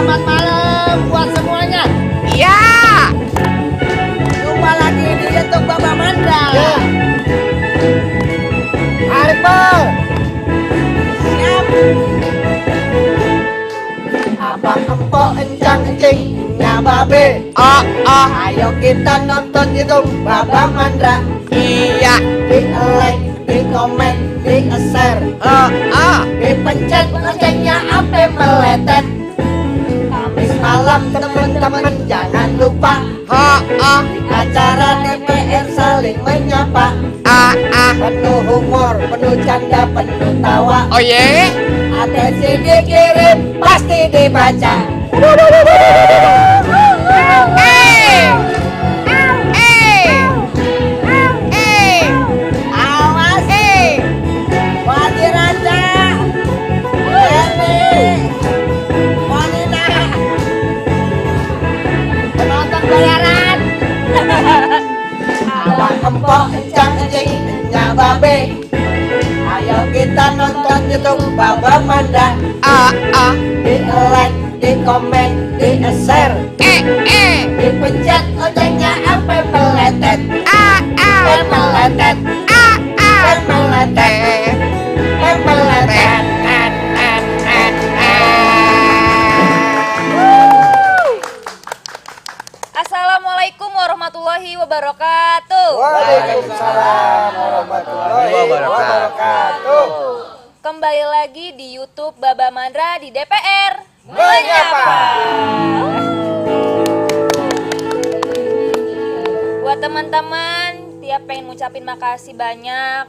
Selamat malam buat semuanya. Iya. Jumpa lagi di YouTube Baba Mandra. Ya. Tarik bal. Siap. Abang empok encang encing babe. Ayo kita nonton YouTube Baba Mandra. Iya. Di like, di komen, di share, dipencet loncengnya sampai meletet. Kamis malam teman-teman jangan lupa di acara DPR saling menyapa. Penuh humor, penuh canda, penuh tawa. Oh ye. Atensi dikirim pasti dibaca. Awas Wadi Raja, Emi, Monina, penonton bayaran. Abang empok encang encing babe. Ayo kita nonton YouTube Baba Mandra. Di like, di komen, di share, dipencet loncengnya sampai meletet. Meletet, meletet, meletet. Assalamualaikum warahmatullahi wabarakatuh. Waalaikumsalam warahmatullahi wabarakatuh. Kembali lagi di YouTube Baba Mandra di DPR Menyapa. Buat teman-teman, tiap pengen ngucapin makasih banyak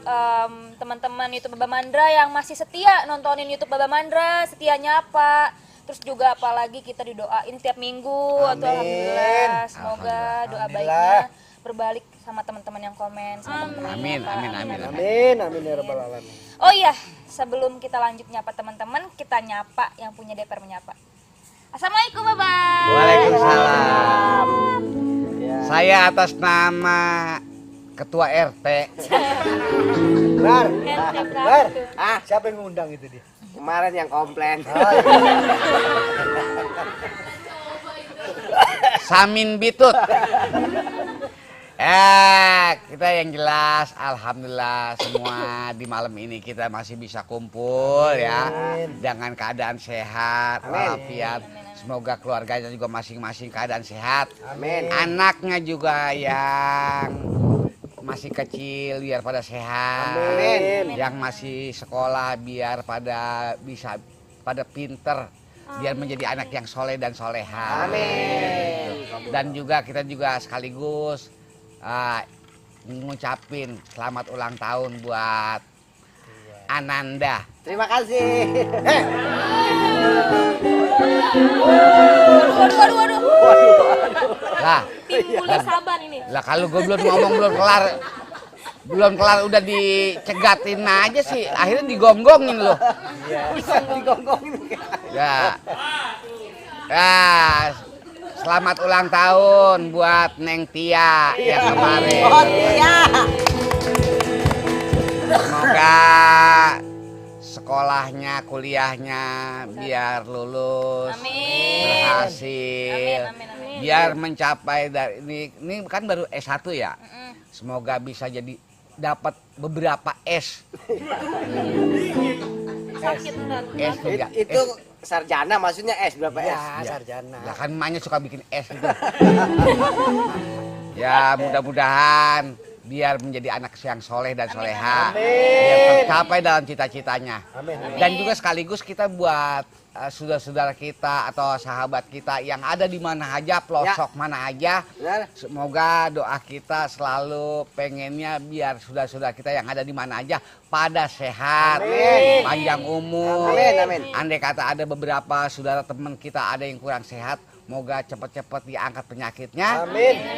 teman-teman YouTube Baba Mandra yang masih setia nontonin YouTube Baba Mandra, setianya apa? Terus juga apalagi kita didoain tiap minggu. Atau alhamdulillah, semoga doa baiknya berbalik sama teman-teman yang komen, sama teman-teman yang nyapa. Amin ya rabbal alamin. Oh iya, sebelum kita lanjut nyapa teman-teman, kita nyapa yang punya DPR menyapa. Assalamualaikum Bapak. Waalaikumsalam. Saya atas nama Ketua RT. Bar. Bar. Siapa yang ngundang itu dia? Kemarin yang komplain. Samin Bitut. Kita yang jelas, alhamdulillah semua di malam ini kita masih bisa kumpul ya, dengan keadaan sehat, walafiat. Semoga keluarganya juga masing-masing keadaan sehat. Amin. Anaknya juga yang masih kecil biar pada sehat. Amin. Yang masih sekolah biar pada bisa pada pinter. Biar menjadi anak yang soleh dan soleha. Amin. Dan juga kita juga sekaligus ngucapin selamat ulang tahun buat Ananda. Terima kasih. Waduh. Lah, Timbul saban ini. lah kalau gue belum ngomong belum kelar udah dicegatin aja sih. Akhirnya digonggongin loh. Bisa digonggongin. Ya. Selamat ulang tahun buat Neng Tia yang kemarin. Oh Tia. Semoga sekolahnya, kuliahnya biar lulus, berhasil, Amin. biar mencapai dari ini kan baru S1 ya. Semoga bisa jadi dapat beberapa S. Sakit benar. S juga. Itu sarjana maksudnya S berapa S? Ya, sarjana. Lah kan emaknya suka bikin es gitu. Ya mudah-mudahan biar menjadi anak yang soleh dan soleha. Biar tercapai dalam cita-citanya. Amin. Dan juga sekaligus kita buat saudara-saudara kita atau sahabat kita yang ada di mana aja, pelosok mana aja. Benar. Semoga doa kita selalu pengennya biar saudara-saudara kita yang ada di mana aja pada sehat, panjang umur. Amin. Andai kata ada beberapa saudara teman kita ada yang kurang sehat, moga cepat-cepat diangkat penyakitnya,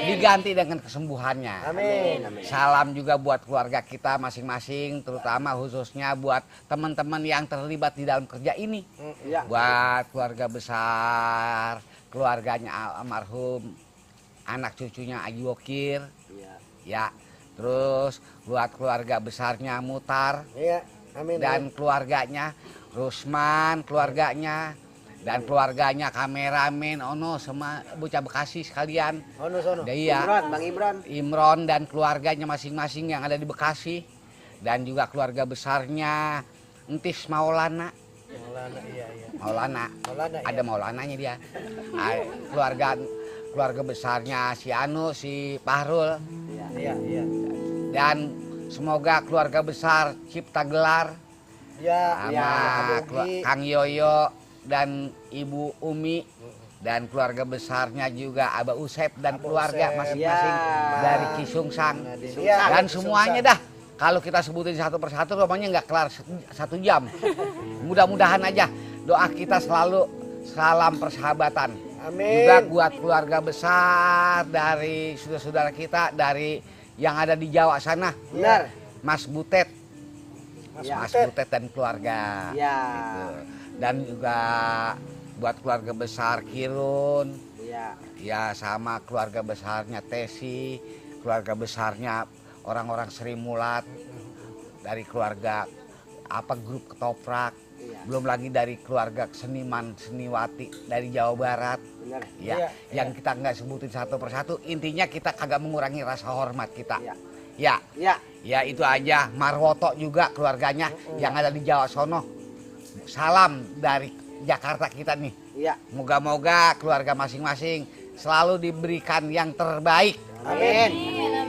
diganti dengan kesembuhannya. Amin. Salam juga buat keluarga kita masing-masing, terutama khususnya buat teman-teman yang terlibat di dalam kerja ini. Ya. Buat keluarga besar, keluarganya almarhum, anak cucunya Aji Wokir, ya. Terus buat keluarga besarnya Mutar, Iya. Amin. dan keluarganya, Rusman, keluarganya, Dan keluarganya, kameramen, Ono sama bocah Bekasi sekalian. Sono. Iya. Bang Imron. Imron dan keluarganya masing-masing yang ada di Bekasi. Dan juga keluarga besarnya Entis Maulana. Iya. Maulana. Maulana, iya. Ada Maulananya dia. Keluarga besarnya si Anu, si Pahrul. Iya. Dan semoga keluarga besar Cipta Gelar Iya. sama Kang Yoyo dan Ibu Umi dan keluarga besarnya juga Abah Usep dan keluarga masing-masing dari Cisungsang. Dan semuanya dah. Kalau kita sebutin satu persatu romanya nggak kelar 1 jam. Mudah-mudahan aja doa kita selalu salam persahabatan. Amin. Juga buat keluarga besar dari saudara-saudara kita dari yang ada di Jawa sana. Benar. Mas Butet. Ya. Mas Butet dan keluarga. Iya. Gitu. Dan juga buat keluarga besar Kirun. Iya. Ya sama keluarga besarnya Tesi, keluarga besarnya orang-orang Sri Mulat, dari keluarga grup Ketoprak, belum lagi dari keluarga seniman seniwati dari Jawa Barat. Benar. Ya, yang kita nggak sebutin satu persatu, intinya kita kagak mengurangi rasa hormat kita. Ya, itu aja. Marwoto juga keluarganya yang ada di Jawa sono. Salam dari Jakarta kita nih. Iya. Moga-moga keluarga masing-masing selalu diberikan yang terbaik. Amin.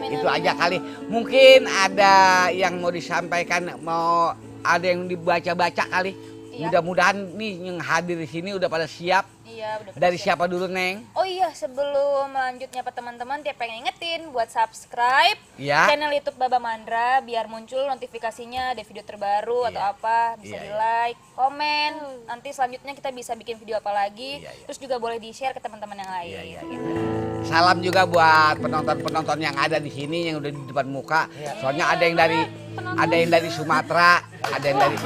Itu aja kali. Mungkin ada yang mau disampaikan, mau ada yang dibaca-baca kali. Iya. Mudah-mudahan nih yang hadir di sini udah pada siap. Iya, udah. Dari siapa dulu, Neng? Oh iya, sebelum lanjutnya Pak teman-teman, dia pengen ingetin buat subscribe Ya. channel YouTube Baba Mandra biar muncul notifikasinya ada video terbaru atau apa, bisa Iya, di like, komen. Nanti selanjutnya kita bisa bikin video apa lagi. Iya, iya. Terus juga boleh di-share ke teman-teman yang lain. Iya. Gitu. Salam juga buat penonton-penonton yang ada di sini yang udah di depan muka. Soalnya ada yang dari Sumatera, ada yang dari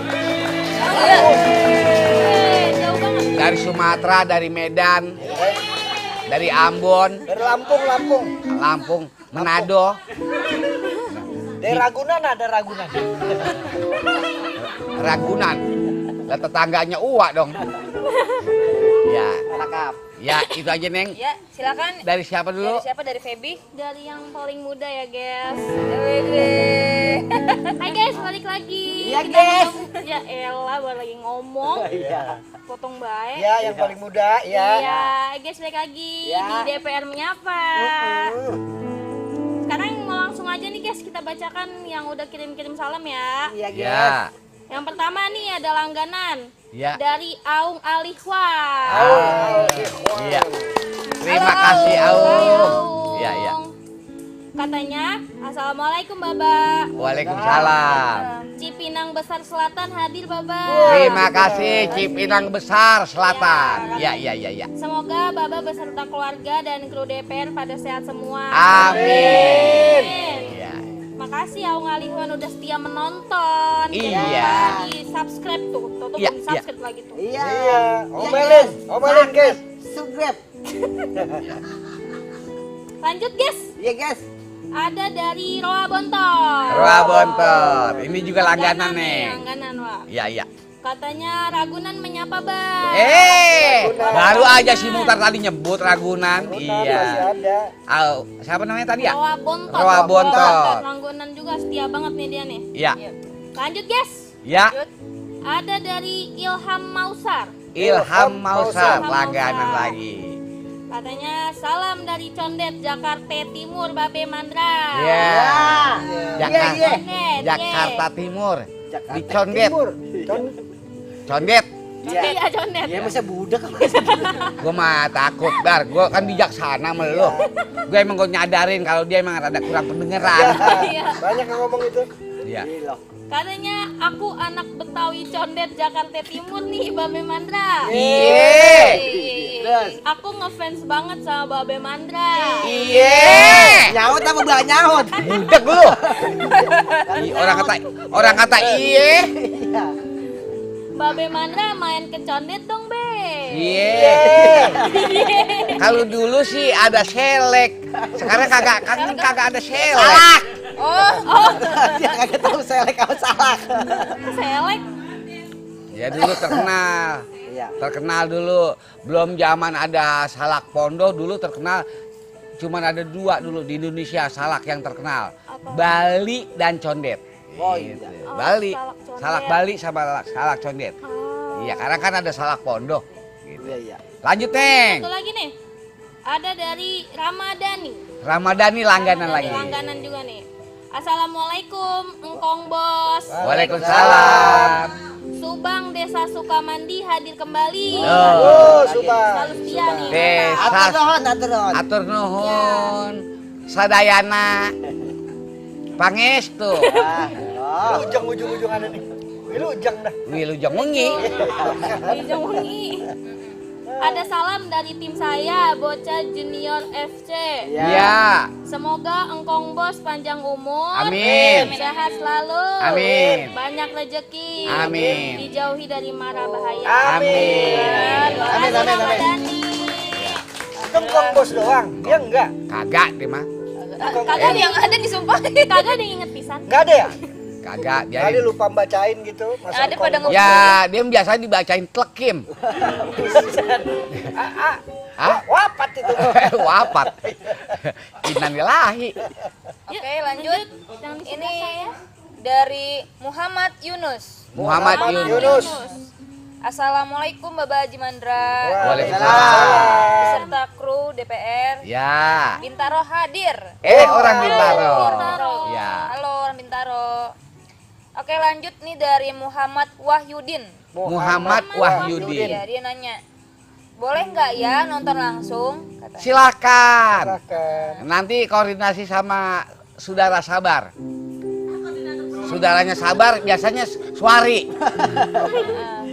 Jauh banget. dari Sumatera, dari Medan, dari Ambon, Dari Lampung. Lampung, Manado, Dari Ragunan ada Ragunan. Ragunan. Lah tetangganya Uwa dong. Ya, Lengkap. ya itu aja, Neng. Ya, silakan. Dari siapa dulu? Dari siapa? Dari Feby? Dari yang paling muda ya guys. Hai guys, balik lagi. Iya, Kita guys. ngomong- Ya elah, baru lagi ngomong. Iya. Potong baik. Iya, yang paling muda, Iya, ya. guys, balik lagi Ya. di DPR Menyapa. Sekarang mau langsung aja nih guys, kita bacakan yang udah kirim-kirim salam ya. Iya, guys. Ya, Yang pertama nih ada langganan ya. dari Aung Alihwa. Iya. Terima Halo, kasih, Aung. Aung. Iya, iya. Katanya, Assalamualaikum Baba. Waalaikumsalam. Cipinang Besar Selatan hadir Baba. Terima kasih Cipinang Besar Selatan. Ya. Semoga Baba beserta keluarga dan kru DPR pada sehat semua. Amin. Ya. Makasih Aung Alihwan udah setia menonton. Iya. Di subscribe tuh, tuh Iya, belum subscribe lagi tuh. Iya. Omelin, guys. Subscribe. Lanjut guys, Iya, guys. ada dari Roa Bontor. Roa Bontor. Ini juga langganan, Neng. Langganan Wak. Iya. Katanya Ragunan menyapa Bang. Baru aja si Mutar tadi nyebut Ragunan. Masih Iya. ada. Siapa namanya tadi ya? Roa Bontor. Roa Bontor. Ragunan juga setia banget nih dia nih. Iya. Lanjut guys, Ya. ada dari Ilham Mausar. Ilham Mausar Ilham langganan Mausar. lagi. Katanya salam dari Condet Jakarta Timur Babe Mandra. Iya. Jakarta, Iya. Condet, Jakarta Timur. Jakarta Di Condet. Timur. Condet. Iya Condet. Iya, masa budak. Gue mah takut, Bar. Gue kan bijaksana sama lu. Gue emang gue nyadarin kalau dia emang ada kurang pendengaran. Iya. Banyak yang ngomong itu. Iya. Gila. Katanya aku anak Betawi Condet Jakarta Timur nih Babe Mandra. Iya. Terus. Aku ngefans banget sama Babe Mandra. Iya. Nyaut apa belah nyaut? Budek lu. Orang kata iye. Iya. Babe Mandra main ke Condet dong Be. Iya. Kalau dulu sih ada selek. Sekarang kagak ada selek. Oh, Dia kagak tahu selek apa salah. Selek. Ya dulu terkenal. Iya. Terkenal dulu. Belum zaman ada salak Pondo, dulu terkenal. Cuman ada 2 dulu di Indonesia salak yang terkenal. Bali dan Condet. Oh, Gitu. iya. Bali. salak condet. Salak Bali sama salak Condet. Iya, karena kan ada salak Pondo. Gitu. Iya, iya. Lanjut, Neng. Satu lagi nih. Ada dari Ramadhani. Ramadhani langganan lagi. Langganan juga nih. Assalamualaikum, Engkong Bos. Waalaikumsalam. Subang Desa Sukamandi hadir kembali. Oh, Subang. Selalu setia nih. Desa Atur nuhun. atur nuhun. Sadayana. Pangestu. Oh. Ujung-ujung ada nih. Wilujeng dah. Wilujeng wengi. Wilujeng Wengi. Ada salam dari tim saya, Bocah Junior FC. Iya. Semoga Engkong Bos panjang umur, Amin. sehat selalu, Amin. banyak rezeki, Amin. dijauhi dari mara bahaya. Amin. Doa Amin, amin, amin. Ramadhani. Kengkong Bos doang. Dia enggak. Kagak dia mah. Kagak yang ada disumpahin. Kagak ada yang inget pisan. Enggak ada ya? Kagak Kali biarin. lupa bacain gitu. Masa Ada pada Engkong Bos. Ya, dia biasanya dibacain tlekim. Hah? Wapat itu. Wafat. Innalillahi. Oke, lanjut. Yang di Ini sebelah saya. dari Muhammad Yunus. Muhammad Yunus. Assalamualaikum Bapak Haji Mandra. Waalaikumsalam. Beserta kru DPR. Ya. Bintaro hadir. Orang Bintaro. Ya. Halo orang Bintaro. Oke, lanjut nih dari Muhammad Wahyudin. Muhammad Wahyudin. Iya, dia nanya. Boleh nggak ya nonton langsung? Kata. Silakan. Silakan. Nanti koordinasi sama saudara Sabar. Saudaranya Sabar biasanya Suari.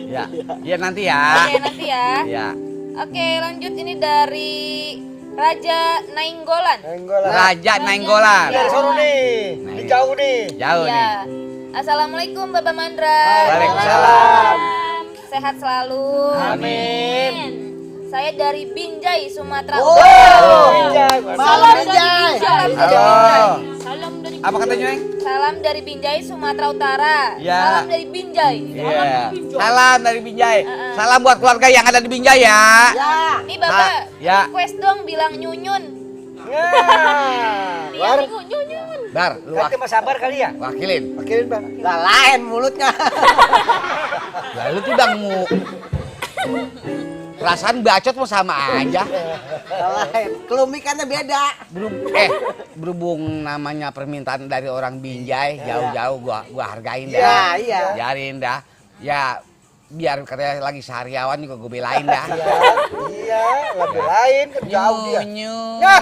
Ya, ya nanti ya. Oke, nanti ya. Ya. Oke, lanjut ini dari Raja Nainggolan. Nenggolan. Raja Nainggolan. Dari sono nih. Di jauh nih. Jauh nih. Ya. Assalamualaikum Bapak Mandra. Waalaikumsalam. Sehat selalu. Amin. Saya dari Binjai, Sumatera Oh. Binjai. Salam Binjai. Salam dari Halo. Binjai. Salam dari Apa katanya, Neng? Salam dari Binjai, Sumatera Utara. Ya. Salam dari Binjai. Iya. Salam dari Binjai. Salam buat keluarga yang ada di Binjai ya. Ya. Nih Bapak, Ya. request dong bilang nyunyun. Nah. Dia minggu nyunyun. Bar, lu Ganti Mas Sabar kali ya? wakilin. Pakilin Bang. Lah lain mulutnya. Lalu tuh bang mu. Perasaan bacot mau sama aja. Lah lain. Kelumikannya beda. Berhubung namanya permintaan dari orang Binjai, jauh-jauh gua hargain dah. Iya, iya. Biarin dah. Ya biar katanya lagi sehariawan juga gue belain dah. Iya, lagu lain kan jauh dia. Nyunyu. Ya.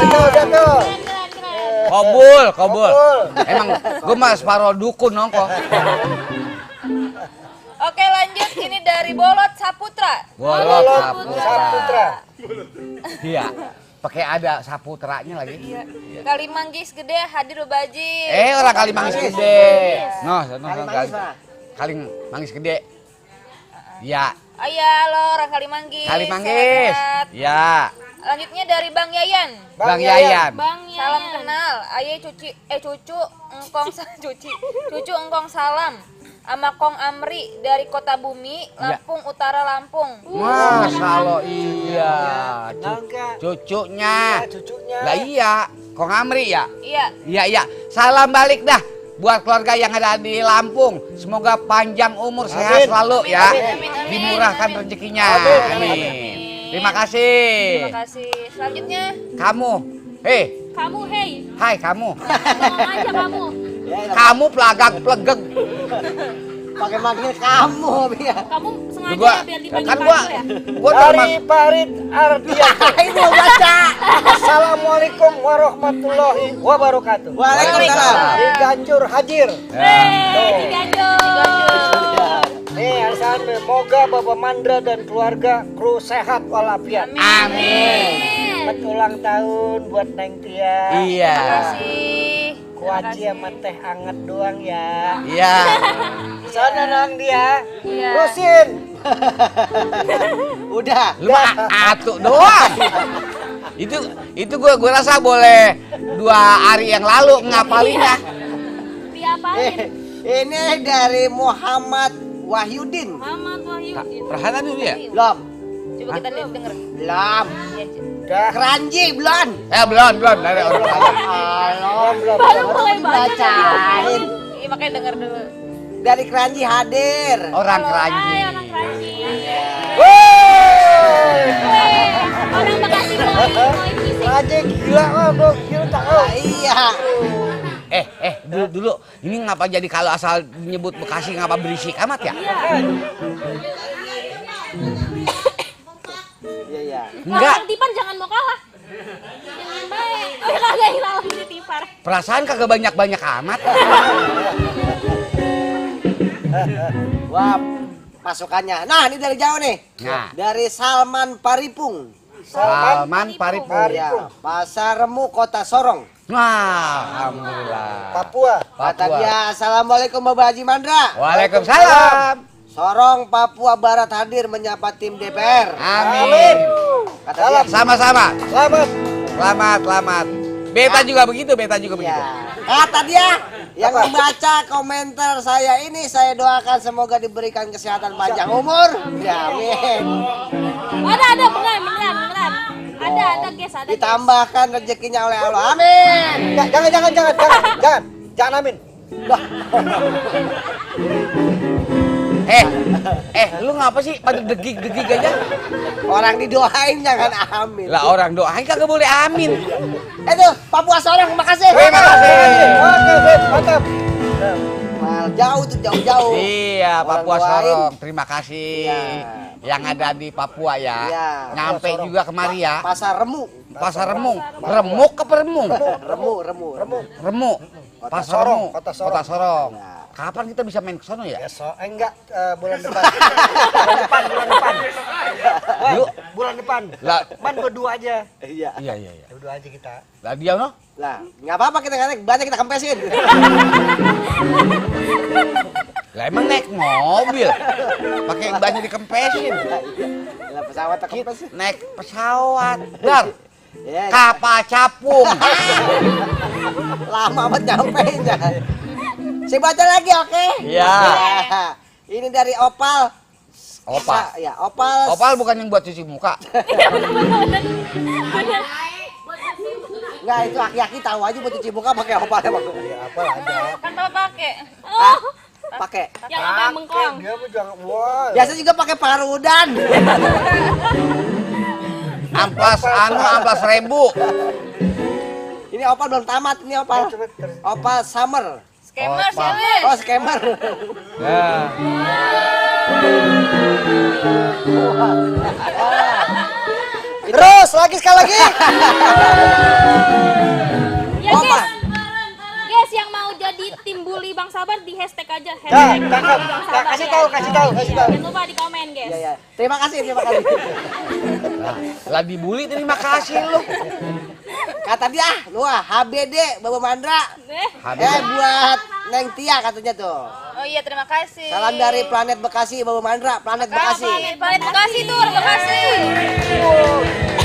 Udah tuh. Keren, keren. Kobul, kobul. Kobul. Emang gue mah separuh dukun nongko. Oke, lanjut ini dari Bolot Saputra. Bolot Saputra. Iya. Pakai ada saputranya lagi. Kalimanggis gede hadir Baji. Orang kali manggis gede. No, Kalimanggis, Pak. kali manggis gede. Ya, Oh iya, lo orang Kalimanggis. kali manggis. Sehat-sehat. Ya, Lanjutnya dari Bang Yayan. Bang Yayan. Bang Salam Yayan. kenal. Aye cucu cucu engkong salam. Sama Kong Amri dari Kota Bumi, Lampung Utara Lampung. Masya Allah, iya. Nangka. Cucunya. Ya, cucunya. Lah iya, Kong Amri ya? Iya. Iya, iya. Salam balik dah buat keluarga yang ada di Lampung. Semoga panjang umur, sehat Amin. selalu ya. amin, amin. Dimurahkan rezekinya. Amin, Amin. Terima kasih. Terima kasih. Selanjutnya Kamu, hei, Kamu, hey. hai kamu. Ngomong aja kamu. Kamu pelagak plegeg. Pakai manggil kamu biar. Kamu sengaja Gua, ya biar dipanggil kan gua, ya? gua termas. Ari Parit Ardian. Ini mau baca. Assalamualaikum warahmatullahi wabarakatuh. Waalaikumsalam. Diganjur hadir. Diganjur. Nih, arisan semoga Bapak Mandra dan keluarga kru sehat walafiat. Amin. Selamat ulang tahun buat Neng Tia. Iya. kasih. Kuaci sama teh anget doang ya. Iya. Sana nang dia. Iya. Terusin. Udah. Lu mah atuh doang. Itu gua rasa boleh 2 hari yang lalu ngapalinnya. Diapain? Ini dari Muhammad Wahyudin. Muhammad Wahyudin. Perhatian dulu ya? Belum. Coba kita denger. Belum. Iya, Ci. Dah. Keranji belum. Belum dari orang tua. Belum. Baru mulai baca. Bacain. Iya, makanya denger dulu. Dari Keranji hadir. Orang Hai Keranji. orang Keranji. Woi. Orang Bekasi mulai fisik. Aja gila mah bro, gila tak tahu. Nah, iya. Dulu. Ini ngapa jadi kalau asal nyebut Bekasi ngapa berisik amat ya? Iya, iya. Enggak. Orang Tipan jangan mau kalah. Jangan baik. Oh ya kagak yang lawan di Tipar. Perasaan kagak banyak-banyak amat. Wah, pasukannya. Nah, ini dari jauh nih. Nah. Dari Salman Paripung. Salman Paripung. Ya, Pasar Remu, Kota Sorong. Wah, alhamdulillah. Papua. Kata Papua. dia, Assalamualaikum Bapak Haji Mandra. Waalaikumsalam. Sorong, Papua Barat hadir menyapa tim DPR. Amin. Kata dia, Sama-sama. Selamat. Selamat. Beta juga begitu. ya. Kata dia, yang membaca komentar saya ini, saya doakan semoga diberikan kesehatan panjang umur. Ya, amin. Ada beneran. Ada guys, ada. Ditambahkan rezekinya oleh Allah. Amin. Jangan amin. Lu ngapa sih pada degig aja? Orang didoain jangan amin. Lah orang doain kagak boleh amin. Itu Papua Sorong, makasih. Terima kasih. Oke, sip, mantap. Mal jauh tuh jauh-jauh. Iya, Orang Papua doain. Sorong. Terima kasih. Iya. Yang ada di Papua ya. Iya. Nyampe juga kemari ya. Pasar Remu. Pasar Remung. Remuk ke Peremung? Remu. Remu. Kota Pasar Sorong, Remung. Kota Sorong. Kota Sorong. Kapan kita bisa main ke sono ya? Enggak, bulan depan. bulan depan. Wah, Yuk. bulan depan. Lah, Man berdua aja. Iya. iya. Berdua aja kita. Lah dia no? Lah, nggak apa-apa kita naik, banyak kita kempesin. Lah emang naik mobil. Pakai banyak dikempesin. Lah pesawat tak kempes. Naik pesawat. Dar. Ya, Kapal capung. lama banget nyampeinnya. Saya baca lagi, oke? Iya. Ya. Ini dari Opal. Opal. Ya, Opal. Opal bukan yang buat cuci muka. Enggak, itu aki-aki tahu aja buat cuci muka pakai opal emang. Ya apa ada. Kan Papa pakai. Oh, Pakai. yang apa yang bengkong? Dia pun jangan wah. Biasa juga pakai parudan. Amplas 1000. Ini opal belum tamat, ini opal. Opal summer. Scammer, Opal. scammer. Oh, scammer. Ya. Terus lagi sekali lagi. Ya Opal. guys. Guys yang mau jadi tim bully Bang Sabar di hashtag aja. Nah, Hashtag cakep. Bang Sabar Kasih ya. tahu. Jangan lupa di komen guys. Ya, ya. Terima kasih. Lah dibully terima kasih lu. Kata dia, wah HBD Bapak Mandra. Buat Neng Tia katanya tuh. Oh iya, terima kasih. Salam dari planet Bekasi Bapak Mandra, planet Bekasi. Planet Bekasi tuh, Bekasi.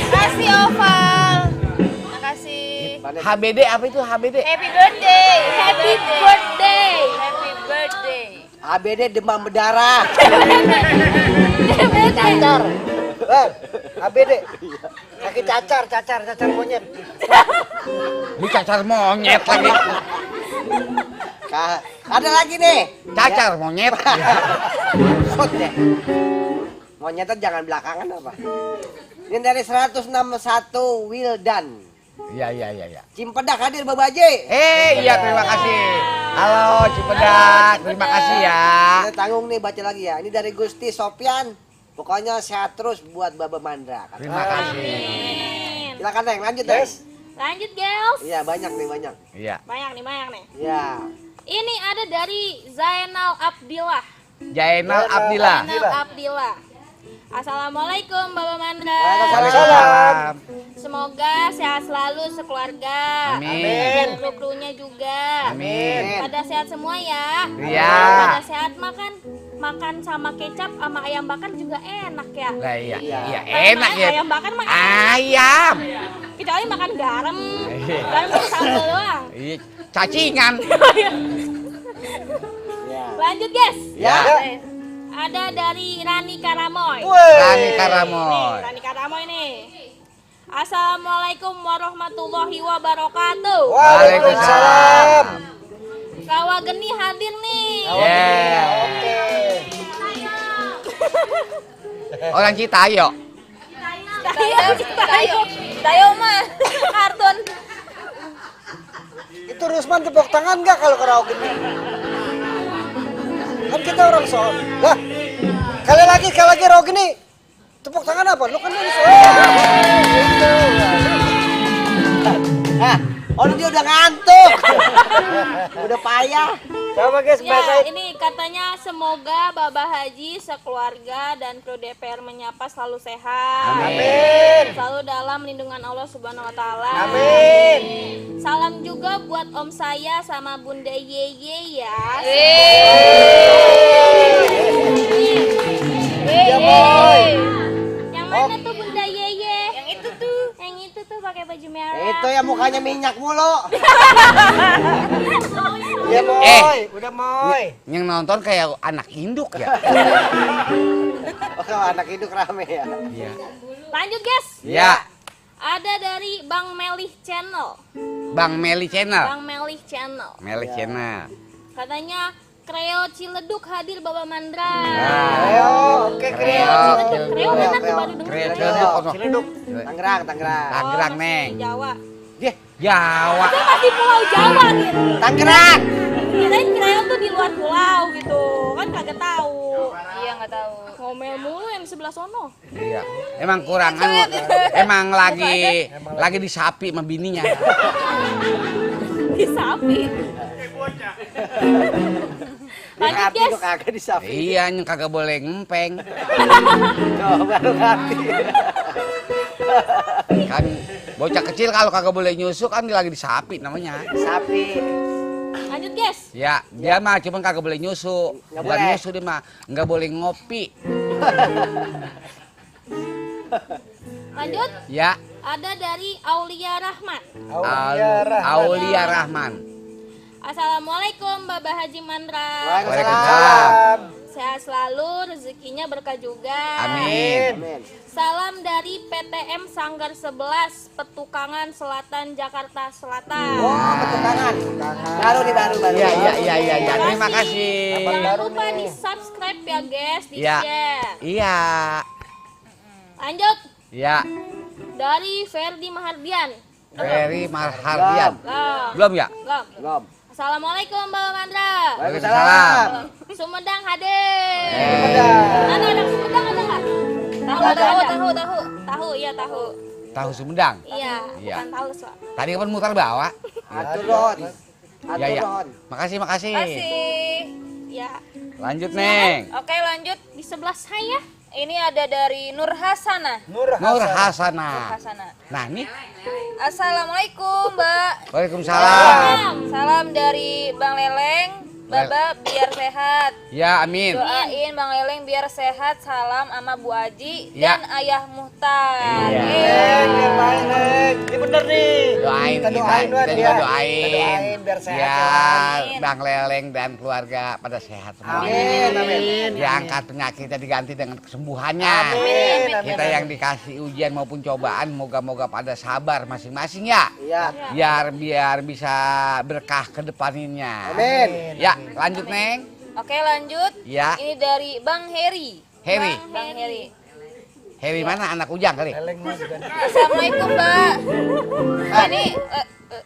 Makasih Oval. Makasih. Planet HBD apa itu HBD? Happy birthday. Happy birthday. Happy birthday. HBD demam berdarah. Cacar. ABD. Sakit cacar monyet. Ini cacar monyet lagi. Ada lagi nih. Cacar monyet. Shot deh. Monyetnya jangan belakangan apa. Ini dari 161 Wildan. Iya. Cimpedak hadir Bapak Haji. Iya terima kasih. Halo Cipedak, terima kasih ya. Kita tanggung nih baca lagi ya. Ini dari Gusti Sopyan. Pokoknya sehat terus buat Bapak Mandra. Terima kasih. Silakan Neng, lanjut Neng. Lanjut girls. Iya banyak nih. Iya. Banyak nih. Iya. Ini ada dari Zainal Abdillah. Jainal Abdillah. Zainal Abdillah. Assalamualaikum Bapak Mandra. Waalaikumsalam. Semoga sehat selalu sekeluarga. Amin. Dan kru-krunya juga. Amin. Pada sehat semua ya. Iya. Pada sehat makan sama kecap sama ayam bakar juga enak ya. Lah iya Karena enak ya. Ayam bakar mah enak. Ayam. Kecuali makan garam. Iya. Garam itu sambal doang. Iya, cacingan. Lanjut guys. Ya. Ada dari Rani Karamoy. Rani Karamoy. Rani Karamoy nih. Assalamualaikum warahmatullahi wabarakatuh. Waalaikumsalam. Kawa Geni hadir nih. Yeah. Orang Citayo. Tayo mah kartun. Itu Rusman tepuk tangan nggak kalau karaoke ini? Kan kita orang soal. Lah, kali lagi karaoke ini. Tepuk tangan apa? Lu kan dari soal. Dia udah ngantuk. Udah payah. Coba guys, Ya, ini katanya semoga Babah Haji sekeluarga dan kru DPR menyapa selalu sehat. Amin. Selalu dalam lindungan Allah Subhanahu wa taala. Amin. Salam juga buat om saya sama Bunda Yeye ya. Ya boy. Yang mana tuh Bunda Yeye? Yang itu tuh. Yang itu tuh pakai baju merah. Itu yang mukanya minyak mulu. Ya boy, udah boy. Yang nonton kayak anak induk ya. Oh, anak hidup rame ya. Iya. Lanjut guys. Ya. Ada dari Bang Melih Channel. Bang Meli Channel. Bang Melih Channel. Meli Channel. Katanya Kreo Ciledug hadir Baba Mandra. Ayo, oke Kreo Kreo. Ciledug. Kreo mana tuh baru denger. Kreo Kreo. Ciledug. Ciledug. Tangerang. Tangerang, masih Neng. di Jawa. Jawa. Itu masih pulau Jawa gitu. Tangerang. Kirain Kreo tuh di luar pulau gitu. Kan kagak tahu. Iya nggak tahu. Ngomel mulu yang sebelah sono. Iya. Emang kurang emang lagi disapi sama bininya. Di sapi. Lanjut Hati guys. tuh kagak disapi. Iya, yang kagak boleh ngempeng. Coba baru hati. Kan bocah kecil kalau kagak boleh nyusu kan lagi disapi namanya. Sapi. Lanjut guys. Ya, dia mah cuma kagak boleh nyusu. Nggak Bukan boleh. nyusu dia mah, nggak boleh ngopi. Lanjut. Ya, Ada dari Aulia Rahmat. Aulia Rahman. Assalamualaikum Babah Haji Mandra. Waalaikumsalam. Sehat selalu, rezekinya berkah juga. Amin. Amin. Salam dari PTM Sanggar 11, Petukangan Selatan, Jakarta Selatan. Oh, petukangan. Baru. Iya. Terima kasih. Jangan lupa di subscribe ya guys, di Iya. share. Iya. Lanjut Ya, dari Ferdi Mahardian. Ferry Marhardian. Belum. Belum ya? Belum. Belum. Assalamualaikum Bapak Mandra. Waalaikumsalam. Sumedang hadir. Eh, Mana ada Sumedang ada nggak? Tahu, iya tahu. tahu Sumedang. Iya, Iya. bukan tahu soal. Tadi kan mutar bawa. Atur Don. Ya, ya. Don. Makasih. Masih. Ya, Lanjut, Neng. Oke lanjut. di sebelah saya. Ini ada dari Nur Hasanah. Nur Nur Hasanah. Hasanah. Nah, nih. Assalamualaikum Mbak. Waalaikumsalam. Salam dari Bang Leleng. Baba biar sehat. Ya, amin. Doain Bang Leleng biar sehat. Salam sama Bu Aji Ya. dan Ayah Muhtar. Iya. Yang lain, Neng. Ini bener nih. Doain Kita doain, Wan, kita ya. juga doain. Kita doain biar sehat, Biar Amin. Bang Leleng dan keluarga pada sehat semua. Amin. Diangkat penyakitnya diganti dengan kesembuhannya. Amin. Kita yang dikasih ujian maupun cobaan moga-moga pada sabar masing-masing ya. Iya. Biar bisa berkah ke depannya. Amin. Ya, lanjut Neng. Oke lanjut. Ya. Ini dari Bang Heri. Heri. Bang Heri. Heri mana anak Ujang kali? Leleng mah juga. Assalamualaikum Mbak. Ini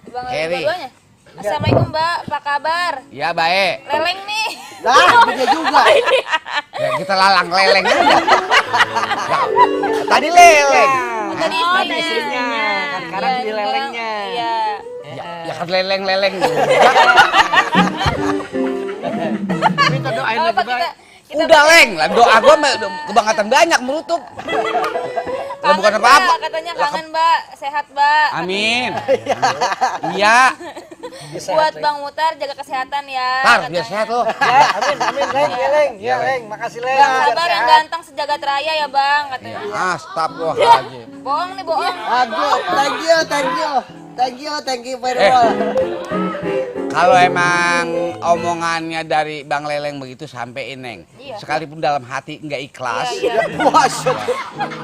Bang Heri Heri. dua-duanya. Assalamualaikum Mbak, apa kabar? Ya, baik. Leleng nih. Lah, dia juga. Ya, kita lalang leleng aja. Ya, tadi leleng. Tadi Oh, istrinya. istrinya. Kan sekarang Iya, di lelengnya. Iya. Ya kan leleng-leleng. Kita doain Apa lagi, kita Udah leng, lah doa gua kebangetan banyak merutuk. Lah bukan kangen, apa-apa. Mbak, katanya kangen Mbak, sehat Mbak. Amin. Iya. Buat Bang Mutar jaga kesehatan ya. Tar, katanya. biar sehat lo. Ya, amin, Leng, ya, Leng. Ya, Leng, makasih, Leng. Bang Biar sabar yang sehat. ganteng sejagat raya ya Bang katanya. Astagfirullahaladzim. Bohong nih bohong. Aduh, thank you very much. Kalau emang omongannya dari Bang Leleng begitu sampein Neng. Iya. Sekalipun dalam hati nggak ikhlas, Iya,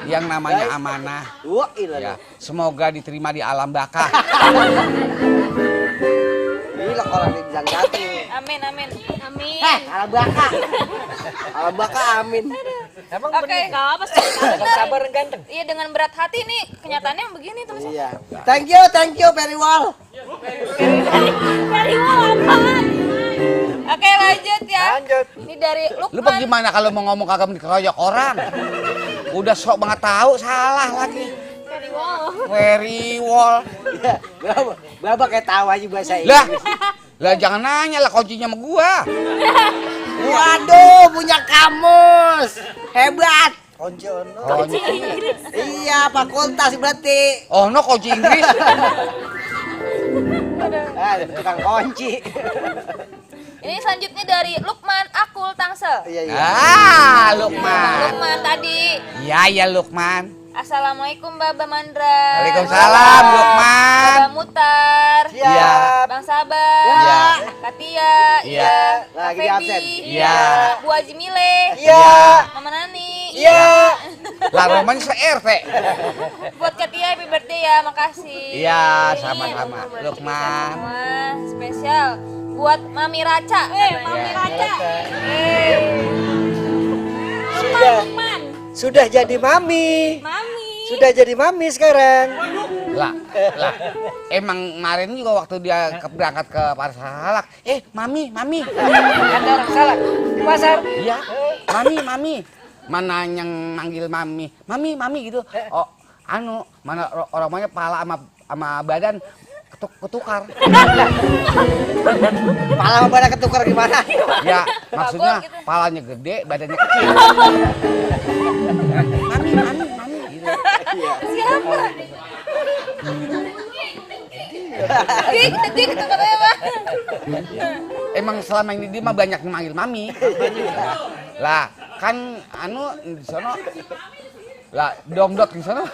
yang namanya amanah, Wah, iya. ya semoga diterima di alam baka. Gila kalau dibilang ganteng. Amin, amin. Amin. Ala baka. Ala baka amin. Emang Oke. bener. Gak apa sih? Sabar dan ganteng. Iya, dengan berat hati nih kenyataannya begini teman-teman. Iya. Thank you very well. Dari apaan? Oke, lanjut ya. Lanjut. Ini dari Lu Lukman. gimana kalau mau ngomong kagak dikeroyok orang? Udah sok banget tahu, salah lagi. Dari wall. Very wall. Iya. Bapak kayak tahu aja bahasa Lah, Inggris. lah jangan nanya lah kuncinya sama gua. Waduh, punya kamus. Hebat. Kunci ono. Kunci. Iya, fakultas berarti. Oh no kunci Inggris. Ah, tukang kunci. Ini selanjutnya dari Lukman Akul Tangsel. Iya, iya. Ah, Lukman. Lukman tadi. Ya ya Lukman. Assalamualaikum Baba Mandra. Waalaikumsalam Lukman. Baba Mutar. Iya. Bang Sabar. Iya. Katia. Iya. Kak Lagi di absen. Feby. Iya. Bu Haji Mile. Iya. Mama Nani. Iya. Lah Roman se-RT. Buat Katia happy birthday ya, makasih. Iya, sama-sama. Lukman. Semua spesial buat Mami Raca. Mami Iya. Raca. Sudah, Lukman. sudah jadi mami. Mami. Sudah jadi mami sekarang. Lah, emang kemarin juga waktu dia berangkat ke pasar Salak, mami, Ada orang salah di pasar. iya, mami, mana yang manggil mami gitu, oh, mana orangnya pala sama badan ketukar, Pala sama badan ketukar gimana? ya maksudnya palanya gede, badannya kecil, mami, gitu. Siapa? Dik katanya apa? Emang selama ini dia mah banyak manggil mami. Lah, kan di sono. Lah, dongdot di sono.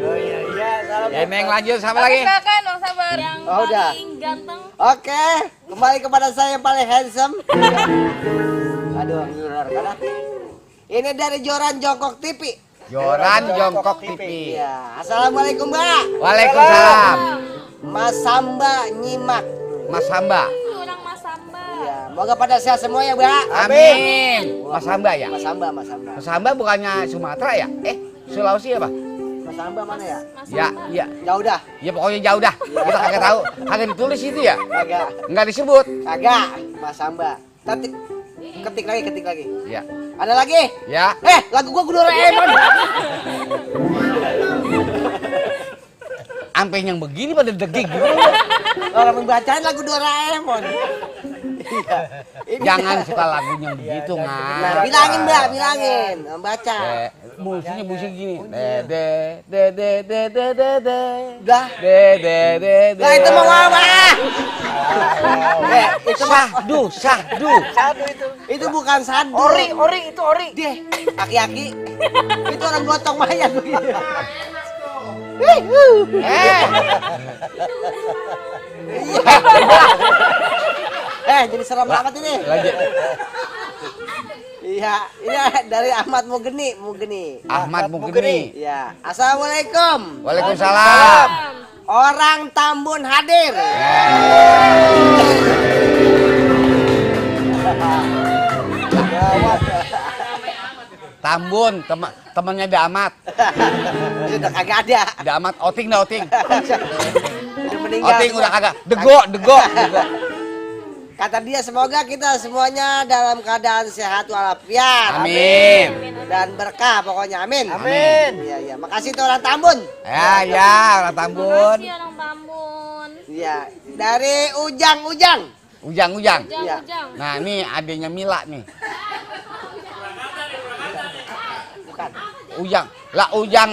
Oh iya, salam. Ya, Neng lanjut sama lagi. Silakan Bang Sabar. Yang Oh, udah. paling ganteng. Oke, kembali kepada saya yang paling handsome. Aduh, nyurar kada. Ini dari Joran Jongkok TV. Joran Jongkok TV. Ya, assalamualaikum Mbak. Waalaikumsalam. Mas Samba nyimak. Mas Hamba. Orang Mas Samba. Ya, moga pada sehat semua ya Mbak. Amin. Mas Hamba ya? Mas Samba, Mas Samba. Mas Hamba bukannya Sumatera ya? Sulawesi apa? Mas Samba mana ya? Mas Ya, Samba. iya. Jauh dah. Ya pokoknya jauh dah. Kita kagak tahu. Kagak ditulis itu ya? Kagak. Enggak disebut. Kagak, Mas Samba. Nanti ketik lagi. Ya. Ada lagi? Ya. Lagu gua Doraemon. Ampe yang begini pada deging gitu. Orang membacain lagu Doraemon. Jangan suka lagunya begitu, Nah, Ngan. bilangin Mbak, bilangin. Baca. Musik gini. De. Dah. De. Nah, itu mau apa? Itu sahdu. Sadu itu. Itu bukan sadu. Ori itu ori. Dia, aki-aki. Itu orang gotong mayat begitu. Jadi serem banget ini. Lanjut. Iya, ini dari Ahmad Mugeni. Ahmad Mugeni. Iya. Assalamualaikum. Waalaikumsalam. Orang Tambun hadir. Tambun, temannya Damat. Udah kagak ada. Damat, Oting dah Oting. Udah meninggal. Oting semua. udah kagak. Dego. Kata dia semoga kita semuanya dalam keadaan sehat walafiat. Amin. Dan berkah pokoknya. Amin. Amin. Iya. Makasih tuh orang Tambun. Ya, orang Tambun. Makasih orang Tambun. Iya. Dari Ujang. Ujang. Ujang. Nah, ini adanya Mila nih. Bukan. Ujang. Lah Ujang,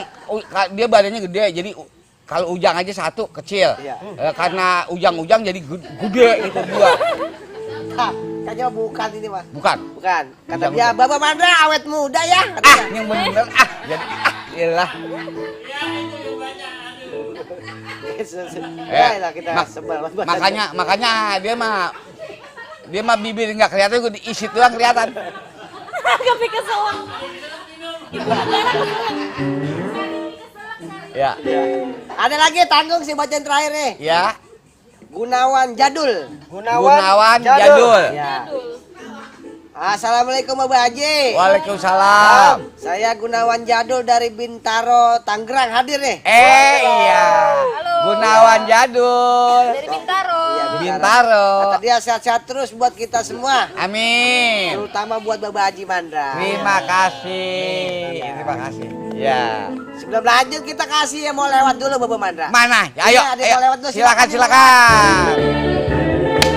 dia badannya gede, jadi kalau Ujang aja satu kecil. Iya. Karena Ujang jadi gede gitu dua. Kayaknya bukan ini Mas. Bukan. Bukan. Kata Ujang, dia, Ujang. Bapak Mandra awet muda ya. Katanya. Yang bener jadi iyalah. Ya, kita mak- sebel. makanya dia mah bibir nggak kelihatan, gue diisi doang kelihatan. Kopi keselak. Ya, Ada lagi tanggung si bacaan terakhir nih. ya. Gunawan Jadul. Gunawan Jadul. Ya. Assalamualaikum Bapak Haji. Waalaikumsalam. Saya Gunawan Jadul dari Bintaro, Tangerang hadir nih. Iya. Halo. Gunawan Jadul. Dari Bintaro. Iya, Bintaro. Kata dia sehat-sehat terus buat kita semua. Amin. Terutama buat Bapak Haji Mandra. Terima kasih. Terima kasih. Ya. Sebelum lanjut kita kasih yang mau lewat dulu Bapak Mandra. Mana? Ayo, Iya, ada yang ayo. mau lewat dulu, Silakan, silakan. silakan.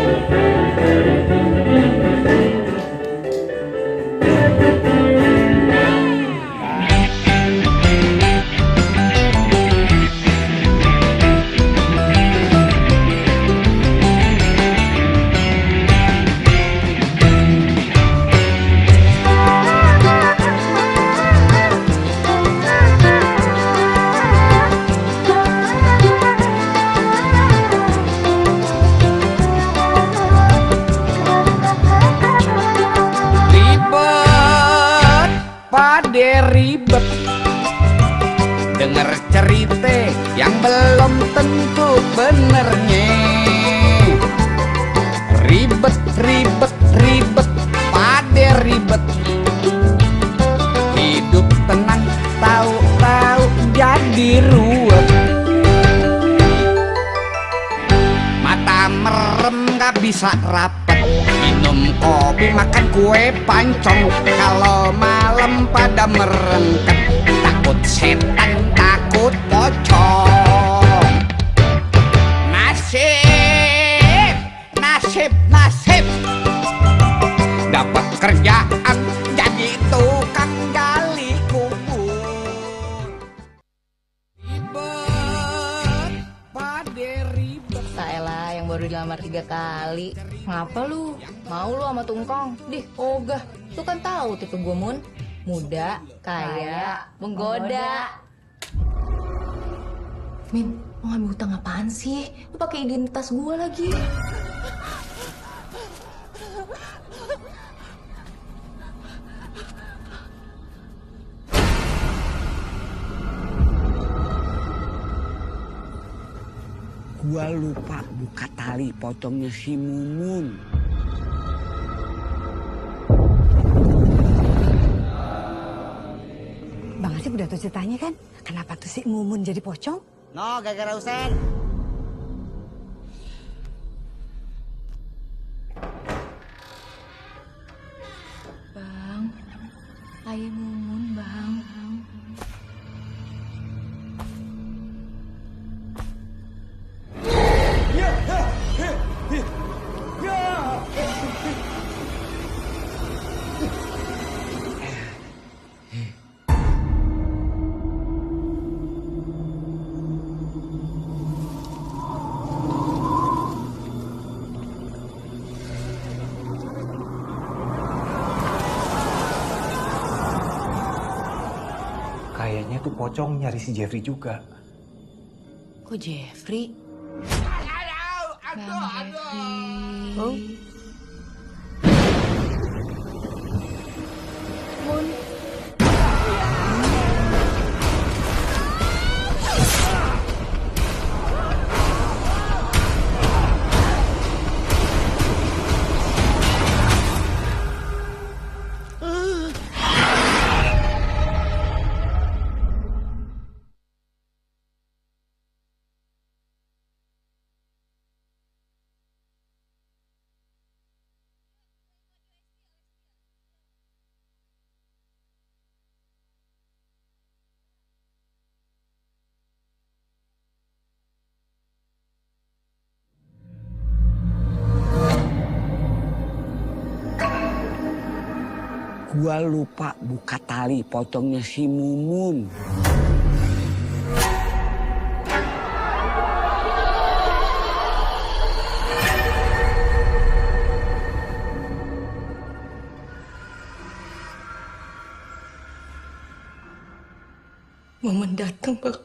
Ribet, pade ribet. Dengar cerita yang belum tentu benernya. Ribet, ribet, ribet, pade ribet. Hidup tenang, tahu-tahu jadi ruwet. Mata merem gak bisa rapet, minum kopi makan kue pancong. Kalau malam pada merengket, takut setan takut pocong. Nasib, nasib, nasib, dapat kerjaan jadi tukang gali kubur. Ribet, pade ribet. Saelah yang baru dilamar 3 kali. Ngapa lu? Mau lu sama tungkong? Dih, ogah. Lu kan tahu tipe gue Mun. Muda, kaya, menggoda. Min, mau ngambil hutang apaan sih? Lu pakai identitas gue lagi. Gua lupa buka tali pocongnya si Mumun. Bang Asep udah tahu ceritanya kan? Kenapa tuh si Mumun jadi pocong? No, gara-gara Usen. Bang, ayah Mumun, Bang. Kayaknya tuh pocong nyari si Jeffrey juga. Kok Jeffrey? Bang Jeffrey. Oh? Mun. Gua lupa buka tali pocongnya si Mumun. Mumun datang, Bang.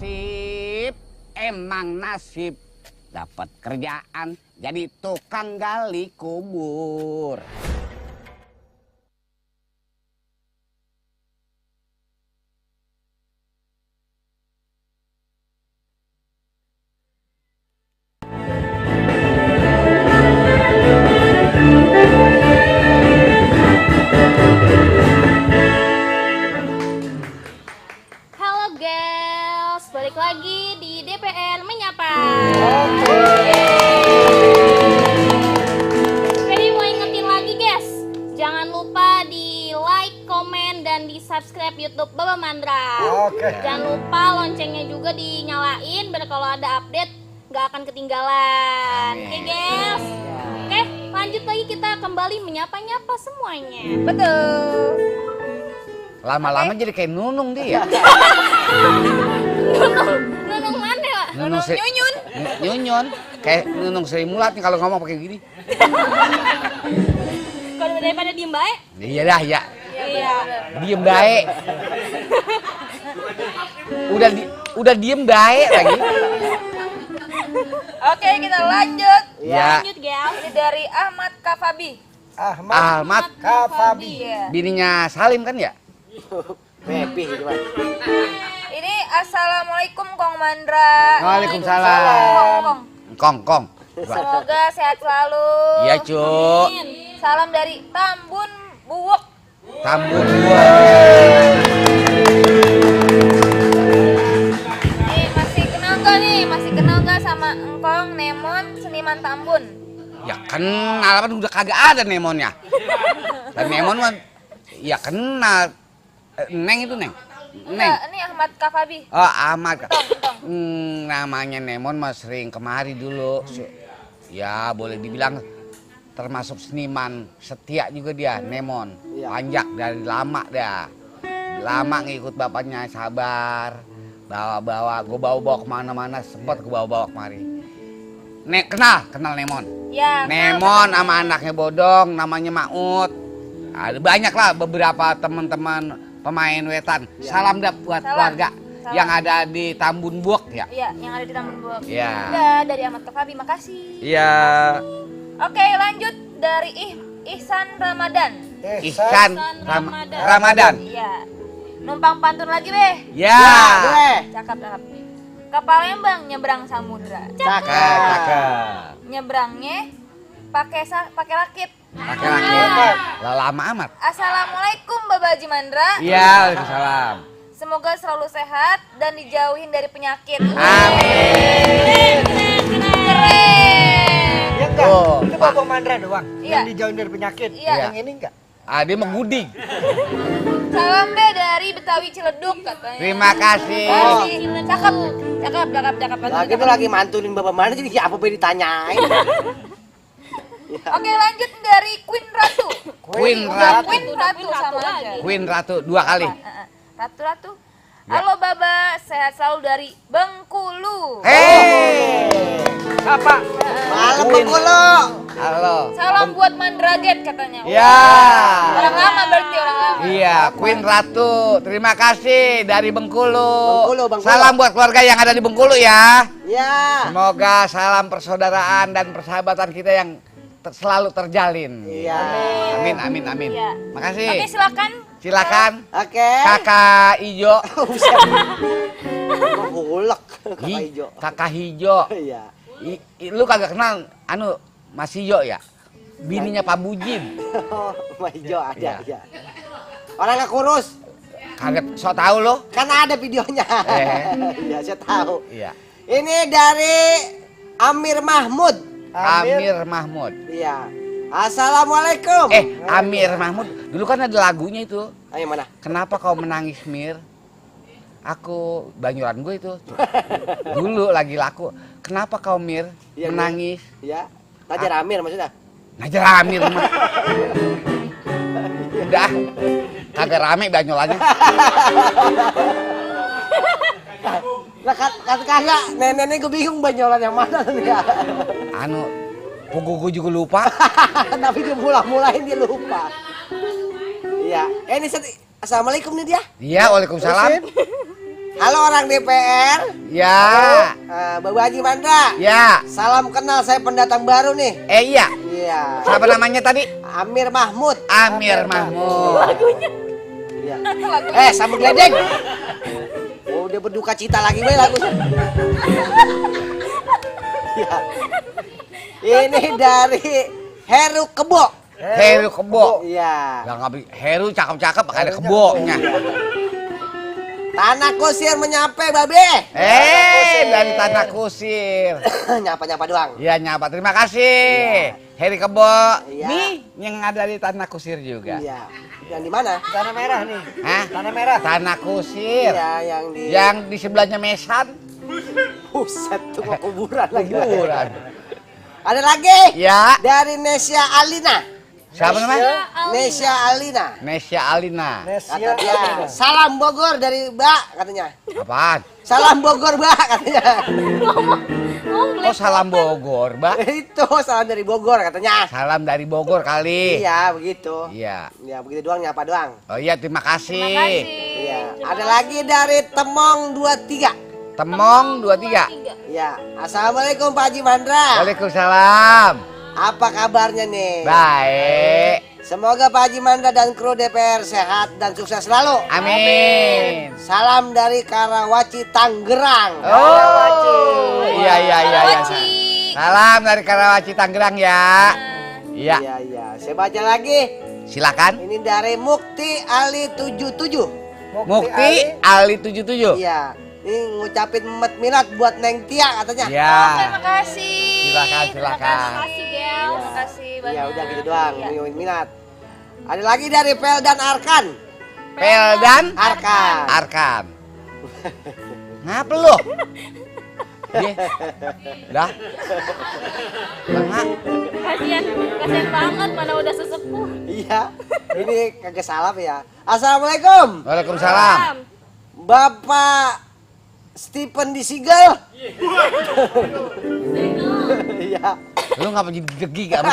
nasib, emang nasib. Dapat kerjaan jadi tukang gali kubur. Halo girls, balik lagi di DPR Menyapa. Jadi mau ingetin lagi guys, jangan lupa di like, komen, dan di subscribe YouTube Baba Mandra. Jangan lupa loncengnya juga dinyalain biar kalau ada update nggak akan ketinggalan. Oke guys. Oke, lanjut lagi kita kembali menyapa-nyapa semuanya. Betul. Lama-lama jadi kayak Nunung dia. Nunung mana ya? Nunung Nyunyun. Nyunyun. Kayak Nunung Sri Mulat nih kalau ngomong pakai gini. Kalau daripada diem baik. Iya dah, ya. Iya. Diem baik. Udah diem baik lagi. Oke, kita lanjut. Ya. Lanjut guys. Ini dari Ahmad Kafabi. Ahmad Kafabi. Iya. bininya Salim kan ya? Mepi gitu Mas. Ini assalamualaikum Kong Mandra. Waalaikumsalam. Kong. Semoga sehat selalu. Iya, Cuk. Salam dari Tambun Buwok. Tambun gua. Masih kenal nggak sama Engkong Nemon seniman Tambun? Ya kenal, kan udah kagak ada Nemonnya. Dan Nemon mah ya kenal. Neng itu Neng. Enggak, ini Ahmad Kafabi. Oh, Ahmad. Tong. Namanya Nemon mah sering kemari dulu. Ya boleh dibilang termasuk seniman setia juga dia, Nemon. Panjak dari lama dah. Lama ngikut bapaknya Sabar. Gue bawa kemana-mana, sempat gue bawa kemari. Kenal Nemon. Ya. Nemon sama anaknya Bodong, namanya Maut. Ada banyak lah beberapa teman-teman pemain wetan. Salam dah buat keluarga yang ada di Tambun Buok ya. Iya, yang ada di Tambun Buok. Iya. Udah dari Ahmad Kafabi, makasih. Iya. Oke, lanjut dari Ihsan Ramadan. Ihsan Ramadan. Iya. Numpang pantun lagi, Beh. Ya. Cakep. Ke Palembang nyebrang samudra. Cakep. Nyebrangnya pakai rakit. Pakai rakit. Lama amat. Assalamualaikum Baba Haji Mandra. Iya, waalaikumsalam. Semoga selalu sehat dan dijauhin dari penyakit. Amin. Keren. Ya enggak, Oh, itu Baba Mandra doang. Iya. Yang dijauhin dari penyakit. Iya. Yang ini enggak. Dia mengguding. Salam deh dari Betawi Ciledug katanya. Terima kasih. Cakep. Lagi itu lagi mantunin Bapak Mandra jadi apa boleh ditanyain. Oke, lanjut dari Queen Ratu. Queen Udah Ratu. Queen Ratu sama aja. Queen Ratu 2 kali. Ratu. Halo Baba, sehat selalu dari Bengkulu. Apa? Malam Bengkulu. Halo. Salam buat Mandraget katanya. Ya. Orang lama berarti orang lama. Iya, Queen Ratu. Terima kasih dari Bengkulu. Bengkulu. Salam buat keluarga yang ada di Bengkulu ya. Ya. Semoga salam persaudaraan dan persahabatan kita yang selalu terjalin. Iya. Amin. Iya. Makasih. Oke, Silakan. Oke. Kakak Ijo. Hulek kakak hijau. Kakak Hijau. Iya. Lu kagak kenal Mas Hijau ya? Bininya Pak Bujin. Mas hijau Iya. ada. Orangnya kurus. Kagak sok tahu lo? Kan ada videonya. Iya, saya tahu. Iya. Ini dari Amir Mahmud. Amir Mahmud. Iya. Assalamualaikum. Amir Mahmud. Dulu kan ada lagunya itu. Ayo mana? Kenapa kau menangis, Mir? Aku Banyuran gue itu. Dulu lagi laku. Kenapa kau, Mir, Iya, menangis? Iya. Najar Amir maksudnya. Najar Amir mah. Udah. Kagak rame Banyolannya. Lah kagak nenek gue bingung Banyolan yang mana nih ya. Gue juga lupa. Tapi dia mulain dia lupa. Iya. Ini Assalamualaikum nih dia. Iya, waalaikumsalam. Halo orang DPR. Ya. Bapak Haji Mandra. Ya. Salam kenal, saya pendatang baru nih. Iya. Iya. Siapa namanya tadi? Amir Mahmud. Amir Mahmud. Iya. Sambal geledek. Oh, udah berduka cita lagi we lagunya. Ya. Ini dari Heru Kebo. Heru Kebo. Iya. Lah Heru cakep-cakep ada kebonya. Tanah Kusir menyampe, Babe. Dari Tanah Kusir. Nyapa-nyapa doang. Iya, nyapa. Terima kasih. Heri Kebo. Iya. Nih yang ada di Tanah Kusir juga. Iya. Yang di mana? Tanah merah nih. Hah? Tanah merah. Tanah Kusir. Iya, Yang di sebelahnya Mesan. Buset tuh mau kuburan lagi. Kuburan. Ada lagi? Ya. Dari Nesya Alina. Siapa namanya? Nesya Alina. Nesya Alina. Kata dia, salam Bogor dari Mbak katanya. Apaan? Salam Bogor, Mbak katanya. Oh, salam Bogor, Mbak. Itu salam dari Bogor katanya. Salam dari Bogor kali. Iya, begitu. Iya. Ya, begitu doang, nyapa doang. Oh iya, terima kasih. Iya. Ada lagi dari Temong 23. Temong 23. Iya. Assalamualaikum Pak Haji Mandra. Waalaikumsalam. Apa kabarnya nih? Baik. Semoga Pak Haji Mandra dan kru DPR sehat dan sukses selalu. Amin. Salam dari Karawaci, Tangerang. Oh, iya. Salam dari Karawaci, Tangerang ya. Iya. Iya. Saya baca lagi. Silakan. Ini dari Mukti Ali 77. Mukti Ali 77. Iya. Ini ngucapin Met Milad buat Neng Tia katanya. Iya. Terima kasih. Silakan. Terima kasih, Gel. Terima kasih banyak. Ya udah gitu doang, Met Milad. Ada lagi dari Peldan Arkan. Peldan Arkan. Arkan. Ngapa lu? Ye. Dah. Kasian banget mana udah sesepuh. Iya. Ini kagak salah ya. Assalamualaikum. Waalaikumsalam. Bapak Stephen di Sigel. Iya. Lu ngapa jadi degi gak?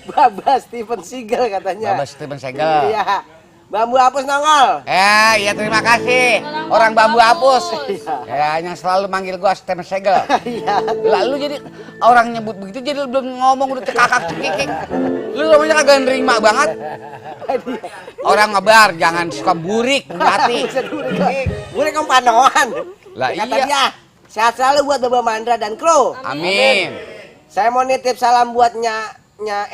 Bapak Stephen Sigel katanya. Bapak Stephen Segel. Iya. Bambu hapus nongol. Iya terima kasih. Orang bambu hapus. Ya yang selalu manggil gua Stephen Segel. Iya. Lalu jadi orang nyebut begitu jadi belum ngomong udah cekakak cekikik. Lu namanya kagak nerima banget. Orang ngebar jangan suka burik hati. Burik om panoan. Lah Kata iya. dia, sehat selalu buat Bapak Mandra dan kru. Amin. Saya mau nitip salam buat Nya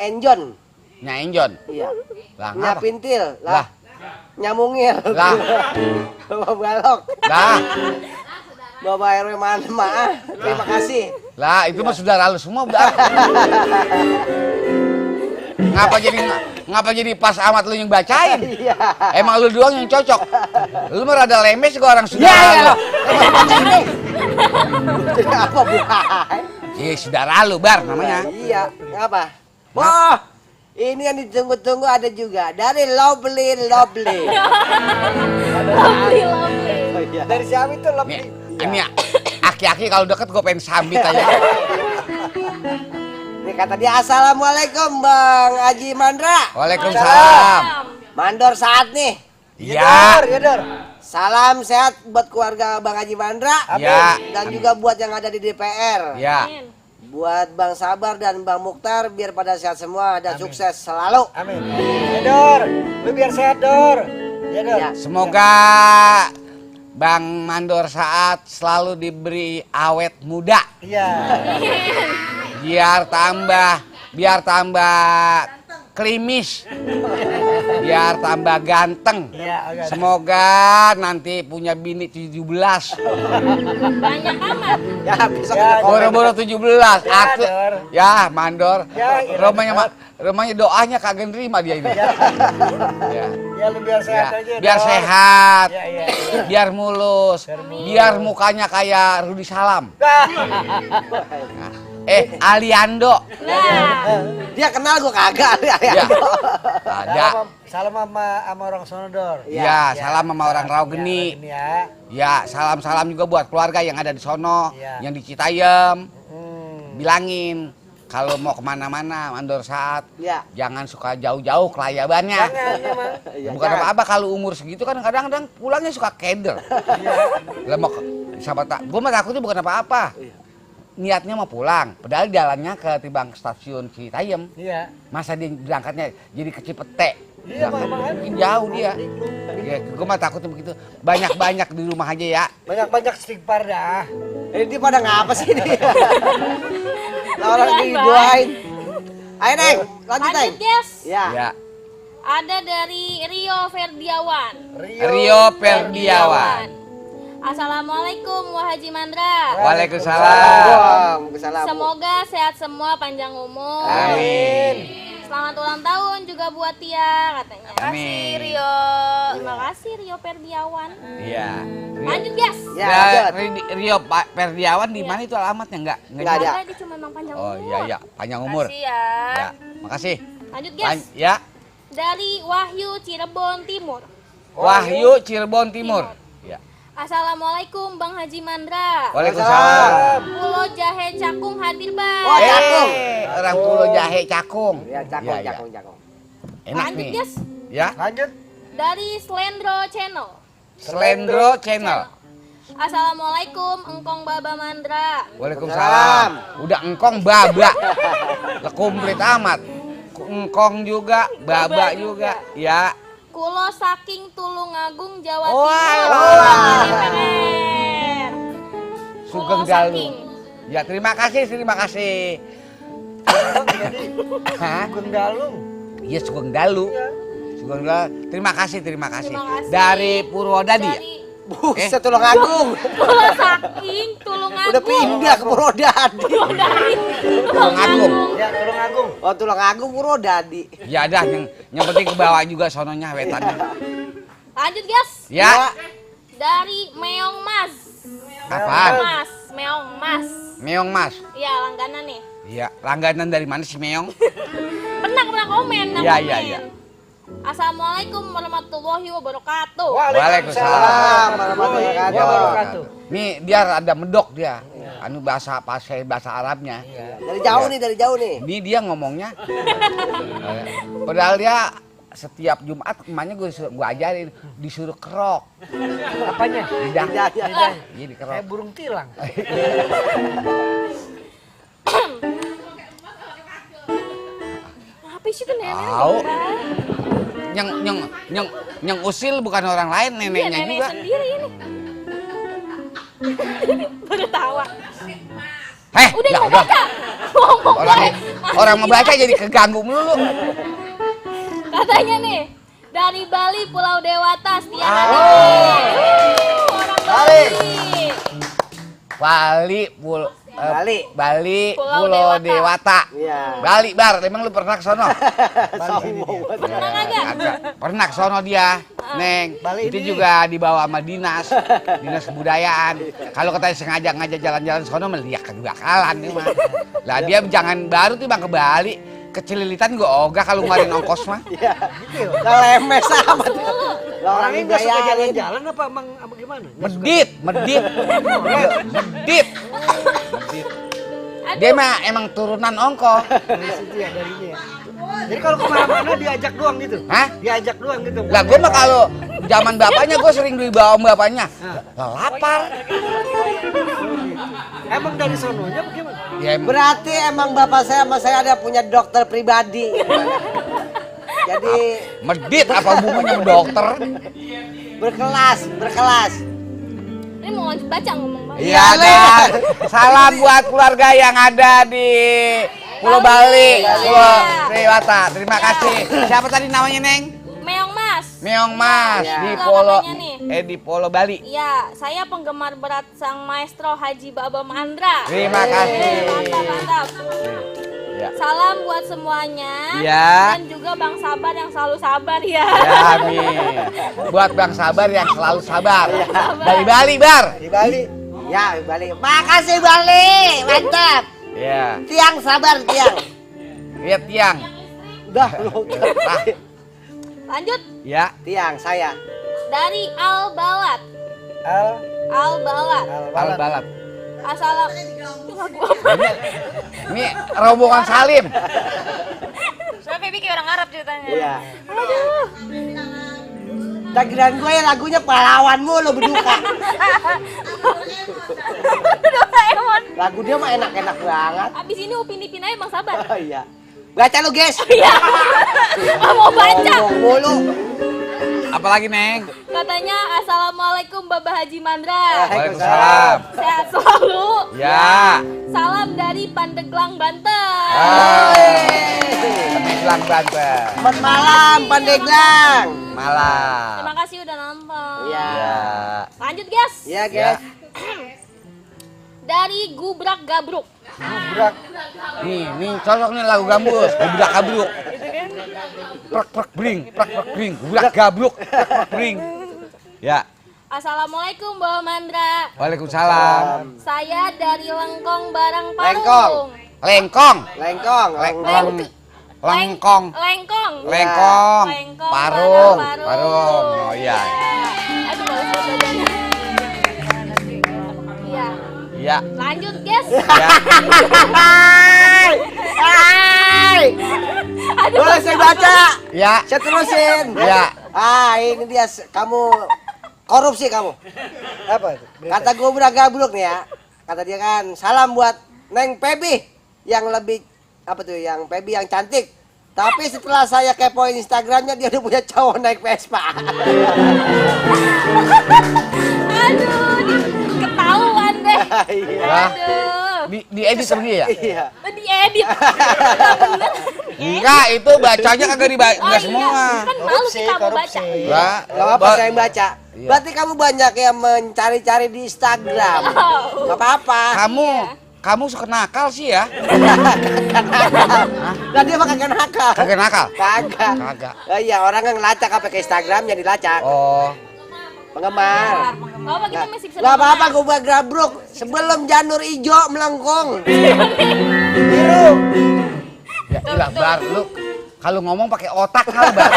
Enjon. Nya Enjon. Iya. Lah Nya ngapa? Pintil. Lah. Nya Mungil. Lah. Bapak Balok. Lah. Bapak RW Maah. Terima kasih. Lah itu mah saudara lu semua udah. Ngapa jadi pas amat lu yang bacain? Iya. Emang lu doang yang cocok. Lu mah rada lemes gua orang saudara Iya. lu. Jadi apa Bu? Iya saudara lu bar namanya. Iya. Apa? Oh, ini yang ditunggu-tunggu ada juga dari Lovely. Dari siapa itu lebih? Ini aki-aki kalau deket gue pengen sambit aja. Ini kata dia assalamualaikum Bang Haji Mandra. Waalaikumsalam. Mandor saat nih. Iya. Salam sehat buat keluarga Bang Haji Mandra. Iya. Dan juga buat yang ada di DPR. Iya. Buat Bang Sabar dan Bang Mukhtar biar pada sehat semua dan sukses selalu. Amin. Ya Dor, lu biar sehat Dor. Ya Dor. Ya. Semoga Bang Mandor Saat selalu diberi awet muda. Iya. Biar tambah klimis. Biar tambah ganteng. Iya, Semoga nanti punya bini 17. Banyak amat. Ya besok Ya, Boro-boro 17. Atuh. Dor. Ya, Mandor. Ya, iya, Rumahnya doanya kagak nerima dia ini. Ya. Ya lu biar sehat Ya, aja. biar Dor. sehat, Ya, iya. biar mulus, biar mukanya kayak Rudi Salam. Aliando. dia kenal gua kagak. Ya. Ada. Salam sama orang sono Dor. Ya, salam sama orang Raugeni. Ini ya. Ya, salam-salam juga buat keluarga yang ada di sono, Ya. yang di Citayam. Bilangin, kalau mau kemana-mana mandor saat Ya. jangan suka jauh-jauh kelayabannya. Iya, Bukan jangan. apa-apa kalau umur segitu kan kadang-kadang pulangnya suka keder. Lah mau siapa tak? Gue mah takutnya bukan apa-apa. Niatnya mau pulang, padahal jalannya ke Tibang stasiun Citayam. Iya. Masa dia berangkatnya jadi ke Cipete? Iya, Mungkin jauh dia. Ya, gue mah takutnya begitu. Banyak-banyak di rumah aja ya. Banyak-banyak istighfar dah. Ini pada ngapa sih ini? Orang didoain. Ayo Neng, lanjut Neng. Lanjut guys. Ya. Ya. Ada dari Rio Ferdiawan. Rio Perdiawan. Assalamualaikum Haji Mandra. Waalaikumsalam. Waalaikumsalam. Semoga sehat semua, panjang umur. Amin. Selamat ulang tahun juga buat Tia katanya. Amin. Rio. Terima kasih Rio Perdiawan. Iya. Lanjut guys. Ya, lanjut. Rio Perdiawan di mana itu alamatnya enggak? Nggak ada. Dia cuma emang panjang Oh umur. iya iya, panjang umur. Makasih ya. Ya, makasih. Lanjut guys. Ya. Dari Wahyu Cirebon Timur. Wahyu Cirebon Timur. Ya. Assalamualaikum Bang Haji Mandra. Waalaikumsalam. Pulau Jahe Cakung hadir Bang. Oh, Cakung. Orang Pulau Jahe Cakung. Ya, Cakung, Ya, ya. Cakung. Enak Lanjut nih. guys. Ya. Lanjut. Dari Slendro Channel. Slendro Channel. Assalamualaikum Engkong Baba Mandra. Waalaikumsalam. Udah engkong baba. Lah komplit amat. Engkong juga, baba juga. Ya. Kulo saking Tulungagung Jawa Wah. Timur. Keren. Sugeng Kulo Dalu. saking. Ya, terima kasih, terima kasih. Hah? Sugeng Galung. Iya, Sugeng Dalu. Sugeng Dalu. Terima kasih, terima kasih. Terima kasih. Dari Purwodadi ya? Dari Buset, Tulungagung. Kulo saking Tulungagung. Udah pindah ke Purwodadi. Tulungagung. Ya, Tulungagung. Oh, Tulungagung Purwodadi. Ya dah, yang penting ke bawah juga sononya wetannya. Lanjut guys. Ya. Dari Meong Mas. Apaan? Mas, Meong Mas. Meong Mas. Iya, langganan nih. Iya, langganan dari mana sih Meong? Pernah komen. Iya, iya, iya. Assalamualaikum warahmatullahi wabarakatuh. Waalaikumsalam. Warahmatullahi Ya, wabarakatuh. Nih dia ada medok dia. Anu bahasa Arabnya. Dari jauh nih, dari jauh nih. Ini dia ngomongnya. Padahal dia setiap Jumat emaknya gue ajarin disuruh kerok. Apanya? Lidah. Ya. Iya dikerok. Kayak burung tilang. Apa sih kan nenek? Tahu. Yang usil bukan orang lain, Iya, neneknya nenek juga. sendiri ini. Baru tawa. Ya Udah nggak udah. baca. Ngomong Orang gue. orang membaca jadi keganggu melulu. Katanya nih, dari Bali Pulau Dewata Setia Ah. Nadi. Orang Bali. Bali, Pulau Pulau Dewata. Dewata. Iya. Bali, Bar, emang lu pernah ke sono? Pernah kagak? Agak. Pernah ke sono dia, Neng. Bali Itu ini. juga dibawa sama dinas kebudayaan. Kalau katanya sengaja ngajak jalan-jalan sono, mah dia kebakalan nih mah. Lah dia jangan baru tuh bang ke Bali, kecelilitan gua ogah kalau ngeluarin ongkos mah. Lah lemes amat. Lah orang Orangnya ini nggak suka bayarin. jalan-jalan apa emang apa gimana? Medit. Dia mah emang turunan ongkos. Dari situ ya, dari ini ya. Jadi kalau kemana-mana diajak doang gitu? Hah? Diajak doang gitu? Lah gua mah kalau zaman bapaknya gua sering dibawa sama bapaknya. Lah lapar. Emang dari sononya bagaimana? Ya, Berarti emang bapak saya sama saya ada punya dokter pribadi. Jadi medit apa hubungannya sama dokter? berkelas. Ini mau lanjut baca ngomong banget. Iya dan salam buat keluarga yang ada di Pulau Bali, Pulau Dewata. Terima kasih. Siapa tadi namanya Neng? Meong Mas. Meong Mas Ya. di Itulah Pulau namanya nih. di Pulau Bali. Iya, saya penggemar berat sang maestro Haji Baba Mandra. Terima kasih. Mantap. Ya. Salam buat semuanya. Ya. Dan juga Bang Sabar yang selalu sabar ya. Ya, amin. Buat Bang Sabar yang selalu sabar. Dari Bali, Bar. Di Bali. Ya, di Bali. Makasih Bali. Mantap. Ya. Tiang sabar, tiang. Lihat tiang. Udah lu. Ah, Lanjut ya. Tiang saya. dari Al Balat. Al Al Balat. Al balat. Ini rombongan Salim. Soalnya Feby kayak orang Arab ceritanya. Iya. Takdiran gue ya lagunya pahlawanmu lo berduka. Doraemon. Lagu dia mah enak-enak banget. Abis ini Upin Ipin aja Bang Sabar. Oh iya. Baca lu, guys. Iya. Mau baca. Ngomong mulu. Apalagi, Neng? Katanya Assalamualaikum Bapak Haji Mandra. Waalaikumsalam. Sehat selalu. Ya. Salam dari Pandeglang, Banten. Pandeglang, Banten. Selamat malam, Pandeglang. Malam. Terima kasih udah nonton. Iya. Lanjut guys. Iya, guys. Dari Gubrak Gabruk. Nih cocok nih lagu gambus. Gubrak gabruk. Prek bring, gubrak gabruk, prek bring. Ya. Assalamualaikum Bapak Mandra. Waalaikumsalam. Saya dari Lengkong Barang Lengkong. Parung. Lengkong. Lengkong. Lengkong. Lengkong. Lengkong. Lengkong, Parung. Parung. Parung. Oh iya. Aduh, bagus bacanya. Iya. Iya. Lanjut, guys. Ya. Hai. Boleh saya baca? Ya. Saya terusin. Ya. Ini dia kamu korupsi kamu. Apa itu? Kata Gubrak Gabruk nih ya. Kata dia kan, salam buat Neng Pebi yang lebih apa tuh, yang Pebi yang cantik. Tapi setelah saya kepoin Instagramnya dia udah punya cowok naik Vespa. Aduh, ketahuan deh. Lah. Aduh. Di edit sama dia ya? Iya. Diedit. Enggak, itu bacanya kagak dibaca Oh, semua. Kan malu sih kamu baca. Enggak. Gak apa-apa saya yang baca. Berarti kamu banyak yang mencari-cari di Instagram. Gak apa-apa. Kamu suka nakal sih ya? Nah dia mah kagak nakal. Kagak nakal? Kagak. Kagak. Iya, orang yang ngelacak apa ke Instagramnya dilacak. Oh. Penggemar. Gak apa, kita masih bisa Gak apa-apa, Gubrak Gabruk. Sebelum janur ijo melengkung. Biru. Ya gila, Bar, lu kalau ngomong pakai otak kali, Bar.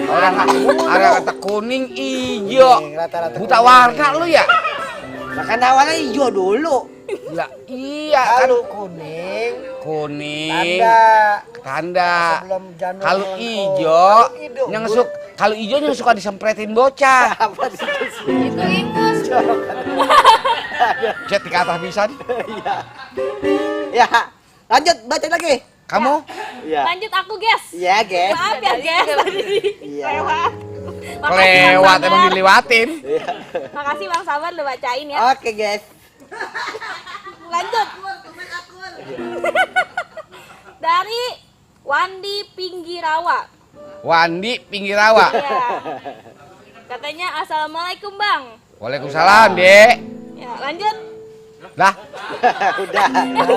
Orang kata kuning, ijo. Buta warna lu ya? Makan awalnya ijo dulu. Gila, iya kan kuning. Tanda. Kalau ijo, kalau ijo yang suka disempretin bocah. Apa di situ? Itu ingus. Cet di atas pisan. Ya, lanjut baca lagi. Kamu? Iya. Lanjut aku, guys. Iya, guys. Maaf ya, guys. Tadi Iya. lewat. Kelewat emang dilewatin. Makasih Bang Sabar udah bacain ya. Oke, guys. Lanjut. Dari Wandi Pinggirawa. Wandi pinggir rawa. Iya. Katanya Assalamualaikum Bang. Waalaikumsalam, Dek. Ya, lanjut. Dah. Udah.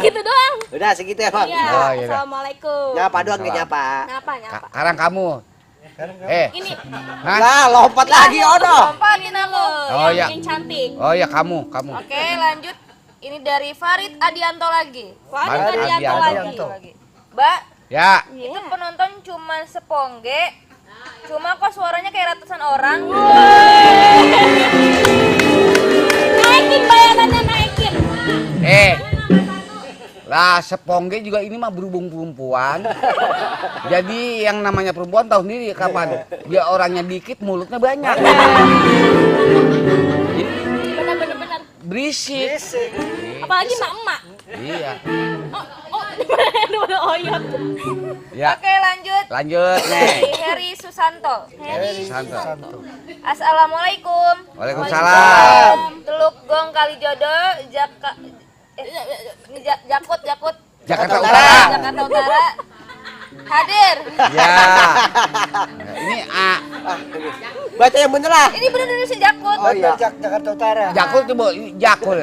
Gitu doang. Udah segitu ya, Bang. Iya, Oh, iya dah. Assalamualaikum. Nyapa doang ke nyapa. Nyapa, nyapa. Sekarang kamu. Ini Hah? Lah, lompat lagi ono. Lompatin aku. Oh, iya. Yang cantik. Oh ya kamu. Oke, lanjut. Ini dari Farid Adianto lagi. Farid Farid Adianto lagi. Mbak, Ya. itu penonton cuma sepongge. Cuma kok suaranya kayak ratusan orang. Naikin bayarannya, naikin. Lah sepongge juga ini mah berhubung perempuan. Jadi yang namanya perempuan tahu sendiri kapan dia orangnya dikit mulutnya banyak. Benar-benar. Berisik. Apalagi emak-emak. Iya. Oh, oyot. Ya. Oke, lanjut. Lanjut nih. Dari Heri Susanto. Santo. Assalamualaikum. Waalaikumsalam. Teluk Gong Kalijodo, Jakut. Jakarta Utara. Jakarta Utara. Hadir. Ya. Ini A. Baca yang bener lah. Ini bener dari si Jakut. Oh iya. Jakarta Utara. Jakul tuh, Bu. Jakul.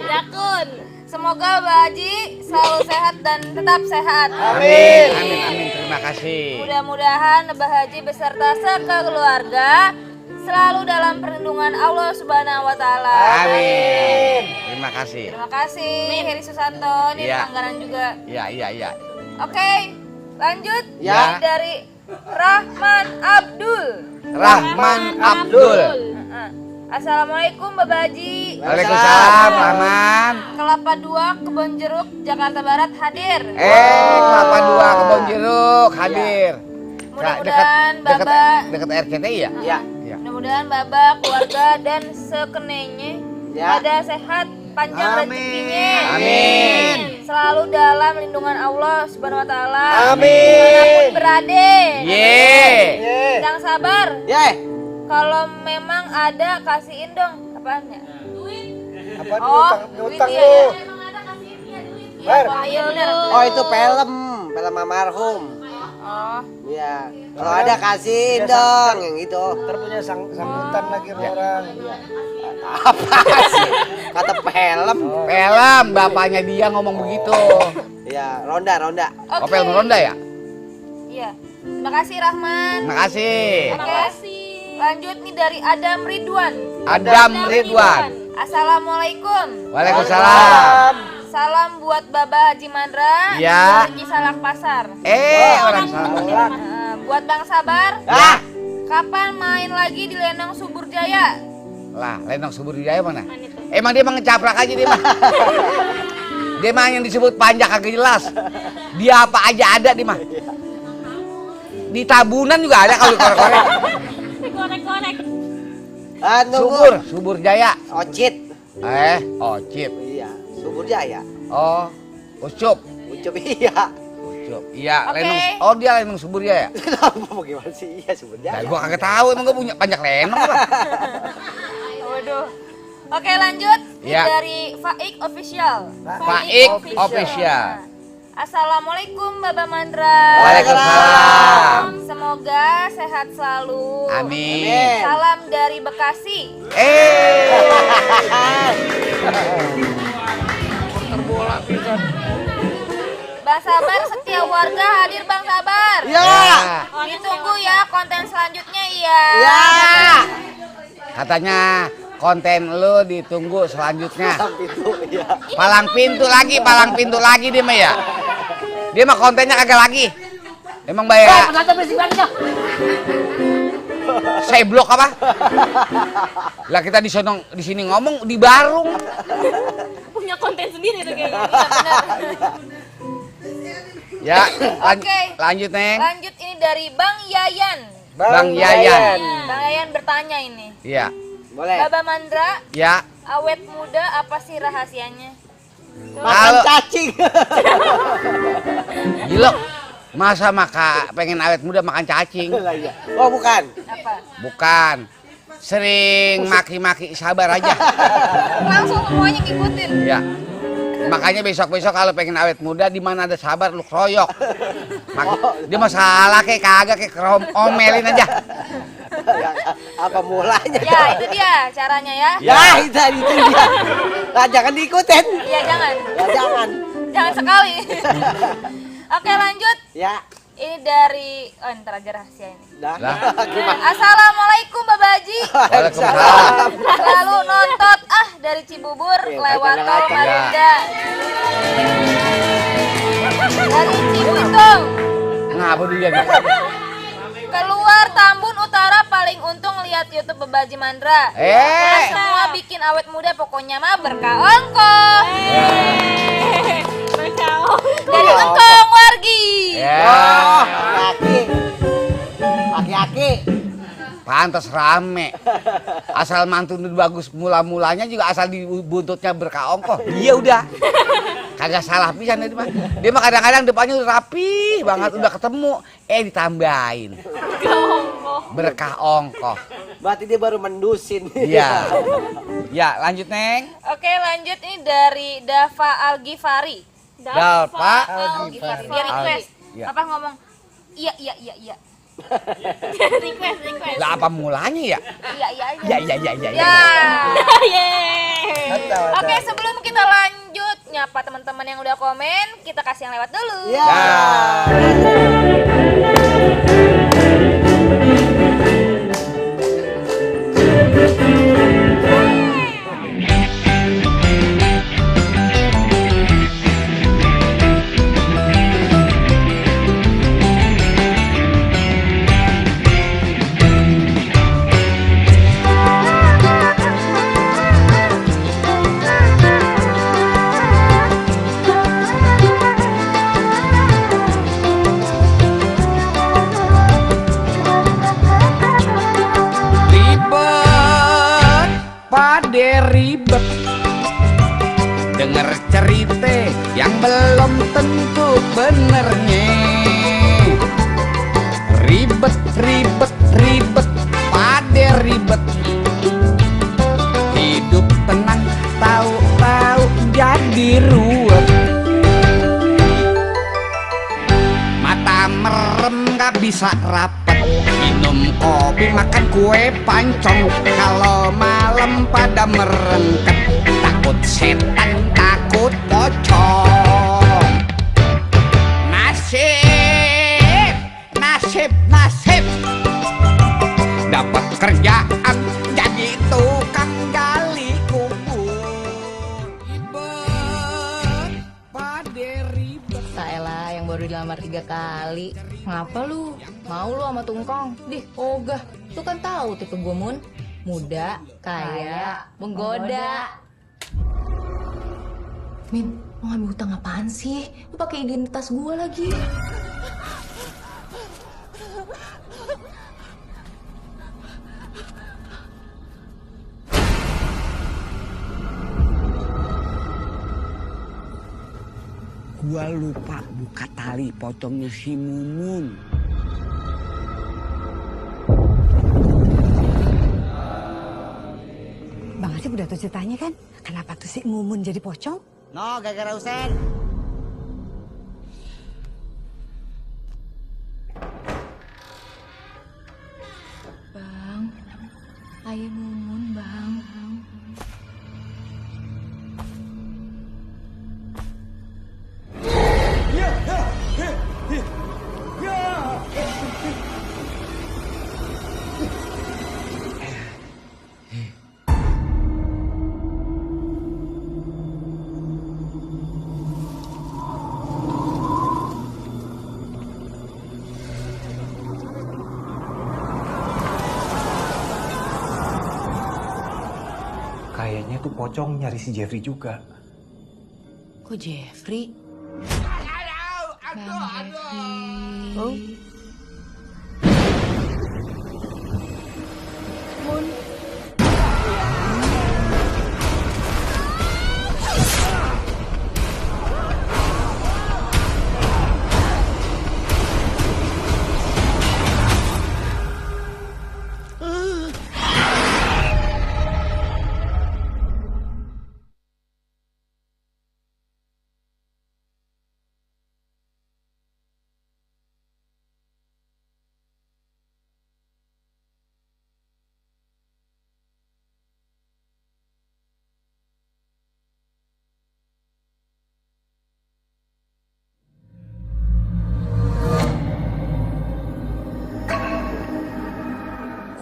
Jakun. Semoga Mbak Haji selalu sehat dan tetap sehat. Amin. Terima kasih. Mudah-mudahan Mbak Haji beserta sekeluarga selalu dalam perlindungan Allah Subhanahu wa taala. Amin. Terima kasih. Terima kasih Heri Susanto, ini Iya. pelanggaran juga. Iya. Oke, lanjut. Ya. Ini dari Rahman Abdul. Rahman Abdul. Assalamualaikum Bapak Haji. Waalaikumsalam, Rahman. Kelapa 2 Kebon Jeruk Jakarta Barat hadir. Kelapa 2 Kebon Jeruk hadir. Mudah-mudahan Bapak dekat RCTI ya? Iya. Iya. mudah-mudahan Bapak, keluarga dan sekenenya Ya. pada sehat, panjang rezekinya. Amin. Selalu dalam lindungan Allah Subhanahu wa taala. Amin. Dimanapun berada. Ye. Jangan sabar. Ye. Kalau memang ada kasihin dong. Apaan ya? Apa Oh, duit duit lu? ya. Iya, Bar. Pak. Iya benar. Oh itu film almarhum. Oh. Iya. Kalau ada kasihin dong yang itu. Ntar punya sambutan lagi sama orang. Apa sih? Kata film. Film, bapaknya dia ngomong begitu. Iya, ronda. Oh, film ronda ya? Iya. Terima kasih Rahman. Terima kasih. Oke. Lanjut nih dari Adam Ridwan. Adam Ridwan. Assalamualaikum. Waalaikumsalam. Salam buat Baba Haji Mandra. Ya. Dari Cisalak Pasar. Orang salah. Buat Bang Sabar. Ah, Kapan main lagi di Lenong Subur Jaya? Lah, Lenong Subur Jaya mana? Emang dia mah ngecaprak aja dia mah. Dia mah yang disebut panjang kagak jelas. Dia apa aja ada dia mah. Di Tabunan juga ada kalau korek-korek. Korek-korek. Subur Jaya. Ocit. Ocit. Iya, Subur Jaya. Oh, Ucup. Ucup iya. Ucup. Iya, Oke. Lenong. Oh, dia Lenong Subur Jaya. Kenapa bagaimana sih? Iya, Subur Nah, Jaya. gua kagak tahu emang gua punya panjang lenong apa. Waduh. Oke lanjut. Ini Ya. dari Faik Official. Faik Official. Assalamualaikum Baba Mandra. Waalaikumsalam. Semoga sehat selalu. Amin. Salam dari Bekasi. Bang Sabar setia warga hadir Bang Sabar. Iya. Ditunggu ya konten selanjutnya ya. Iya. Katanya konten lu ditunggu selanjutnya. Itu iya. Palang pintu lagi dia mah ya. Dia mah kontennya kagak lagi. Emang bayar. Saya blok apa? Lah kita di sini ngomong di Barung. Punya konten sendiri tuh kayaknya. Ya, Oke. lanjut Neng. Lanjut ini dari Bang Yayan. Bang Yayan. Bang Yayan bertanya ini. Iya. Boleh. Baba Mandra, Ya. awet muda apa sih rahasianya? Makan Kalau- cacing. Gila. Masa pengen awet muda makan cacing? Lah, iya. Oh, bukan. Apa? Bukan. Sering maki-maki Sabar aja. Langsung semuanya ngikutin. Ya. Makanya besok-besok kalau pengen awet muda di mana ada Sabar lu kroyok. Dia masalah kayak kagak kayak omelin aja. Ya, apa mulanya? Ya, itu dia caranya ya. Ya, itu dia. Nah, jangan diikutin. Iya, jangan. Ya, jangan. Jangan sekali. Oke, lanjut. Ya. Ini dari ntar aja rahasia ini. Dah. Lah. Assalamualaikum Baba Haji. Waalaikumsalam. Lalu nonton dari Cibubur lewat tol Marunda. Dari Cibitung. Ngapa dia gitu? Keluar Tambun Utara paling untung lihat YouTube Baba Haji Mandra. Semua bikin awet muda pokoknya mah berkah ongkoh. Dari Engkong Wargi. Oh, laki-laki. Pantas rame. Asal mantun bagus mula-mulanya juga asal di buntutnya berkah ongkoh. Dia udah. Kagak salah pisan dia mah. Dia mah kadang-kadang depannya udah rapi banget udah ketemu ditambahin. Berkah ongkoh. Berarti dia baru mendusin. Iya. Ya, lanjut Neng. Oke, lanjut ini dari Dava Algifari. Dalpa Algifari. Dia request. Iya. Apa ngomong? Iya. Request. lah apa mulanya ya? Iya aja. Ya. Ya. Oke, sebelum kita lanjut nyapa teman-teman yang udah komen, kita kasih yang lewat dulu. Ya. Pade ribet denger cerita yang belum tentu benernya. Ribet, ribet, ribet, pade ribet. Hidup tenang, tahu-tahu jadi ruwet. Mata merem gak bisa rapet, minum kopi makan kue pancong. Kalau malam pada merengket, takut setan, takut pocong. Nasib, nasib, nasib, dapat kerjaan jadi tukang gali kubur. Ribet, pade ribet. Saelah yang baru dilamar 3 kali. Ngapa lu? Mau lu sama tungkong? Dih, ogah. Lu kan tahu tipe gue, Mun. Muda, kaya, menggoda. Min, mau ngambil hutang apaan sih? Lu pakai identitas gue lagi. Gua lupa buka tali pocongnya si Mumun. Bang Asep udah tahu ceritanya kan? Kenapa tuh si Mumun jadi pocong? No, gara-gara Usen. Bang, ayah Mumun, Bang. Kayaknya tuh pocong nyari si Jeffrey juga. Kok Jeffrey? Bang Jeffrey. Oh.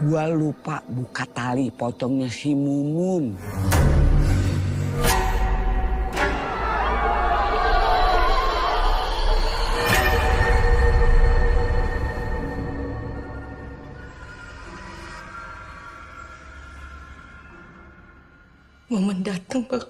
Gua lupa buka tali pocongnya si Mumun. Momen datang, Bang.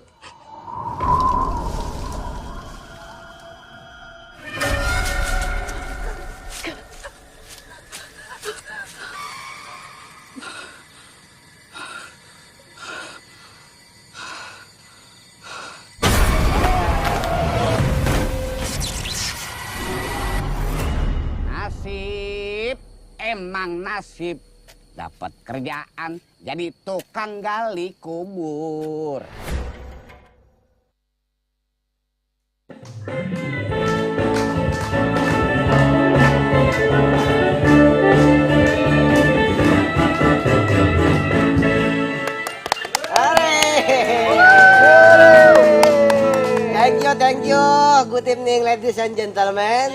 Nasib, emang nasib. Dapat kerjaan jadi tukang gali kubur. Thank you. Good evening ladies and gentlemen.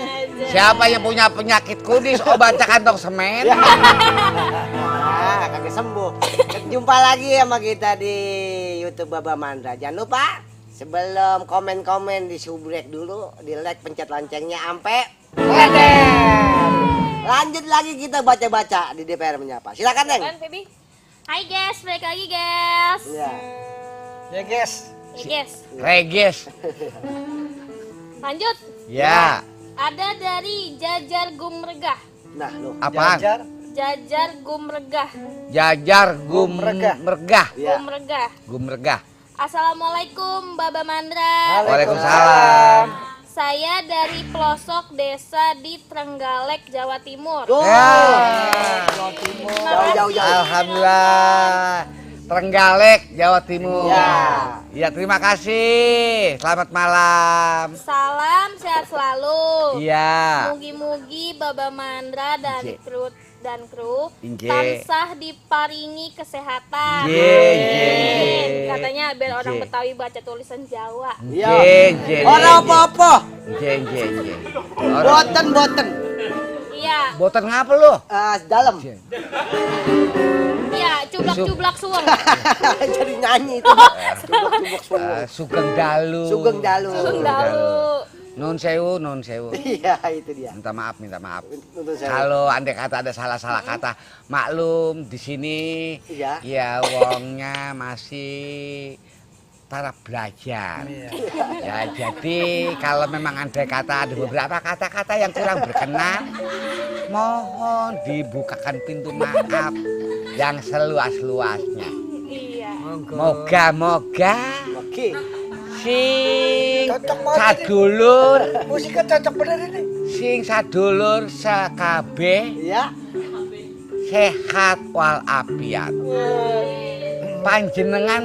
Siapa yang punya penyakit kudis, obat kantong semen? Ah, kagak sembuh. Jumpa lagi sama kita di YouTube Baba Mandra. Jangan lupa sebelum komen-komen di subrek dulu, di like, pencet loncengnya ampe ledeng. Lanjut lagi kita baca-baca di DPR Menyapa. Silakan, Neng. Hai guys, balik lagi guys. Iya. Ya guys. Ya guys. Regis. Lanjut. Ya. Ada dari Jajar Gumregah. Nah, lu. Apa? Jajar. Jajar Gumregah. Jajar Gumregah. Gumregah. Assalamualaikum Baba Mandra. Waalaikumsalam. Saya dari pelosok desa di Trenggalek, Jawa Timur. Jauh-jauh. Alhamdulillah. Trenggalek, Jawa Timur. Ya, terima kasih. Selamat malam. Salam sehat selalu. Iya. Mugi-mugi Baba Mandra dan kru Inge. tansah diparingi kesehatan. Inge. Katanya biar orang Betawi baca tulisan Jawa. Orang apa-apa. Boten. Iya, Boten ngapa lu? Dalam. iya, cublak-cublak suweng. Jadi nyanyi itu. Sugeng Dalu. Sugeng Dalu. Nun sewu. Iya, itu dia. Minta maaf. Nuntun saya. Kalau andai kata ada salah-salah kata, maklum di sini Iya. ya wongnya masih taraf belajar. Ya jadi kalau memang andai kata ada beberapa kata-kata yang kurang berkenan, mohon dibukakan pintu maaf yang seluas-luasnya. Iya. Moga-moga Oke. sing Cocok banget sadulur, Musiknya cocok bener ini. sing sadulur sekabeh Iya. sehat walafiat. Panjenengan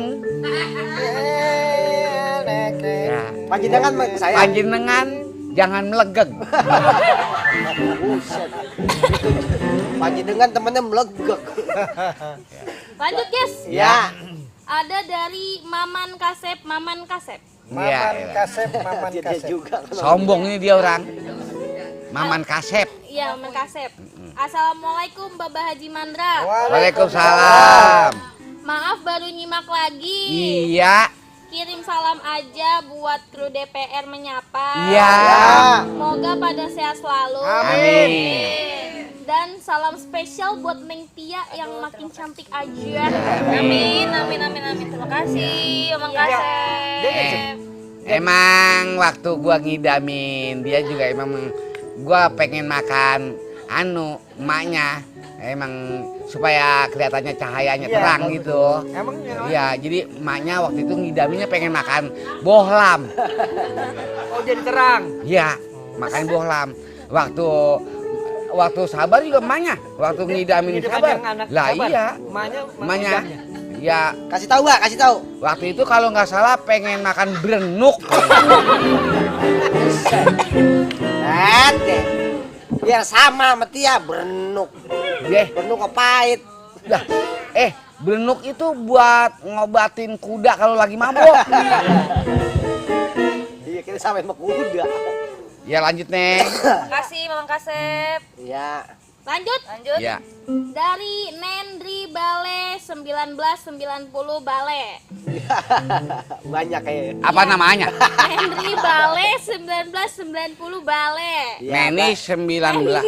ya, Panjenengan saya. panjenengan jangan melegeg. Panjenengan temennya melegek. Lanjut, guys. Ya. Ada dari Maman Kasep. Maman Iya, Kasep. Dia juga. sombong ini dia orang. Maman Kasep. Iya, Maman Kasep. Assalamualaikum Baba Haji Mandra. Waalaikumsalam. Maaf baru nyimak lagi. Iya. Kirim salam aja buat kru DPR menyapa. Iya. Semoga pada sehat selalu. Amin. Dan salam spesial buat Neng Tia yang makin cantik aja. Amin. Terima kasih, Omang Kasep. Emang waktu gua ngidamin dia juga emang gua pengen makan emaknya emang supaya kelihatannya cahayanya terang gitu. Emang Iya, jadi emaknya waktu itu ngidaminnya pengen makan bohlam. oh jadi terang. Iya, makan bohlam. Waktu sabar juga emaknya, waktu ngidamin sabar. Lah iya, emaknya. Ya, Kasih tahu nggak? Kasih tahu. waktu itu kalau nggak salah pengen makan berenuk. Deh. Biar sama sama Tia berenuk. Deh, Berenuk kok pahit. dah. Berenuk itu buat ngobatin kuda kalau lagi mabuk. Iya, kita sama sama kuda. Ya lanjut, Neng. Makasih, Omang Kasep. Iya. Lanjut. Ya. Dari Nendri Bale 1990 Bale. Banyak kayak. Apa namanya? Nendri Bale 1990 Bale. Neni 19.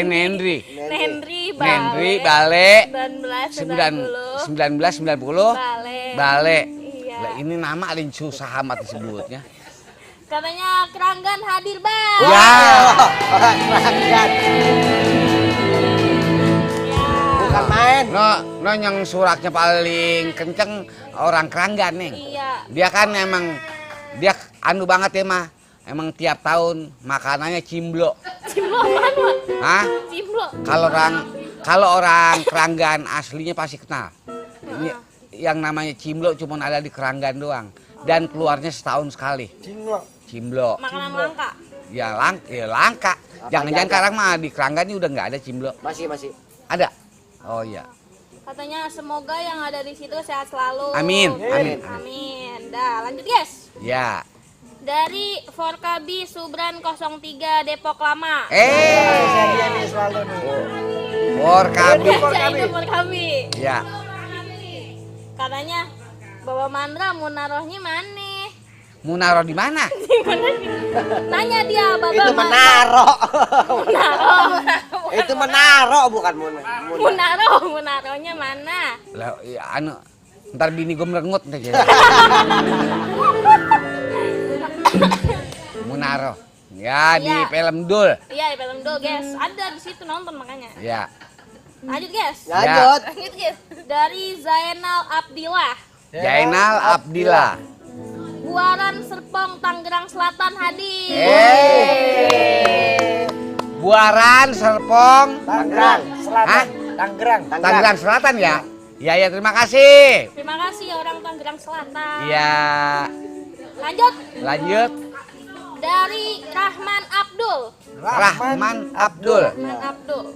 Nendri Nendri Bale Bale 1990 1990 Bale. Bale. Iya. Lah ini nama paling susah amat disebutnya. Katanya Keranggan hadir, Bang. Ya. Keranggan. Bukan main. No yang suraknya paling kenceng orang Keranggan, Neng. Iya. Dia kan emang dia anu banget ya mah. Emang tiap tahun makanannya cimblo. Cimblo apaan, Mak? Hah? Cimblo. Kalau orang Keranggan aslinya pasti kenal. Ini yang namanya cimblo cuma ada di Keranggan doang dan keluarnya setahun sekali. Cimblo. Makanan langka. Ya langka. Jangan-jangan sekarang mah di Keranggan ini udah nggak ada cimblo. Masih. Ada. Oh iya. Katanya semoga yang ada di situ sehat selalu. Amin. Dah, lanjut, guys. Ya. Dari Forkabi Subran 03 Depok Lama. Dia nih selalu nih. Forkabi. Ya. Katanya Bawa Mandra mau naruhnya mana? Mau naruh di mana? Nanya dia, Baba. Itu menaro. Itu menaro bukan Munarohnya mana? Lah ya, anu ntar bini gue merengut nih. Munaro. Ya di Iya. film Dul. Iya, di film Dul, guys. Ada di situ nonton makanya. Ya. Lanjut guys. Lanjut. Lanjut guys. Dari Zainal Abdillah. Jainal Abdillah. Buaran Serpong, Tangerang Selatan hadir. Buaran Serpong. Tangerang Selatan. Hah? Tangerang. Tangerang Selatan ya? Iya ya, terima kasih. Terima kasih orang Tangerang Selatan. Iya. Lanjut. Lanjut. Dari Rahman Abdul. Rahman Abdul. Rahman Abdul.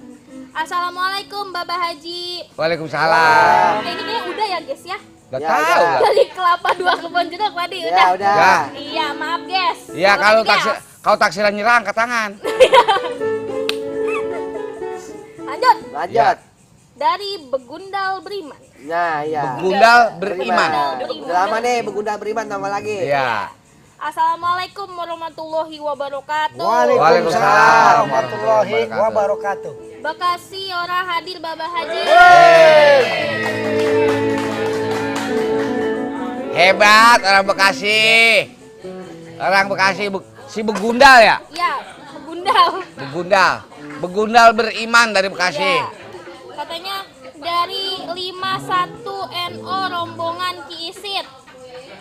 Assalamualaikum Bapak Haji. Waalaikumsalam. Ini kayaknya udah ya guys ya. Udah Ya, tahu ya. lah. Dari Kelapa 2 Kebon Jeruk tadi Ya udah. udah. Ya. Iya, maaf guys. Iya, kalau Lanjut, taksi guys. kalau taksiran nyerang angkat tangan. Lanjut. Lanjut. Dari Begundal Beriman. Nah, iya. Begundal beriman. Udah lama nih Begundal Beriman tambah lagi. Iya. Assalamualaikum warahmatullahi wabarakatuh. Waalaikumsalam warahmatullahi wabarakatuh. Bekasi orang hadir Bapak Haji. Hebat orang Bekasi. Orang Bekasi si Begundal ya? Ya, Begundal. Begundal. Begundal beriman dari Bekasi. Ya. Katanya dari 51 NO rombongan Kiisit.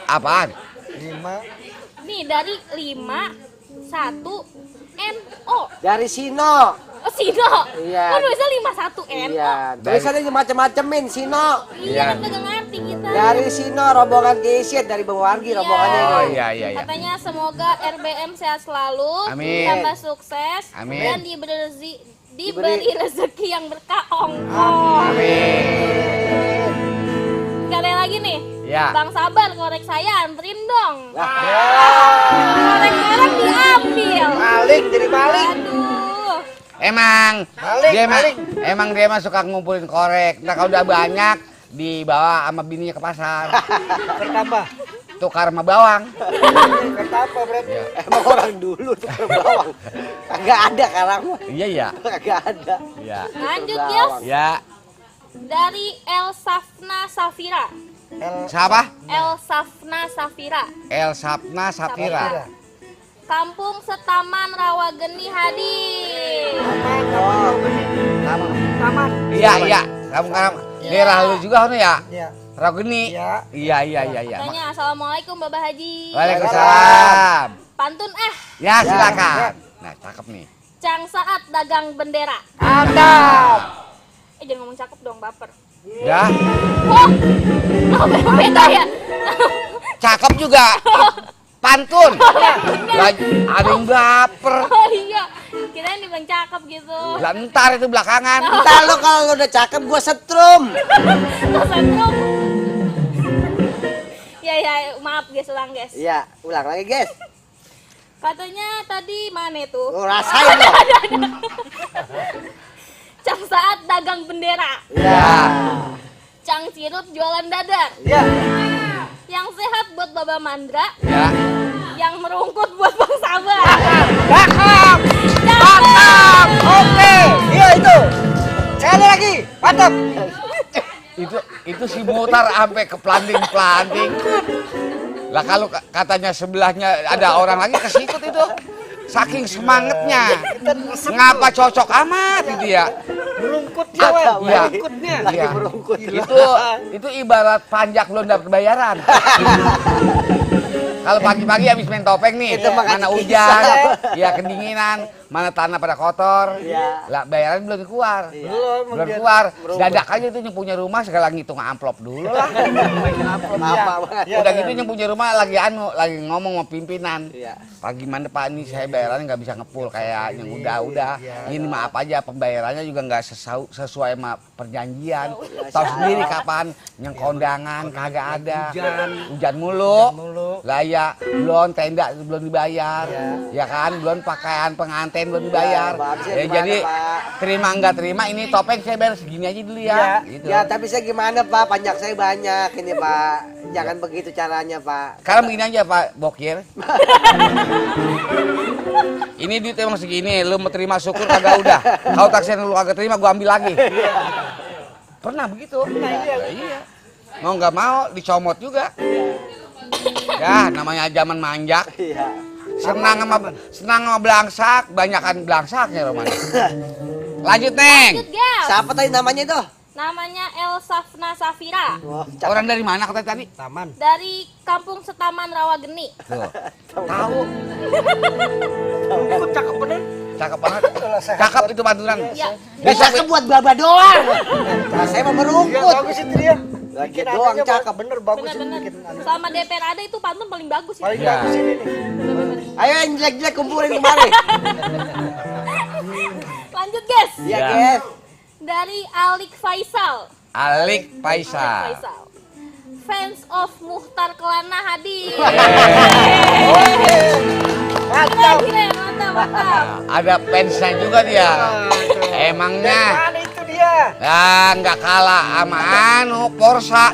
Apaan? 5. Nih dari 51 NO. Dari Sino. Oh, Sino. Iya. Kok nulisnya 51 NO? Iya. Tulisannya macam-macamin Sino. Iya, kan kagak ngerti kita. Dari Sino rombongan Kisit dari Bengwargi rombongannya Oh ini. iya iya iya. Katanya semoga RBM sehat selalu, Amin. tambah sukses, Amin. dan diberi rezeki yang berkah. Amin. Gak ada yang lagi nih. Ya. Bang Sabar korek saya anterin dong. Korek orang diambil. Maling jadi maling. Aduh. Emang Maling, maling. dia mah suka ngumpulin korek. Nah kalau udah banyak dibawa sama bininya ke pasar. Bertambah. Tukar sama bawang. Bertambah berarti. Emang orang dulu tuh bawang. Kagak ada sekarang mah. Iya ya. Kagak ada. Iya. Lanjut guys. Ya. Dari El Safna Safira. Siapa? El Safna Safira. El Sapna Sapira. Kampung Setaman Rawageni hadir. Taman. Iya iya. Kamu daerah lu juga Hono ya? Iya. Rageni. Iya. Iya. Tanya assalamualaikum Bapak Haji. Waalaikumsalam. Pantun Ya silakan. Nah cakep nih. Cang Saat dagang bendera. Jangan ngomong cakep dong, baper. Ya. Oh, beda ya. Cakep juga. Pantun. Ada yang baper. Oh iya, kirain dibilang cakep gitu. Lah ntar itu belakangan. Entar lo kalau lo udah cakep gua setrum. Sentrum. Ya, maaf guys, ulang guys. Iya, ulang lagi, guys. Katanya tadi mana tuh? Oh, rasain lo. Cang Saat dagang bendera. Iya. Cang Sirup jualan dadar. Iya. Yang sehat buat Baba Mandra. Ya. Yang merungkut buat Bang Sabar. Cakep. Mantap. Oke. Iya itu. Sekali lagi. Mantap. Itu si Mutar sampai ke planting. Lah kalau katanya sebelahnya ada orang lagi kesikut itu. Saking semangatnya. Ngapa cocok amat itu ya. Merungkutnya, Wan. Iya. Merungkutnya. Iya. merungkut. Itu ibarat panjak belum dapat bayaran. Kalau pagi-pagi habis main topeng nih, Itu makan mana cikis. hujan, ya kedinginan, mana tanah pada kotor, Iya. lah bayaran belum keluar, belum dia keluar. Dadak aja itu yang punya rumah segala ngitung amplop dulu lah. Apa banget. Iya, Udah iya. gitu yang punya rumah lagi ngomong sama pimpinan. Iya. Pak gimana Pak ini saya bayarannya nggak bisa ngepul kayak yang udah. Ini maaf aja pembayarannya juga nggak sesuai sama perjanjian. Tahu sendiri kapan yang kondangan kagak ada. Hujan mulu. Lah ya belum tenda belum dibayar. Ya kan belum pakaian pengantin belum dibayar. Bagusnya Ya, gimana, jadi Pak? terima nggak terima ini topeng saya bayar segini aja dulu ya. Gitu. Ya, tapi saya gimana, Pak? Panjang saya banyak ini, Pak. Jangan begitu caranya, Pak. Sekarang begini aja Pak Bokir. Ini duit emang segini, lu mau terima syukur kagak udah. Kalau taksiran lu kagak terima gua ambil lagi. Pernah begitu? Iya. Mau nggak mau dicomot juga. Ya namanya zaman manjak. Iya. Senang sama belangsak, banyakan belangsaknya Roman. Lanjut, Neng. Lanjut, guys. Siapa tadi namanya itu? Namanya Elsafna Safira. Orang dari mana kata tadi? Taman. Dari Kampung Setaman Rawageni. Tuh. Tahu. Kok cakep bener? Cakep banget. Cakep itu Panturan. Ya. Bisa buat baba doang. Nah, saya mau Iya, merungkut. bagus itu dia. Lagi Bikin doang adanya cakep. bener bagus itu Bener-bener. bikin anu. Sama DPR ada itu pantun paling bagus Paling itu. Iya. bagus ini nih. Ayo yang jelek-jelek kumpulin kemari. Lanjut, guys. Iya, Ya. guys. Dari Alik Faisal. Alik Faisal. Faisal. Fans of Muhtar Kelana hadir. Mantap. Keren, mantap. Ada fansnya juga dia. Emangnya Mana itu dia? ya nggak kalah sama anu Porsa.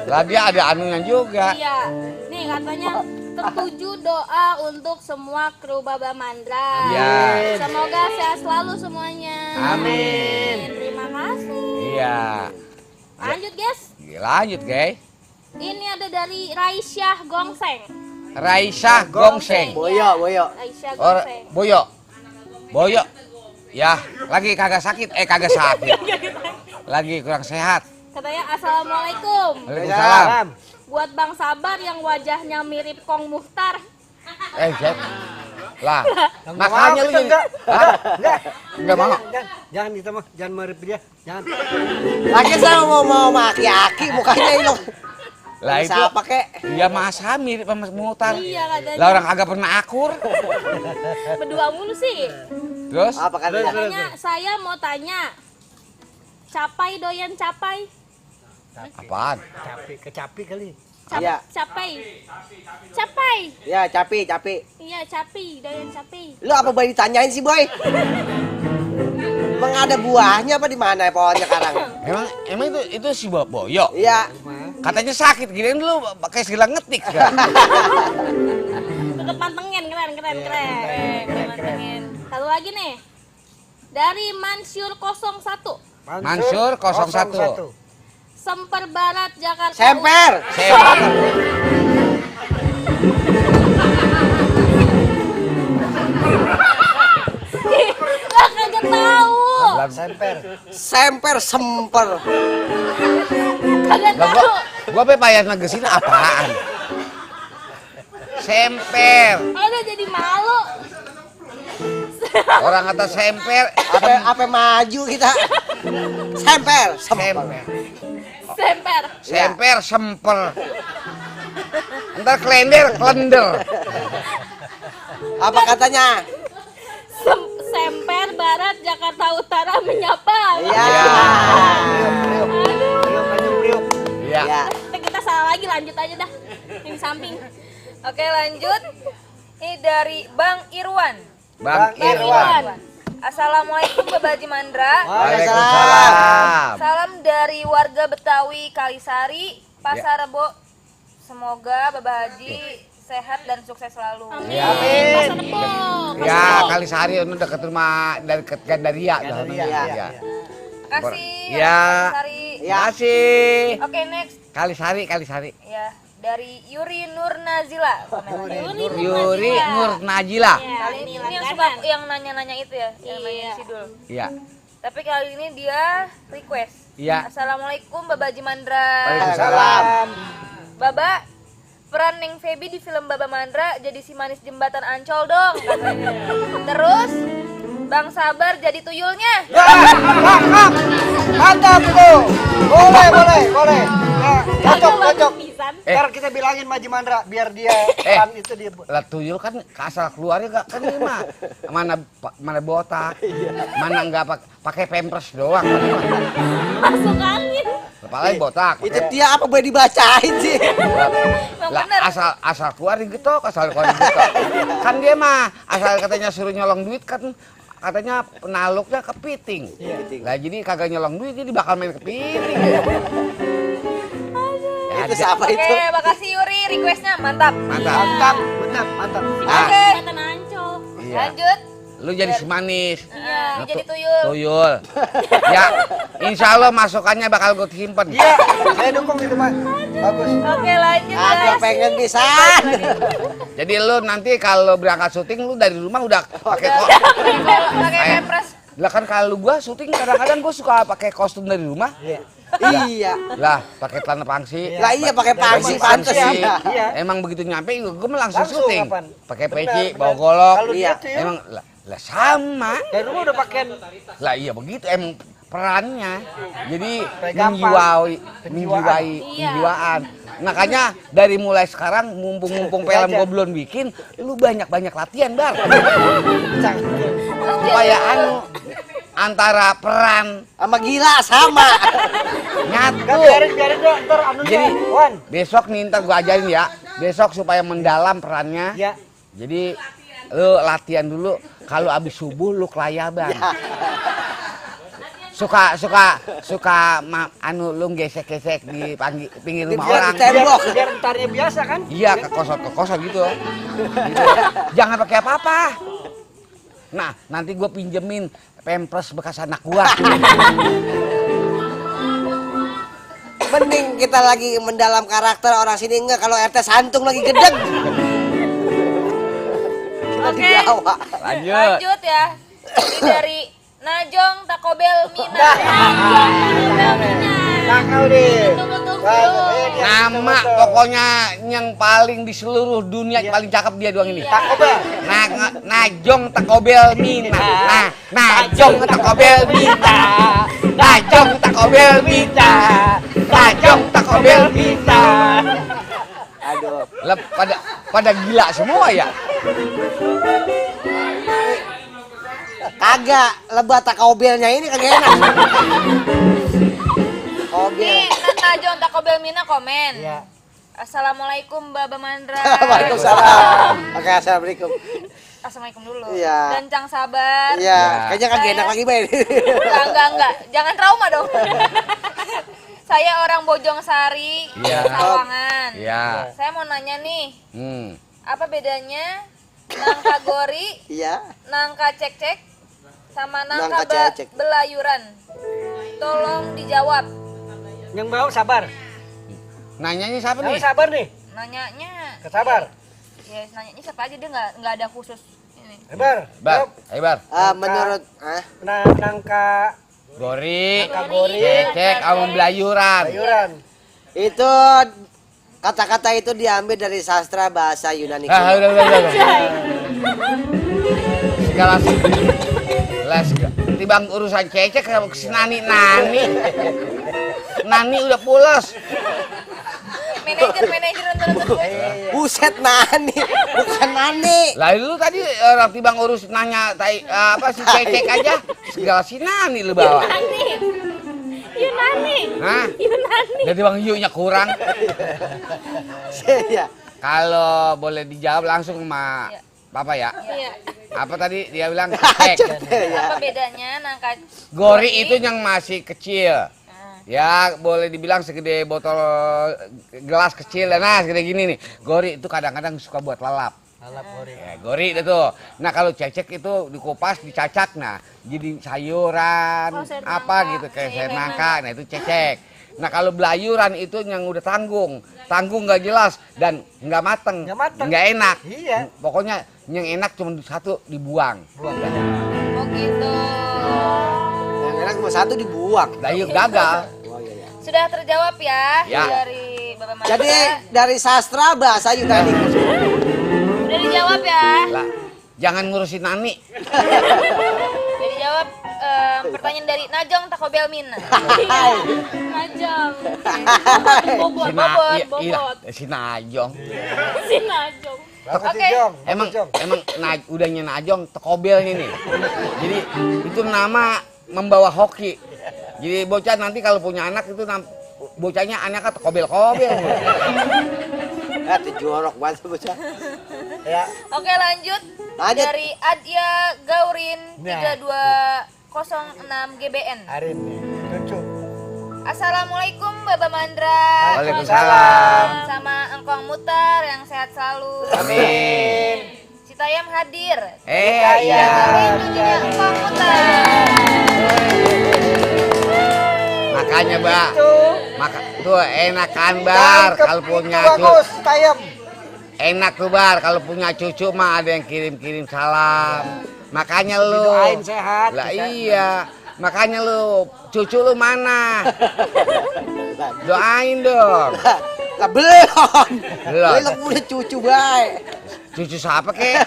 Lagi ada anunya juga. Iya. Nih katanya tertuju doa untuk semua kru Baba Mandra. Iya. Semoga sehat selalu semuanya. Amin. Terima kasih. Iya. Lanjut, guys. Lanjut, guys. Ini ada dari Raisyah Gongseng. Raisa Gongseng. Boyo. Raisyah Or, Gongseng. Boyo. Ya, lagi kagak sakit. Kagak sakit. Lagi kurang sehat. Katanya Assalamualaikum. Waalaikumsalam. Buat Bang Sabar yang wajahnya mirip Kong Muhtar. Cek. Lah, makanya lu jadi enggak mau. Jangan itu mah, jangan mirip dia. Jangan. Lagi saya mau aki-aki mukanya ilok. Lah itu Siapa kek? ya masa mirip sama Muhtar. Iya katanya. Lah orang kagak pernah akur. Berdua mulu sih. Terus Apa katanya? Katanya saya mau tanya. Capai doyan capai. apaan? Kecapi kali. Iya. Capai. Capai. Ya, capi. Iya, capi, doyan capi. Lu apa boleh ditanyain sih, Boy? Emang ada buahnya apa di mana pohonnya karang? Emang itu si Boyo. Iya. Katanya sakit, gini dulu pakai segala ngetik. Tetep pantengin, keren. Pantengin. Satu lagi nih. Dari Mansur 01. Mansur 01. Semper Barat, Jakarta. Semper. Lah kagak tahu. Semper. Kagak Lah tahu. gua payah negesin apaan? Semper. Ada jadi malu. Orang kata semper. Apa maju kita? Semper. Semper, semper. Ntar klender. Apa katanya? Semper Barat, Jakarta Utara menyapa. Iya. Aduh. Iya. Ya. Kita salah lagi, lanjut aja dah. Yang samping. Oke, lanjut. Ini dari Bang Irwan. Bang Irwan. Assalamualaikum Bapak Haji Mandra. Waalaikumsalam. Salam dari warga Betawi Kalisari, Pasar Rebo. Semoga Bapak Haji sehat dan sukses selalu. Amin. Pasar Rebo. Ya, Kalisari itu dekat rumah dari Gandaria. Gandaria. Kasih Ya. Kalisari. Kasih. Oke, next. Kalisari. Ya, dari Yuri Nur Nazila. Yuri Nur Najila. Kali ini yang suka yang nanya-nanya itu ya, yang nanya Sidul. Iya. Tapi kali ini dia request. Iya. Assalamualaikum Bapak Haji Mandra. Waalaikumsalam. Baba, peran Neng Feby di film Baba Mandra jadi si manis jembatan Ancol dong katanya. Terus Bang Sabar jadi tuyulnya. Mantap itu. Boleh. Nah, cocok. Ntar kita bilangin Maji Mandra biar dia kan itu dia. Lah tuyul kan asal keluarnya gak kan ini mah. Mana botak. Mana enggak pakai pampers doang. Masuk angin. Apalagi botak. Itu dia apa boleh dibacain sih? Lah asal keluar digetok, Kan dia mah asal katanya suruh nyolong duit kan katanya penaluknya kepiting. Lah jadi kagak nyolong duit jadi bakal main kepiting. Itu siapa Oke, itu? makasih Yuri, requestnya mantap. Mantap. Mantap. Oke, Jembatan Ancol. Iya. lanjut. Lu jadi si manis. Ini jadi tuyul. Tuyul. Ya, insya Allah masukannya bakal gue simpen. Iya, saya dukung itu Mas. Bagus. Oke, lanjut Aku guys. pengen bisa. Jadi lu nanti kalau berangkat syuting lu dari rumah udah pakai kok. Pakai pampers Lah kan kalau gua syuting kadang-kadang gua suka pakai kostum dari rumah. Iya. Lah, pakai celana pangsi. Lah iya pakai pangsi pantes ya. Iya. Emang begitu nyampe gua langsung Langsung, syuting. kapan? Pakai Benar, peci, benar. bawa golok. Kalau dia tuh ya. Emang lah sama. Dari rumah udah pakai Lah iya begitu emang perannya. Jadi gampang. menjiwaan. Makanya dari mulai sekarang mumpung film gua belum bikin, lu banyak-banyak latihan, Bar. Supaya antara peran Sama gila sama. nyatu. biarin gua ntar anunya. Jadi Wan. besok nih ntar gua ajarin ya. Besok supaya mendalam perannya. Ya. Jadi lu latihan dulu. Kalau abis subuh lu kelayaban. Lu gesek-gesek di pinggir rumah orang. Biar entarnya biasa kan? Iya, kekosot gitu. Gitu. Jangan pakai apa-apa. Nah, nanti gue pinjemin pampers bekas anak gua. Mending kita lagi mendalam karakter orang sini enggak kalau RT Santung lagi gedeg. Oke. Lanjut ya. Ini dari Najong Takobel Mina. Kakak deh. Nama pokoknya yang paling di seluruh dunia paling cakep dia doang ini. Takobel. Najong Takobel Mina. Najong Takobel Mina. Najong Takobel Mina. Najong Takobel Mina. Aduh. Lah pada gila semua ya. Kagak, lebat takobelnya ini kagak enak. Kobel. Nih, Najong Takobel Mina komen. Iya. Assalamualaikum Baba Mandra. Waalaikumsalam. Oke, assalamualaikum. Assalamualaikum dulu. Iya. Dan Cang Sabar. Iya, kayaknya kagak enak lagi, Bay. Enggak. Jangan trauma dong. Saya orang Bojongsari, Iya. Sawangan. Iya. Saya mau nanya nih, Hmm. apa bedanya nangka gori, Iya. nangka cek-cek, sama Nangka nangka cek-cek. belayuran? Tolong dijawab. Yang mau sabar. Nanyanya siapa Kamu nih? sabar nih. Nanyanya. Sabar. Ya, nanyanya siapa aja, dia nggak ada khusus ini. Sabar. Bar, ayo Bar. Menurut Nangka Gori, gori. cek, sama belayuran. sayuran. itu kata-kata itu diambil dari sastra bahasa Yunani. Udah. Segala tibang urusan cecek ke nani. Nani udah pulas. Manajer nonton. Buset Nani, bukan Nani. Lah lu tadi orang tibang urus nanya apa si cecek aja segala si Nani lu bawa. Yunani. Hah? Yunani. Jadi bang Yu-nya kurang. Iya. Kalau boleh dijawab langsung sama Papa ya. Iya. Apa tadi dia bilang cek. Apa bedanya nangka Gori itu yang masih kecil. Ya boleh dibilang segede botol gelas kecil. Nah segede gini nih. Gori itu kadang-kadang suka buat lalap. Lalap gori. Ya, gori itu tuh. Nah kalau cecek itu dikupas, dicacak, nah jadi sayuran sayur apa nangka. gitu kayak Iya, sayur kayak nangka. Nah itu cecek. Nah kalau belayuran itu yang udah tanggung nggak jelas dan nggak mateng, nggak enak. Iya. Pokoknya yang enak cuma satu dibuang. Oh gitu. Yang enak cuma satu dibuang. Layu gagal. Sudah terjawab ya, Ya. dari Bapak Mandra. Jadi dari sastra bahasa Yunani. Udah dijawab ya. Lah, jangan ngurusin Nani. Udah dijawab pertanyaan dari Najong Takobel Mina. Najong. Bobot. Si Najong. Si Najong. Oke. Emang udahnya Najong tekobelnya nih. Jadi itu nama membawa hoki. Jadi bocah nanti kalau punya anak itu bocahnya anaknya tekobel-kobel. Itu jorok banget bocah. Ya. Oke lanjut. Dari Adya Gaurin 3206 GBN. Arin nih. Lucu. Assalamualaikum Baba Mandra. Waalaikumsalam. Sama Engkong Mutar yang sehat selalu. Amin. Si Tayam hadir. Iya. Cucunya Engkong Mutar. Makanya, Mbak. Tuh enakan Bar kalau punya bagus, Tayam. Enak tuh Bar, kalau punya cucu mah ada yang kirim-kirim salam. Makanya lu Doain sehat. lah iya, makanya lu cucu lu mana? Doain dong. Lah belum. Belum. Belum punya cucu baik. Cucu siapa kek?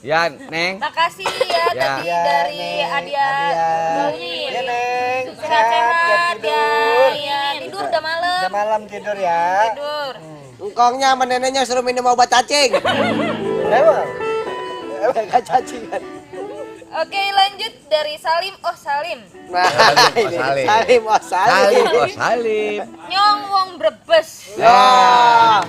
Ya, Neng. Makasih ya, Ya. tadi dari Neng, Adia Adia. Baunyir. Ya, Neng. Sehat-sehat Biar ya. tidur. Iya, tidur udah malam. Udah malam tidur ya. Tidur. Engkongnya sama neneknya suruh minum obat cacing. Emang? Gak cacingan. Oke, lanjut dari Salim. Oh, Salim. Nah, Salim, ini Salim. Salim, oh Salim. Salim, oh Salim. Nyong Wong Brebes. Ya.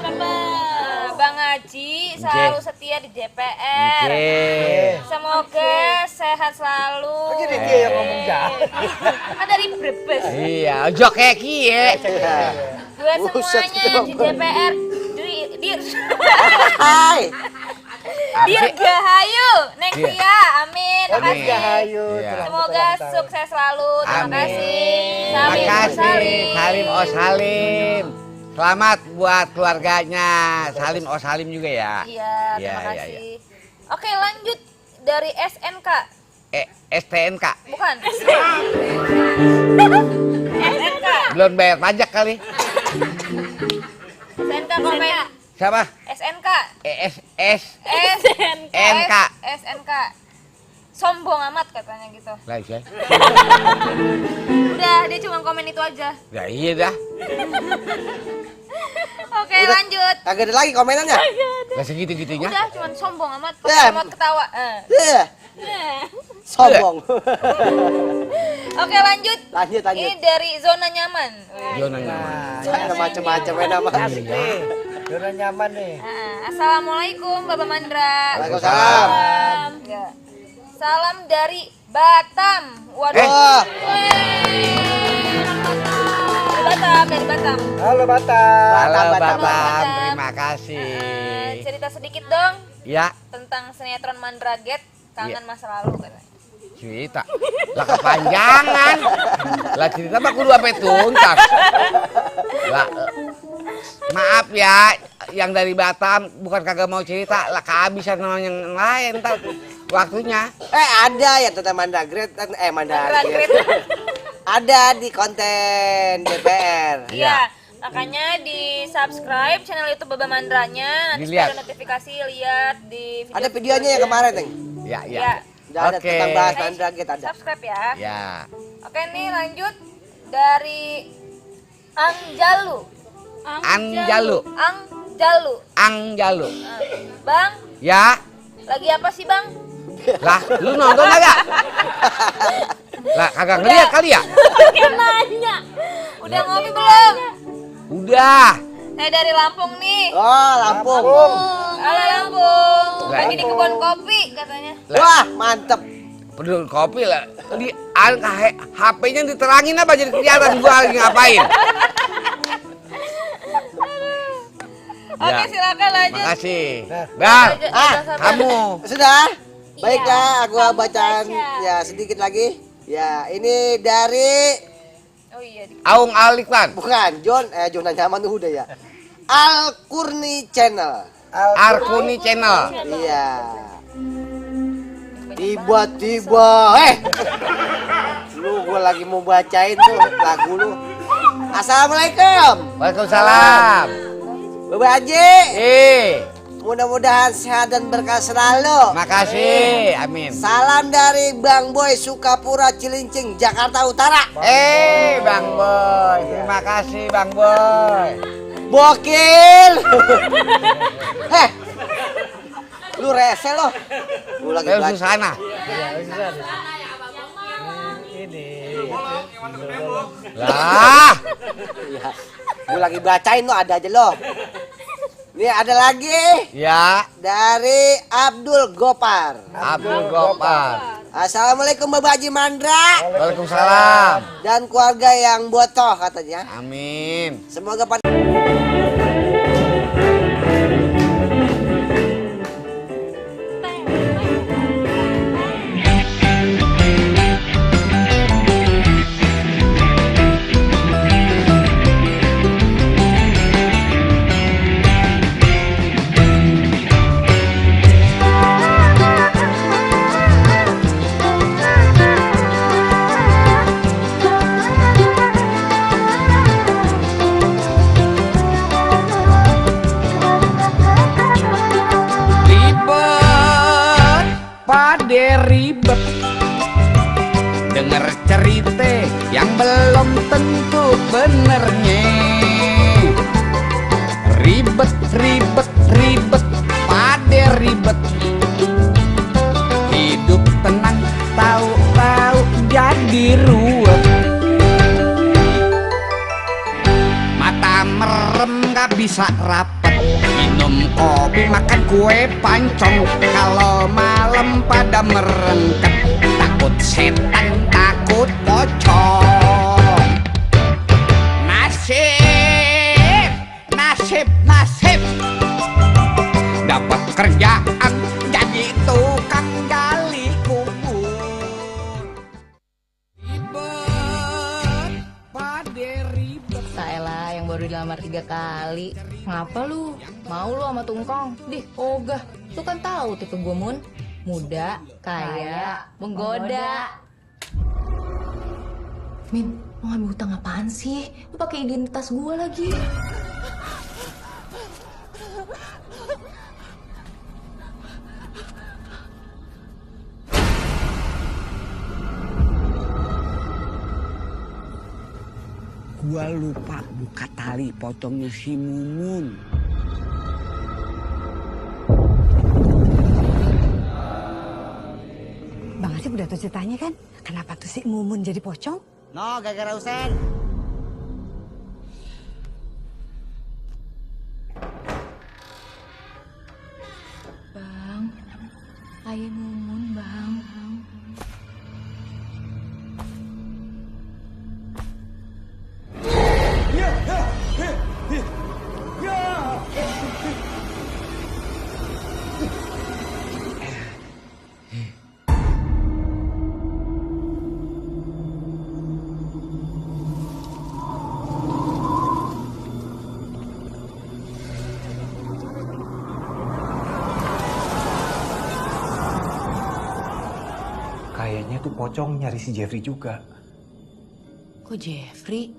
Bang Haji selalu setia di DPR. Oke. Semoga sehat selalu. Jadi dia yang ngomong jahat. Kan dari Brebes. Iya, ojo kayak kie. Buat Buset, semuanya itu di apa? DPR. Dir Hai. Dirgahayu, Neng Iya. Tia, amin. Amin. Makasih. Dirgahayu, Iya. terus Semoga ulang tahun. sukses selalu. Terima Amin. kasih. Salim, Makasih, Salim oh Salim. Selamat buat keluarganya. Salim oh Salim juga ya. Iya, terima Iya, iya, kasih. Oke, lanjut dari SNK. STNK. Bukan. SNK. Belum bayar pajak kali. SNK komen. Siapa? SNK. SNK. SNK. SNK. Sombong amat katanya gitu. Lah iya. Udah, dia cuma komen itu aja. Ya iya dah. Oke, Udah. lanjut. Kagak ada lagi komenannya. Lah segitu-gitunya. Udah, cuma sombong amat. Ya. Pakai emot ketawa. Sombong. Oke, lanjut. Lanjut. Ini dari zona nyaman. Zona nyaman. Ada macam-macam nama. Asik nih. Zona nyaman nih. Assalamualaikum Bapak Mandra. Waalaikumsalam. Ya. Salam dari Batam. Waduh. Wah. Dari Batam, dari Batam. Halo Batam. Halo Batam. Batam, terima kasih. Cerita sedikit dong Ya, tentang sinetron Mandraget, kangen masa lalu katanya. cerita. Lah kepanjangan. Lah cerita mah kudu sampai tuntas. Lah maaf ya, yang dari Batam bukan kagak mau cerita, lah kehabisan sama yang lain ntar waktunya. Ada ya tentang Mandraget. Mandraget. Ada di konten DPR. Iya. Makanya di subscribe channel YouTube Baba Mandranya, nanti Dilihat. ada notifikasi lihat di video. Ada videonya yang kemarin, Teng. Ya, Ya. ya. Udah ada Oke. tentang bahas Mandraget ada. Subscribe ya. Ya. Oke, nih lanjut dari Angjalu. Anjalu. Angjalu. Angjalu. Bang, Ya. lagi apa sih Bang? Lah, lu nonton kagak? Lah, kagak ngeliat kali ya? Pakai nanya. Udah ngopi belum? Udah. Saya dari Lampung nih. Oh, Lampung. Halo Lampung. Lah. Lagi di kebun kopi katanya. Wah, mantep. Pedul kopi lah. Di HP-nya diterangin apa jadi kelihatan gua lagi ngapain? Oke, Ya. silakan lanjut. Makasih. Bar, Udah, kamu. Sudah? Baiklah, aku kamu bacaan baca. ya sedikit lagi. Ya, ini dari Oh iya, Aung Aliklan. bukan Zona Nyaman udah ya. Al-Kurni Channel. Arkuni Channel. Iya. Tiba-tiba, lu gua lagi mau bacain tuh lagu lu. Assalamualaikum, Waalaikumsalam. Bapak Haji. Mudah-mudahan sehat dan berkah selalu. Makasih. Amin. Salam dari Bang Boy Sukapura Cilincing, Jakarta Utara. Bang Boy. Terima kasih Bang Boy. Bokil. Lu rese lo. Lu lagi Terus baca. sana. Lah. Iya. Lu lagi bacain lo, ada aja lo. Nih ada lagi Ya, dari Abdul Gopar. Abdul Gopar. Assalamualaikum Bapak Haji Mandra Waalaikumsalam. dan keluarga yang botoh katanya. Amin. Semoga pada benernya. Ribet, ribet, ribet, pade ribet. Hidup tenang, tahu-tahu jadi ruwet. Mata merem gak bisa rapet. Minum kopi, makan kue pancong. Kalau malam pada merengket. Takut setan, takut pocong. Nasib, nasib, nasib. Dapat kerjaan jadi tukang gali kubur. Ribet, pade ribet. Saelah yang baru dilamar 3 kali. Ngapa lu? Mau lu sama Tungkong? Dih, ogah. Lu kan tahu tipe gue, Mun. Muda, kaya, menggoda. Min, lu ngambil hutang apaan sih? Lu pakai identitas gue lagi. Gua lupa buka tali potongnya si Mumun. Bang Asep udah tahu ceritanya kan? Kenapa tuh si Mumun jadi pocong? No, gara-gara Usen. Bang, ayah Mumun, Bang. Kayaknya tuh pocong nyari si Jeffrey juga. Kok Jeffrey?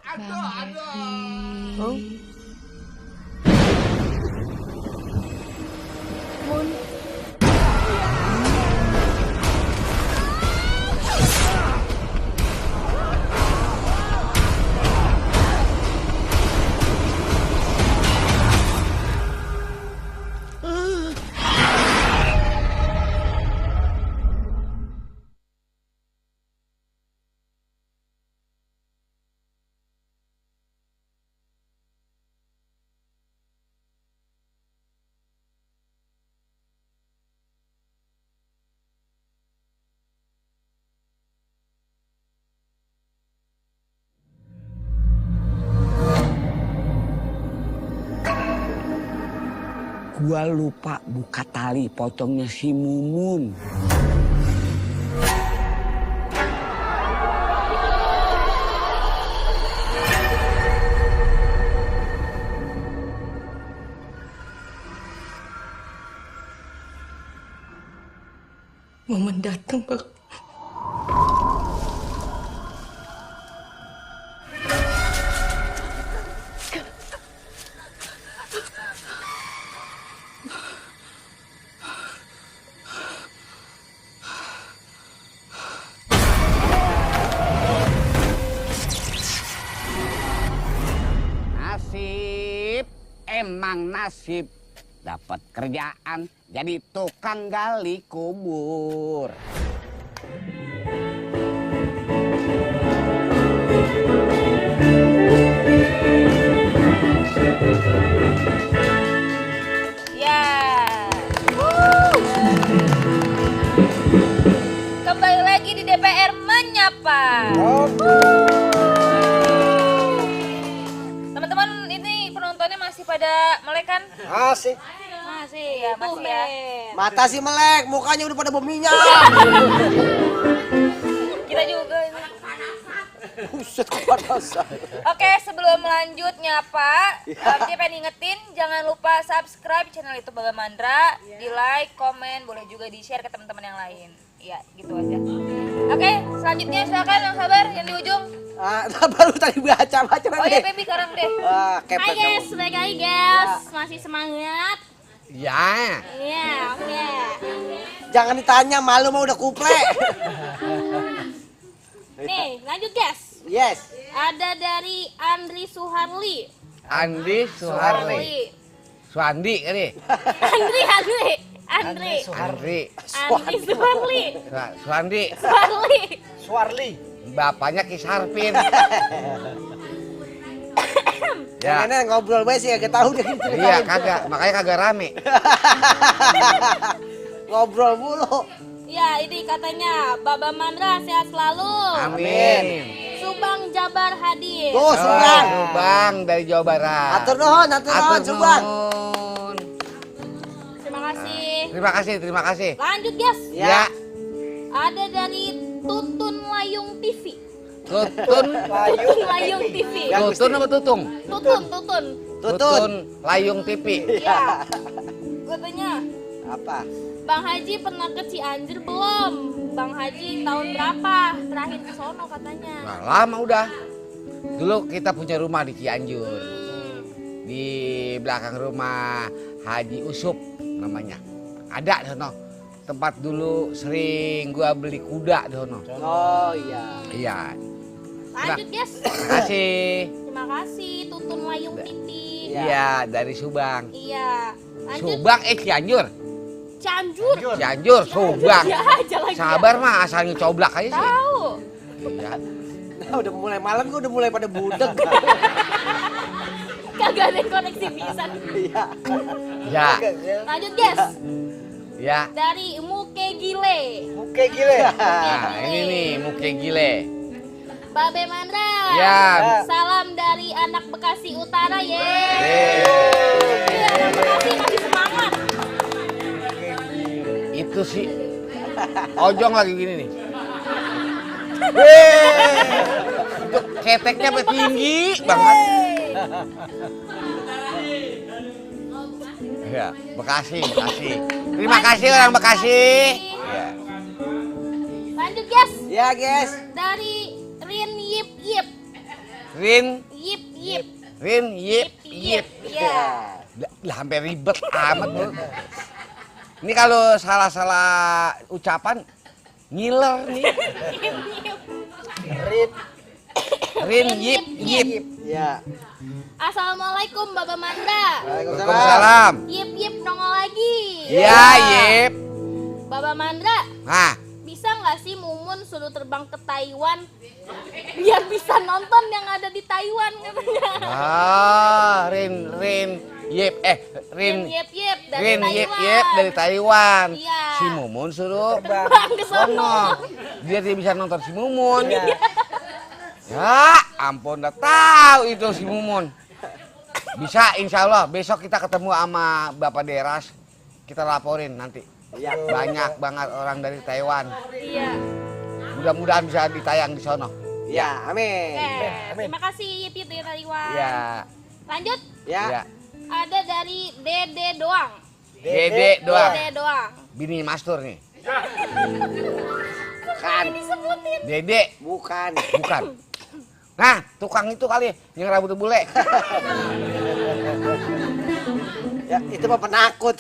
Aduh, aduh. Oh? Mun. Gua lupa buka tali potongnya si Mumun. Mumun datang, Bang. Nasib, emang nasib. Dapat kerjaan jadi tukang gali kubur. Ya. Kembali lagi di DPR Menyapa. Teman-teman, ini penontonnya masih pada melek kan? Masih. Masih ya, masih ya. Mata sih melek, mukanya udah pada berminyak. Kita juga ini. Buset, kepanasan. Oke, sebelum lanjut nyapa, dia pengen ingetin jangan lupa subscribe channel YouTube Baba Mandra, di like, komen, boleh juga di share ke teman-teman yang lain. Iya, gitu aja. Oke, selanjutnya silakan yang sabar yang di ujung. Baru tadi baca Oh ya, baby sekarang deh. Hai guys, balik lagi guys. Masih semangat? Ya. Iya, oke. Jangan ditanya, malu mah udah kuplek. Nih, lanjut guys. Yes. Ada dari Andri Suharli. Andi Suharli. Suandi kali. Andri. Andri. Andri Suharli. Suandi. Suarli. Bapaknya Ki Sarpin. Ya. Nenek ngobrol banget sih agak tahu dia ceritain. Iya kagak, makanya kagak rame. Ngobrol mulu. Ya, ini katanya Baba Mandra sehat selalu. Amin. Subang Jabar hadir. Tuh, Subang. Subang dari Jawa Barat. Atur nuhun, Subang. nuhun. Terima kasih. Lanjut, guys. Ya. Ada dari Tutun Layung TV. Tutun Layung TV. Tutun apa tutung? Tutun. Layung TV. Ya. Katanya, Apa? Bang Haji pernah ke Cianjur belum? Bang Haji tahun berapa terakhir ke sono katanya? Nah, lama udah. Dulu kita punya rumah di Cianjur. Di belakang rumah Haji Usup namanya. Ada di sono. Tempat dulu sering gua beli kuda di sono. Oh iya. Iya. Lanjut, guys. Terima kasih. Terima kasih Tutun Layung TV. Iya, dari Subang. Iya. Lanjut. Subang Cianjur. Cianjur, Subang. Ya aja lagi. Sabar mah asalnya coblak aja sih. Tahu. Iya. Nah, udah mulai malam gua udah mulai pada budek. Kagak ada yang koneksi pisan. Iya. Ya. Lanjut, guys. Ya. Dari Muke Gile. Nah, ini nih Muke Gile. Babe Mandra. Ya. Salam dari anak Bekasi Utara, ye. Iya, anak Bekasi masih semangat. Itu sih ojong lagi gini nih. Itu keteknya sampai tinggi banget. Ya, Bekasi. Terima kasih orang Bekasi. Ya. Lanjut, guys. Ya, guys. Dari Rin Yip Yip. Rin Yip Yip. Yip. Iya. Lah sampai ribet amat lu. Ini kalau salah-salah ucapan ngiler nih. Rin Yip. Ya. Assalamualaikum Baba Mandra. Waalaikumsalam. Yip nongol lagi. Ya, Yip. Baba Mandra, Nah, bisa nggak sih Mumun suruh terbang ke Taiwan biar bisa nonton yang ada di Taiwan katanya. Rin Yip Rin Yip dari Taiwan. Iya. Si Mumun suruh Terbang ke sono. biar dia bisa nonton si Mumun. Ya, ampun udah tahu itu si Mumun. Bisa insya Allah besok kita ketemu sama Bapak Deras. Kita laporin nanti. Ya. Banyak banget orang dari Taiwan. Iya. Mudah-mudahan bisa ditayang di sono. Ya, amin. Terima kasih Yip dari Taiwan. Ya. Lanjut. Ya. Ada dari Dede doang. Dede doang. Bini Mastur nih. Bukan. Disebutin. Dede. Bukan. Nah, tukang itu kali yang rambut bule. Ya, itu mah penakut.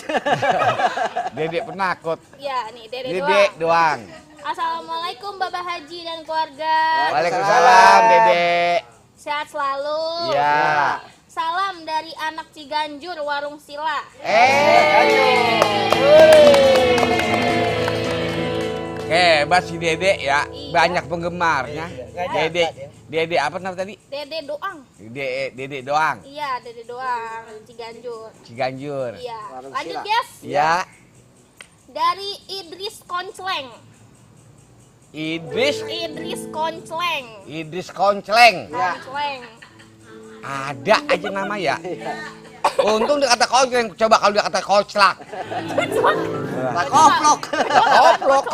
Dede penakut. Ya, nih Dede Dede doang. Assalamualaikum Bapak Haji dan keluarga. Waalaikumsalam, Dede. Sehat selalu. Ya. Salam dari anak Ciganjur Warung Sila. Hebat si Dede ya. Iya. Banyak penggemarnya. Dede apa nama tadi? Dede doang. Dede doang. Iya, Dede doang Ciganjur. Ciganjur. Iya. Warung Lanjut, Sila. guys. Ya. Dari Idris Koncleng. Idris Koncleng. Koncleng. Ada aja nama ya. Untung dia kata koncleng. Coba kalau dia kata koclak. Koplok. Koplok.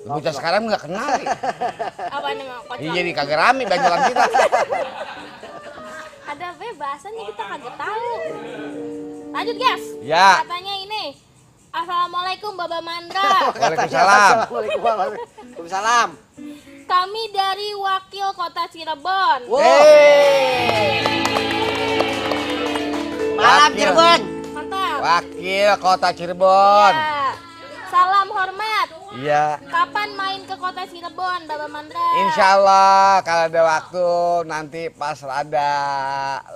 Bocah sekarang nggak kenal. Apa nama koclak? Iya jadi kagak rame banjalan kita. Ada bahasanya kita kagak tahu. Lanjut, guys. Ya. Katanya ini. Assalamualaikum Baba Mandra. Waalaikumsalam. Waalaikumsalam. Kami dari wakil kota Cirebon. Malam Cirebon. Mantap. Wakil Kota Cirebon. Ya. Salam hormat. Iya. Kapan main ke kota Cirebon, Baba Mandra? Insya Allah kalau ada waktu nanti pas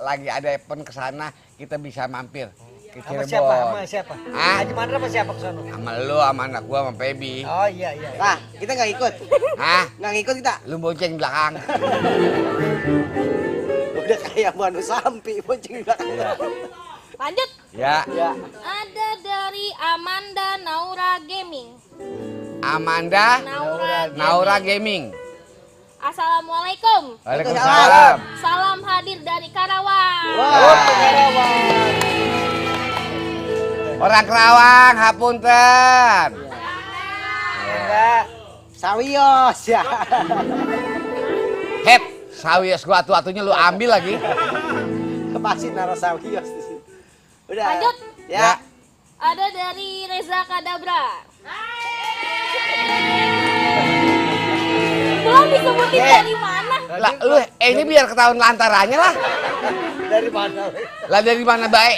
lagi ada event ke sana kita bisa mampir ke Sama Cirebon. siapa? Sama siapa? Ah? Haji Mandra sama siapa kesana? Sama lu, sama anak gua, sama Pebi. Oh iya iya. Nah, kita nggak ikut. Hah? Nggak ngikut kita. Lu bonceng belakang. Udah kayak Manu Sampi, bonceng di belakang. Lanjut. Ya. Ya. Ada dari Amanda Naura Gaming. Amanda Naura Gaming. Assalamualaikum. Waalaikumsalam. Salam hadir dari Karawang. Orang Kerawang, hapunten. Enggak. Sawios ya. Hep, sawios gua atu-atunya lu ambil lagi. Pasti naruh sawios di sini. Udah. Lanjut. Ya. Ada dari Reza Kadabra. Belum disebutin dari mana? Lah, lu ini biar ketahuan lantarannya lah. Dari mana? Lah dari mana baik?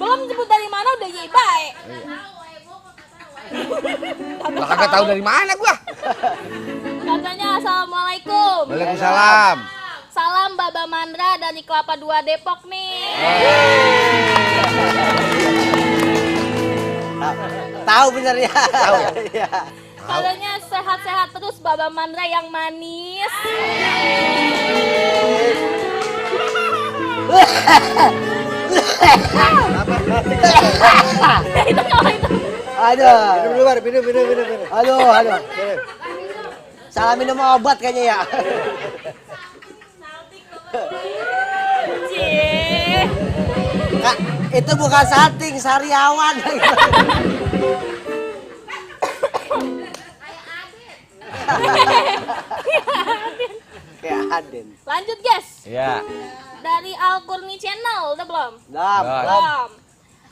Belum disebut dari mana udah jadi baik. Lah kagak tahu dari mana gua. Katanya assalamualaikum. Waalaikumsalam. Salam Baba Mandra dari Kelapa 2 Depok nih. Tahu bener ya. Tahu ya? Iya. Katanya sehat-sehat terus Baba Mandra yang manis. Itu kalau itu. Aduh. Minum dulu, Bar. Minum. Aduh. Salah minum obat kayaknya ya. Cie. Kak, itu bukan salting, sariawan. Kayak Aden. Lanjut guys. Ya. Dari Alkurni Channel udah belum? Dam. Belum.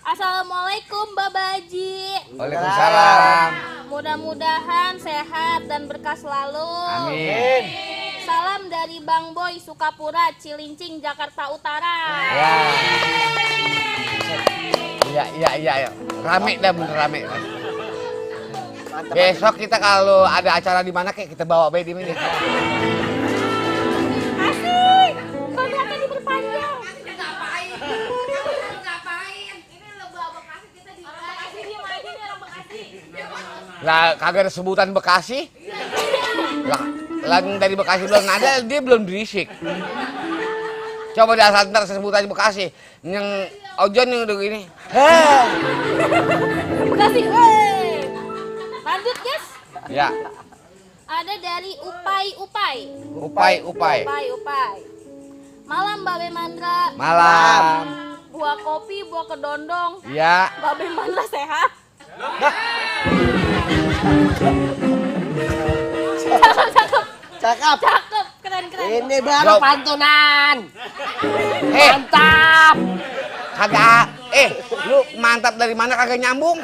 Assalamualaikum Baba Haji. Waalaikumsalam. Mudah-mudahan sehat dan berkah selalu. Amin. Salam dari Bang Boy Sukapura, Cilincing, Jakarta Utara. Ya. Rame dah, bener rame. Besok kita kalau ada acara di mana kayak kita bawa bayi di sini. Asik. Kontraknya diperpanjang. Lah kagak ada sebutan Bekasi. Lah dari Bekasi belum ada, dia belum berisik. Coba di asal ntar sebutannya Bekasi. Yang Ojon yang udah gini. Bekasi, wey. Lanjut guys. Ya. Ada dari Upai. Upai. Malam Babe Mandra. Malam. Buah kopi, buah kedondong. Ya. Babe Mandra sehat. Cakep. Cakep, keren. Ini baru Jawab. pantunan. Eh, Mantap. kagak. Lu mantap dari mana kagak nyambung?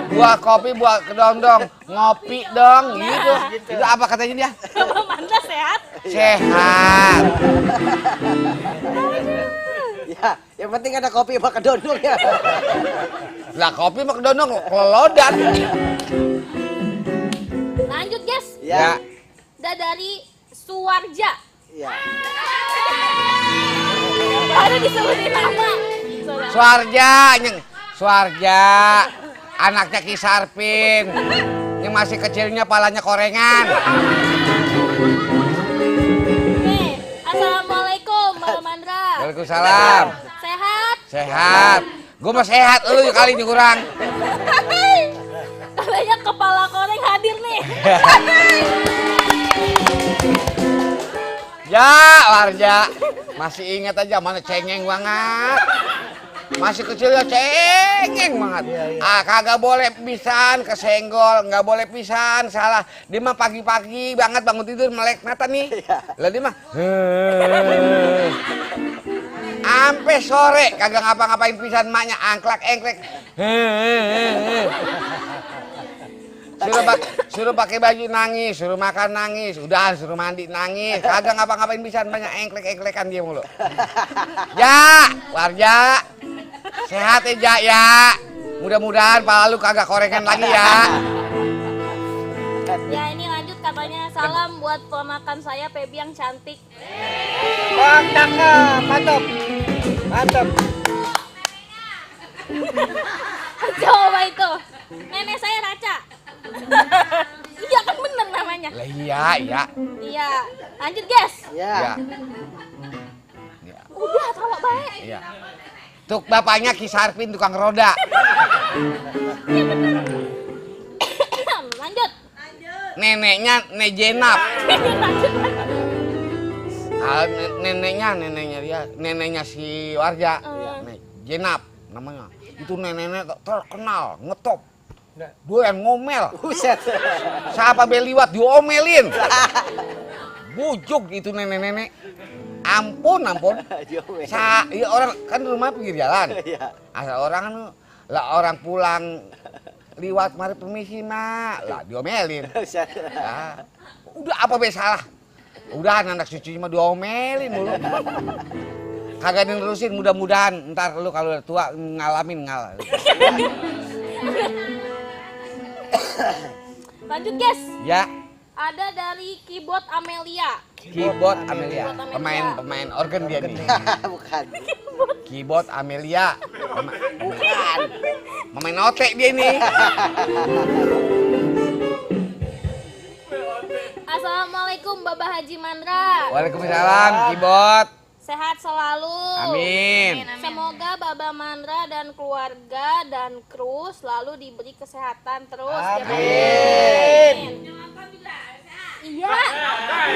Buah kopi, buah kedondong, ngopi dong, gitu. Itu apa katanya dia? Babe Mandra sehat. Sehat. Ya, yang penting ada kopi sama kedondong ya. Lah kopi sama kedondong kelolodan. Lanjut guys. Ya. Ada dari Suwarja. Ya. Baru disebutin nama. Suarja, anaknya Ki Sarpin, yang masih kecilnya palanya korengan. Nih, assalamualaikum Baba Mandra. Waalaikumsalam. Sehat? Sehat. Gue mah sehat, lu kali ini kurang. Katanya kepala koreng hadir nih. Ya, Warja. Masih ingat aja mana cengeng banget. Masih kecil ya cengeng banget. Kagak boleh pisan kesenggol, nggak boleh pisan salah. Dia mah pagi-pagi banget bangun tidur melek mata nih. Lah dia mah ampe sore kagak ngapa-ngapain pisan maknya angklak-engklek. Suruh pakai baju nangis, suruh makan nangis, udah suruh mandi nangis, kagak ngapa-ngapain bisa banyak engklek-engklekan dia mulu. Ya, Warja, sehat ya, Ja, ya. Mudah-mudahan pala lu kagak korekan lagi ya. Ya ini lanjut katanya salam buat ponakan saya Pebi yang cantik. Wah, cakep, mantap. Mantap. Coba itu. Nenek saya Raca. Iya kan bener namanya. Lah iya, iya. Iya. Lanjut guys. Ya. Iya. Iya. Udah tawa baik. Iya. Tuk bapaknya Ki Sarpin tukang roda. Lanjut. Neneknya Nek Jenap. Lanjut. Neneknya dia, neneknya si Warja. Nek Jenap namanya. Itu neneknya terkenal, ngetop. Dia yang ngomel. Buset. Siapa beliwat diomelin. Bujuk itu nenek-nenek. Ampun. Ya orang kan rumah pinggir jalan. Iya. Asal orang kan lah orang pulang liwat mari permisi mak. Lah diomelin. Buset. Ya, udah apa be salah? Udah anak cucunya mah diomelin mulu. Kagak nerusin mudah-mudahan ntar lu kalau udah tua ngalamin Lanjut guys. Ya, Ada dari keyboard Amelia. keyboard Amelia. Pemain organ dia nih. Bukan. Keyboard Amelia. Bukan. Pemain otek dia nih. Assalamualaikum Bapak Haji Mandra. Waalaikumsalam, keyboard. Sehat selalu. Amin. Semoga Baba Mandra dan keluarga dan kru selalu diberi kesehatan terus. Amin. Iya,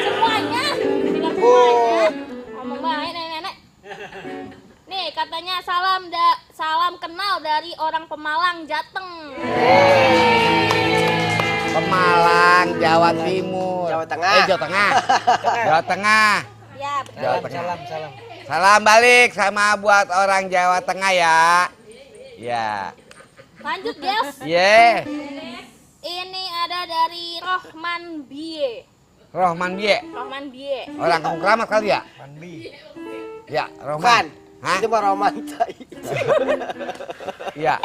semuanya. Bilang semuanya. Ngomong baik nenek-nenek. Nih katanya salam kenal dari orang Pemalang, Jateng. Pemalang, Jawa Timur. Jawa Tengah. Jawa Tengah. Jawa Tengah. Ya, betul. Jawa Tengah. Salam. Salam balik sama buat orang Jawa Tengah ya. Ya. Lanjut, guys. Ye. Ini ada dari Rohman Bie. Rohman Bie. Rohman Bie. Orang Kampung Keramat kali ya? Mandi. Ya, Bukan. Rohman. Hah? Itu mah romantai. Ya.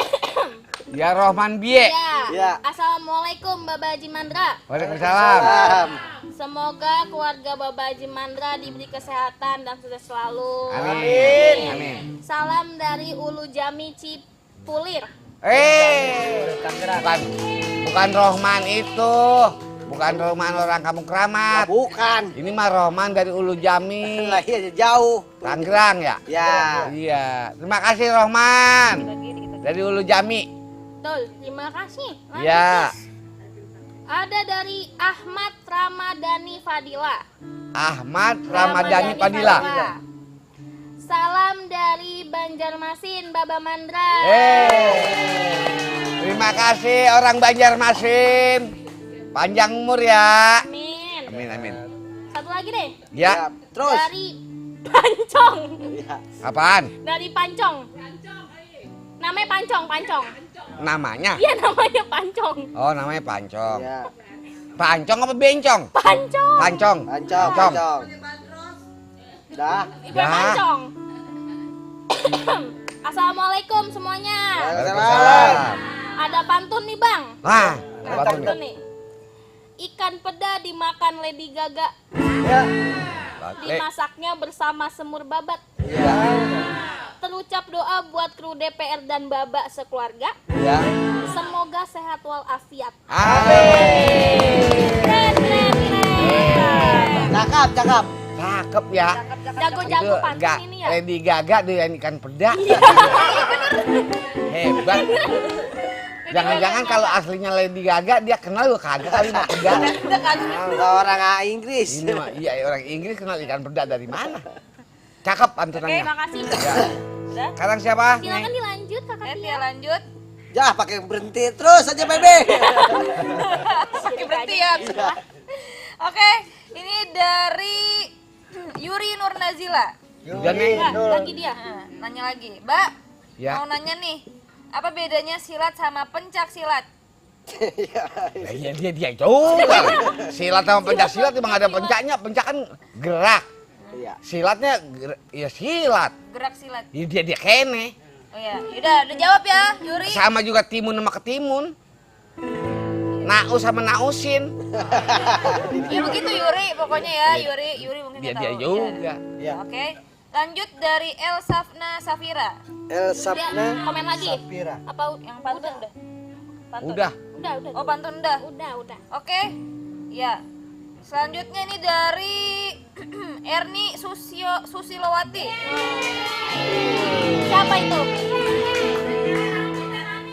Ya Rohman Bie. Ya. Ya. Assalamualaikum Bapak Haji Mandra. Waalaikumsalam. Salam. Semoga keluarga Bapak Haji Mandra diberi kesehatan dan sukses selalu. Amin. Amin. Salam dari Ulu Jami Cipulir. Bukan Rohman itu. Bukan Rohman orang Kampung Keramat. Bukan. Ini mah Rohman dari Ulu Jami. Lah iya jauh. Tangerang ya? Ya. Iya. Terima kasih Rohman. Dari Ulu Jami. Betul, terima kasih. Lanjut, Ya. guys. Ada dari Ahmad Ramadhani Fadila. Ahmad Ramadhani Padilla. Salam dari Banjarmasin, Baba Mandra. Terima kasih orang Banjarmasin. Panjang umur ya. Amin. Amin amin. Satu lagi deh. Ya. Terus. Dari Pancong. Ya. Apaan? Dari Pancong. Namanya Pancong. Namanya? Iya namanya Pancong. Oh namanya Pancong. Ya. Pancong apa bencong? Pancong. Pancong. Pancong. Dah. Ibu Dah. Pancong. Assalamualaikum semuanya. Waalaikumsalam. Ada pantun nih bang. Wah. Pantun nih. Ikan peda dimakan Lady Gaga. Ya. Dimasaknya bersama semur babat. Terucap doa buat kru DPR dan Baba sekeluarga. Ya. Semoga sehat walafiat. Amin. Keren. Cakep. Cakep ya. Jago-jago pantun ini ya. Lady Gaga dengan ikan peda. Hebat. Jangan-jangan kalau aslinya Lady Gaga dia kenal juga kagak kali mau peda. Orang Inggris. Ini mah iya orang Inggris kenal ikan peda dari mana? Cakep Oke, pantunannya. makasih. Ya. Udah. Sekarang siapa? Silakan dilanjut kakak Ya, Tia. lanjut. Jah pakai berhenti terus aja Bebe. Oke, berarti ya. Oke, ini dari Yuri Nur Nazila. Udah nih. Lagi dia. Nah, nanya lagi, Mbak. Ya. Mau nanya nih, apa bedanya silat sama pencak silat? Lah iya dia juga. Silat sama pencak silat emang ada pencaknya. Pencak kan gerak. Iya. Silatnya ya silat. Gerak silat. Ya dia kene. Oh ya, udah jawab ya, Yuri. Sama juga timun sama ketimun. Naus sama nausin. Ya begitu Yuri, pokoknya ya Yuri mungkin Dia nggak tahu. juga. Ya. Oke. Lanjut dari El Safna Safira. El Dia Sapna komen lagi. Sapira. Apa yang pantun udah? Pantun. Udah. Udah. Oh, pantun udah. Udah. Oke. Ya. Selanjutnya nih dari Erni Susilowati. Siapa itu?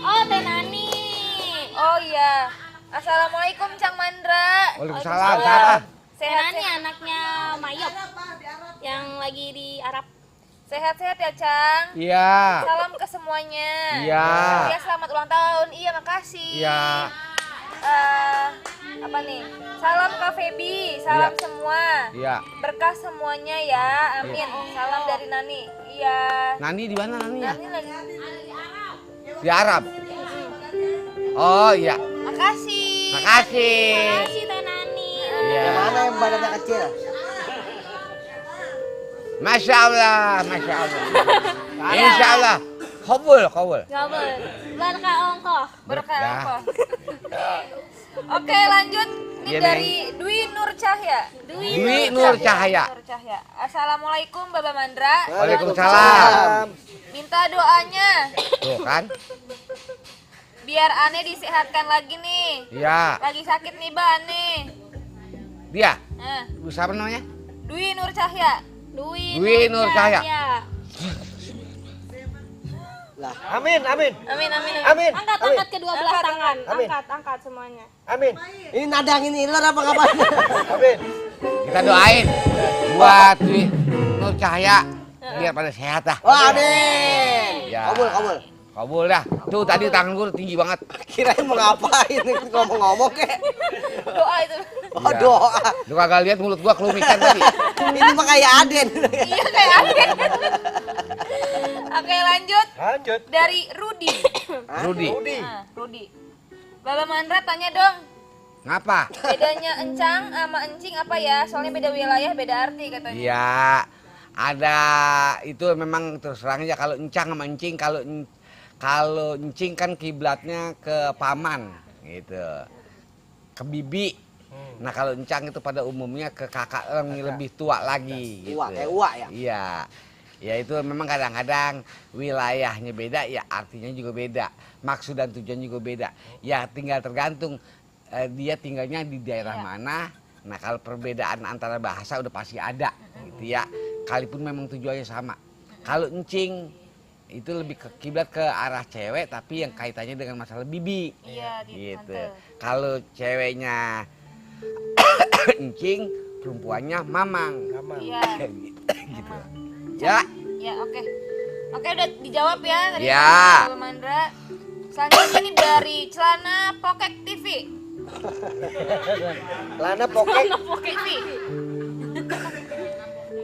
Oh, Teh Nani. Oh iya. Assalamualaikum Cang Mandra. Waalaikumsalam. Siapa? Teh Sehat, Nani anaknya Mayop yang lagi di Arab. sehat-sehat ya Cang. Iya. Salam ke semuanya. Iya. Ya selamat ulang tahun. Iya makasih. Iya. Apa nih? Salam Kak Feby. Salam Iya. semua. Iya. Berkah semuanya ya. Amin. Salam dari Nani. Iya. Nani di mana Nani ya? Nani lagi. Di Arab. Oh iya. Makasih. Makasih. Makasih Teh Nani. Iya. Yang mana yang badannya kecil? Masya Allah, Masya Allah. Insya Allah. Kabul. Gak boleh. Berkah ongkoh. Berkah Ya. apa? Oke lanjut. Ini Iya, dari Dwi Nur Cahya. Dwi Nur Cahaya. Nur Cahya. Assalamualaikum Baba Mandra. Waalaikumsalam. Minta doanya Tuh kan? biar Ane disehatkan lagi nih. Iya. Lagi sakit nih Ba Ane. Dia. Nah, Siapa namanya? Dwi Nur Cahya. Dwi Nur Cahya. Lah, Amin. Amin. Angkat kedua belah tangan. Amin. Angkat semuanya. Amin. ini nadangin iler apa ngapain? Amin. Kita doain buat Dwi Nur Cahaya biar pada sehat dah. Wah, amin. Ya. Kabul. Kabul dah. Tuh tadi tangan gue tinggi banget. Kirain mau ngapain ngomong-ngomong kek. Doa itu. Oh, Ya. doa. Lu kagak lihat mulut gua kelumikan tadi. Ini mah kayak Aden. Iya kayak Aden. Oke lanjut. Lanjut. Dari Rudi. Rudi. Nah, Rudi. Baba Mandra tanya dong. Ngapa? Bedanya encang sama encing apa ya? Soalnya beda wilayah, beda arti katanya. Iya. Ada itu memang terus terang aja kalau encang sama encing kalau encing kan kiblatnya ke paman gitu. Ke bibi. Nah kalau encang itu pada umumnya ke kakak yang lebih tua lagi gitu. Uak, kayak uak ya? Iya. Ya itu memang kadang-kadang wilayahnya beda ya artinya juga beda. Maksud dan tujuan juga beda. Ya tinggal tergantung dia tinggalnya di daerah mana. Nah kalau perbedaan antara bahasa udah pasti ada gitu ya. Kalipun memang tujuannya sama. Kalau encing itu lebih ke kiblat ke arah cewek tapi yang kaitannya dengan masalah bibi. Iya, Gitu. tante. Kalau ceweknya encing, perempuannya mamang. Iya. Gitu. Ya. Ya, oke. Oke, udah dijawab ya tadi Ya. sama Baba Mandra. Selanjutnya ini dari Celana Pokek TV. Lana pokek. TV.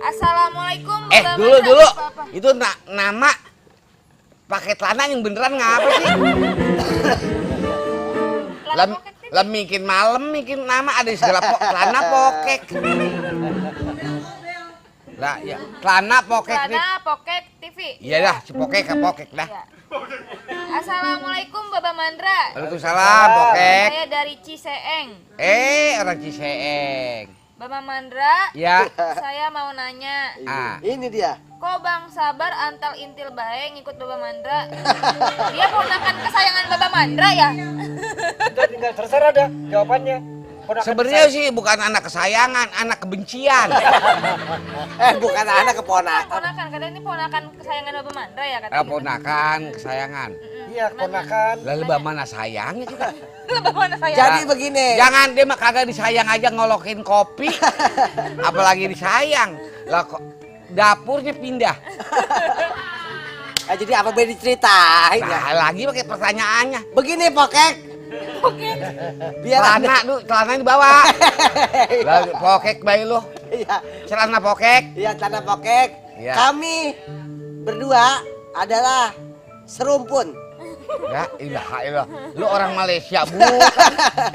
Assalamualaikum Baba Dulu Mandra. Apa-apa. itu nama pakai celana yang beneran ngapa sih? Celana Pokek TV. Lah bikin malam bikin nama ada segala celana pokek. Lah ya, celana pokek nih. Celana Pokek TV. Iya dah, si pokek ke pokek dah. Ya. Assalamualaikum Baba Mandra. Waalaikumsalam pokek. Saya dari Ciseeng. Orang Ciseeng. Baba Mandra, Ya. saya mau nanya. Ini dia. Kok Bang Sabar antal intil bae ngikut Baba Mandra? Dia ponakan kesayangan Baba Mandra ya? Tinggal terserah dah jawabannya. Ponakan Sebenarnya sih bukan anak kesayangan, anak kebencian. Bukan anak keponakan. Ponakan, katanya ini ponakan kesayangan Baba Mandra ya katanya. Ponakan kesayangan. Iya, ponakan. Lalu mana sayangnya kita? Baba Mandra saya. Jadi begini. Jangan dia mah kagak disayang aja ngolokin kopi. Apalagi disayang. Lah kok dapurnya pindah. Jadi apa boleh diceritain ya? Nah, lagi pakai pertanyaannya. Begini pokek. Biar Celana lu, celananya dibawa. Lah pokek bayi lu. Iya, Celana pokek. iya celana pokek. Iya. Kami berdua adalah serumpun. Ya, ilah. Lu orang Malaysia, Bu.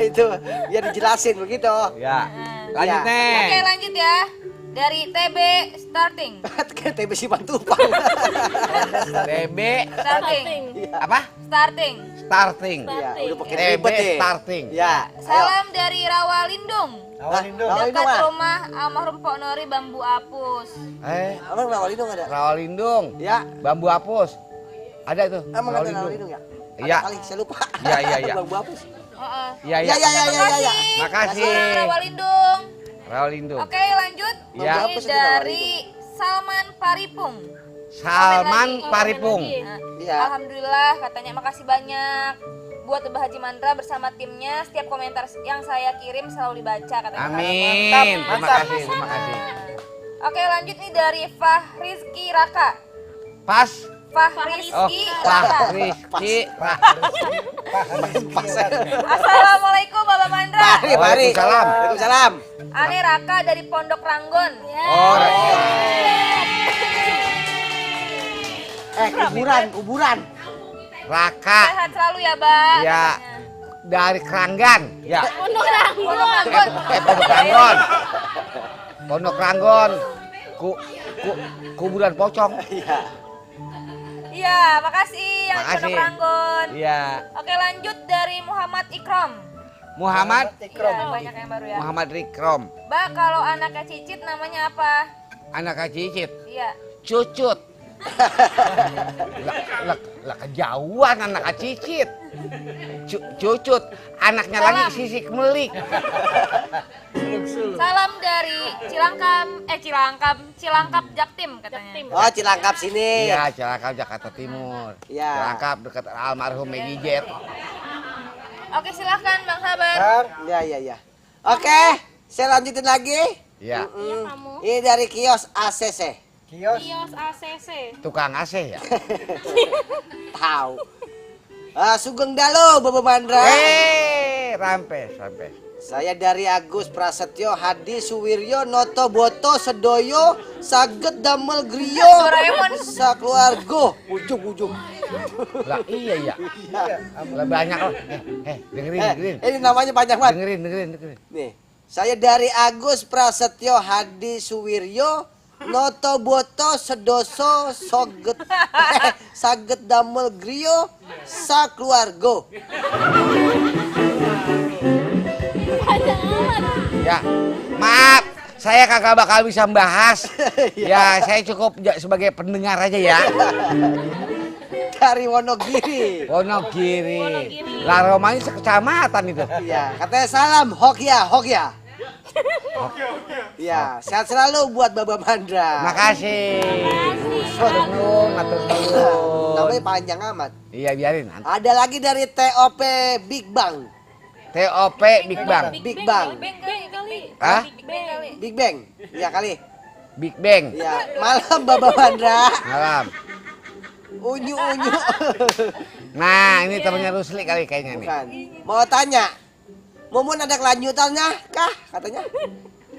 Itu biar dijelasin begitu. Ya. Lanjut, Ya. Neng. Oke lanjut ya. dari TB Starting. Kayak TB Simatupang. TB Starting. apa? Starting. Starting. Iya, udah pakai TB ribet ya. Starting. Ya. Salam dari Rawalindung. Rawalindung. Dekat rumah almarhum Pok Nori Bambu Apus. Emang Rawalindung ada? Rawalindung. Ya. Bambu apus. Ada itu. Emang ada Rawalindung ya? Iya. Ada kali, saya lupa. Iya, iya, iya. Bang Bapus. Heeh. Iya, Iya, iya. iya, iya, iya, iya. Makasih. Rawalindung. Rawalindung. Oke, lanjut. Ya. Ini dari Salman Paripung. Salman Paripung. Nah, Iya. Alhamdulillah, katanya makasih banyak buat Mbah Haji Mandra bersama timnya. Setiap komentar yang saya kirim selalu dibaca, katanya. Amin. Mantap, Terima mantap. kasih, terima kasih. Oke, lanjut nih dari Fahrizki Raka. Pas. Fahrizki Oh, Raka. Rizki. Assalamualaikum Bapak Mandra. Mari, mari. Waalaikumsalam. Waalaikumsalam. Ane Raka dari Pondok Ranggon. Oh, Kuburan. Raka. Sehat selalu ya, Bang. Ya. Dari Keranggan. Ya. Pondok Ranggon. Pondok Ranggon. Pondok Ranggon. Kuburan pocong. Iya. Iya, makasih yang Makasih. Pondok Ranggon. Iya. Oke, lanjut dari Muhammad Ikrom. Muhammad Iya, banyak yang baru ya. Muhammad Rikrom. Mbak, kalau anaknya Cicit namanya apa? Anak Cicit. Iya. Cucut. Lah kejauhan anak Cicit. Cucut. Anaknya lagi Sisik Melik. Salam dari Cilangkap Jaktim katanya. Oh, Cilangkap sini. Iya, Cilangkap Jakarta Timur. Iya. Cilangkap dekat almarhum Maggie Jet. Oke, silahkan Bang Sabar. Iya, iya, iya. Oke, saya lanjutin lagi. Iya. Ini dari kios ACC. Kios. Kios ACC. Tukang AC ya. Tahu. Sugeng Dalu, Bapak Mandra. Rampes. Saya dari Agus Prasetyo Hadi Suwiryo Noto Boto Sedoyo Saget Damel Griyo Doraemon. Sakeluarga ujung. Lah iya. Lah banyak loh. Dengerin. Ini namanya panjang banget. Dengerin. Nih, saya dari Agus Prasetyo Hadi Suwiryo Noto Boto Sedoso Saget Damel Griyo Sakeluarga. Ya, maaf, saya kagak bakal bisa membahas. Ya, saya cukup sebagai pendengar aja ya. Dari Wonogiri. Lah Romanya sekecamatan itu. Iya, katanya salam Hokya. Iya, sehat selalu buat Bapak Mandra. Makasih. Matur nuwun. Namanya panjang amat. Iya, biarin. Ada lagi dari TOP Big Bang. TOP Big Bang. Big Bang. Hah? Big Bang. Iya kali. Big Bang. Iya, malam Bapak Mandra. Malam. Unyu. Nah, ini temannya Rusli kali kayaknya nih. Bukan. Mau tanya, Mumun ada kelanjutannya kah katanya?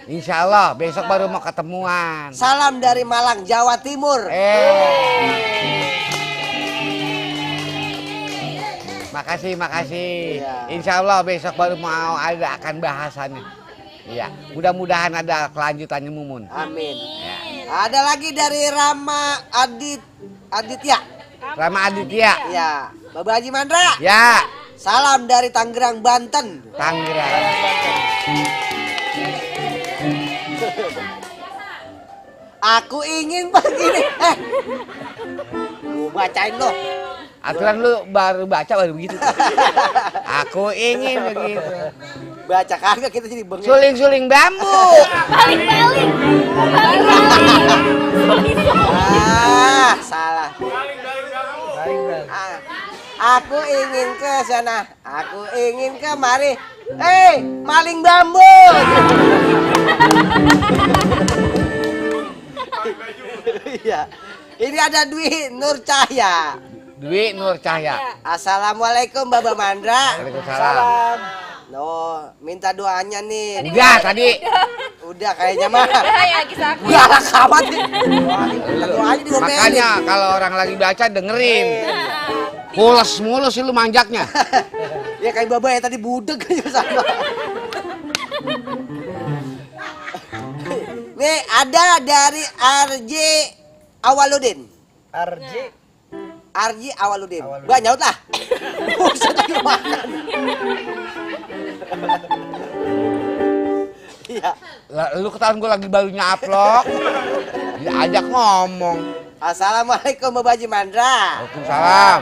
Insya Allah besok baru mau ketemuan. Salam dari Malang, Jawa Timur. Makasih. Iya. Insya Allah besok baru mau akan bahasannya. Iya, mudah-mudahan ada kelanjutannya Mumun. Amin. Ada lagi dari Aditya. Rama Aditya. Ya, Bapak Haji Mandra. Ya. Salam dari Tangerang, Banten. Tangerang. Aku ingin begini. Gua bacain lo. Aturan lu baru baca baru begitu. Aku ingin begitu. Baca kagak kita jadi bengek. Suling-suling bambu. Balik. Salah. Aku ingin ke sana. Aku ingin kemari. Maling bambu. Iya. Ini ada Dwi Nur Cahya. Dwi Nur Cahya. Assalamualaikum Bapak Mandra. Waalaikumsalam. Loh, minta doanya nih. Udah tadi. Udah kayaknya mah. Ya, kisah aku. Galak amat nih. Minta doanya diomelin. Makanya kalau orang lagi baca dengerin. Pules mulu sih lu manjaknya. Ya kayak Bapak ya tadi budeg aja sama. Nih ada dari RJ Awaludin. RJ Awaludin. Gua nyaut lah. Buset lagi makan. Iya. Lu ketahuan gue lagi baru nyaplok. Diajak ngomong. Assalamualaikum Bapak Haji Mandra. Waalaikumsalam.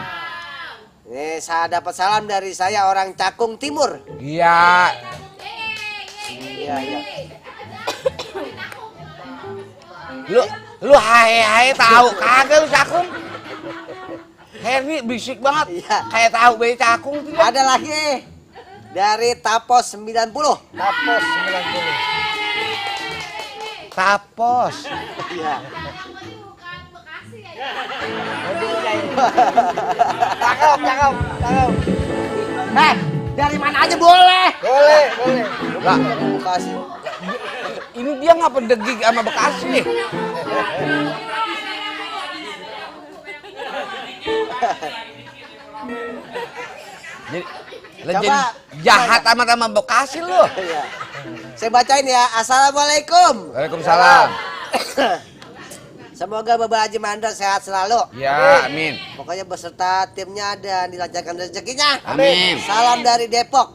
Nih saya dapat salam dari saya orang Cakung Timur. Iya. Iya. Lu hai tahu kagak lu Cakung? Herni berisik banget. Iya. Kayak tahu bayi Cakung tuh. Ada lagi dari Tapos 90. Tapos. Iya. Cakep. Dari mana aja boleh. Boleh. Lah, Makasih. ini dia nggak pedegig sama Bekasi. Jadi jahat amat sama Bekasi lu. Iya. Saya bacain ya. Assalamualaikum. Waalaikumsalam. Semoga Bapak Haji Mandra sehat selalu. Ya, amin. Pokoknya beserta timnya dan dilancarkan rezekinya. Amin. Salam dari Depok.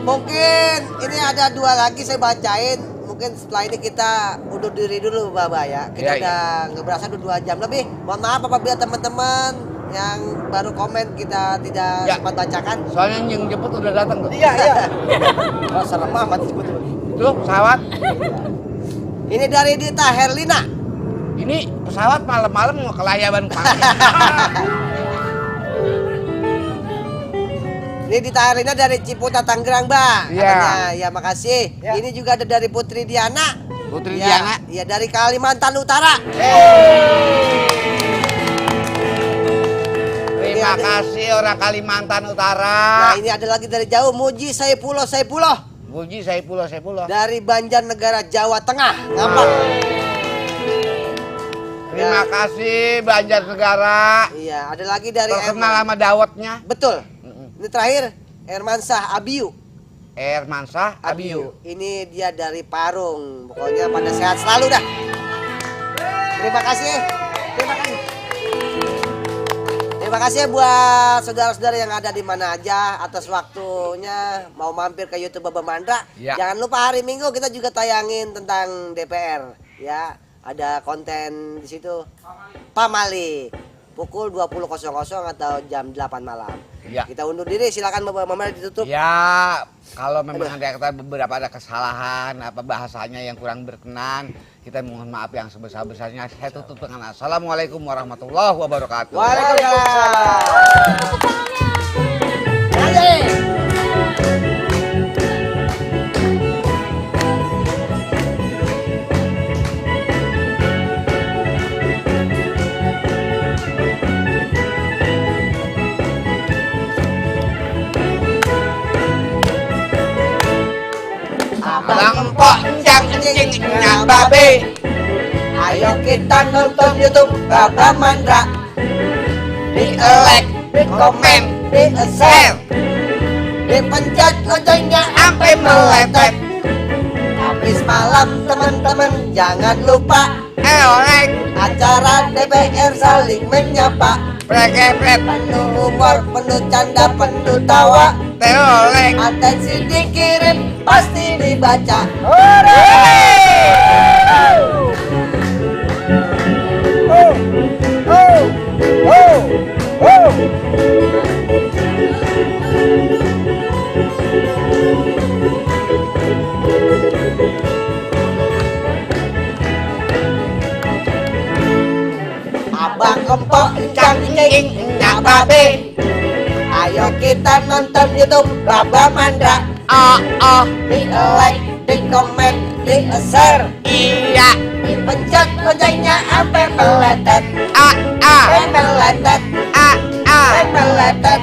Mungkin ini ada 2 lagi saya bacain. Mungkin setelah ini kita undur diri dulu Bapak ya. Kita Iya, udah nggak berasa 2 jam lebih. Mohon maaf apabila teman-teman yang baru komen kita tidak Ya. sempat bacakan. Soalnya yang jemput udah datang tuh. Iya. Oh, serem amat sebetulnya. Tuh pesawat. Ini dari Dita Herlina. Ini pesawat malam-malam mau ke Layaban kemana? Ini Dita Herlina dari Ciputa Tangerang, Mbak. Iya. Katanya, ya makasih. Ya. Ini juga ada dari Putri Diana. Putri Ya, Diana. ya dari Kalimantan Utara. Terima kasih orang Kalimantan Nah, Utara. ini ada lagi dari jauh Muji Saipuloh. Puji Saipuloh. Dari Banjarnegara, Jawa Tengah. Ngapak. Terima kasih Banjarnegara. Iya, ada lagi dari Terkenal sama dawetnya. Betul. Ini terakhir Hermansah Abiu. Hermansah Abiu. Ini dia dari Parung. Pokoknya pada sehat selalu dah. Terima kasih. Terima kasih buat saudara-saudara yang ada di mana aja atas waktunya mau mampir ke YouTube Bapak Mandra. Ya. Jangan lupa hari Minggu kita juga tayangin tentang DPR ya. Ada konten di situ Pamali pukul 20.00 atau jam 8 malam. Ya. Kita undur diri, silakan Bapak Mandra ditutup. Ya, kalau memang ada beberapa ada kesalahan apa bahasanya yang kurang berkenan, kita mohon maaf yang sebesar-besarnya. Saya tutup dengan Assalamualaikum warahmatullahi wabarakatuh. Abang empok encing-encingnya babe. Ayo kita nonton YouTube Bapak Mandra. Di like, di komen, di share, Dipencet loncengnya sampai meletet. habis malam teman-teman jangan lupa Oleng, acara DPR saling menyapa. prek-prek, Penuh humor, penuh canda, penuh tawa. teoleng. Atensi dikirim, pasti dibaca. Abang empok cangcing nyak babe. Ayo kita nonton YouTube Bapak Mandra. Di like, di komen, di share. Iya, Dipencet loncengnya sampai meletet. a, Meletet, meletet.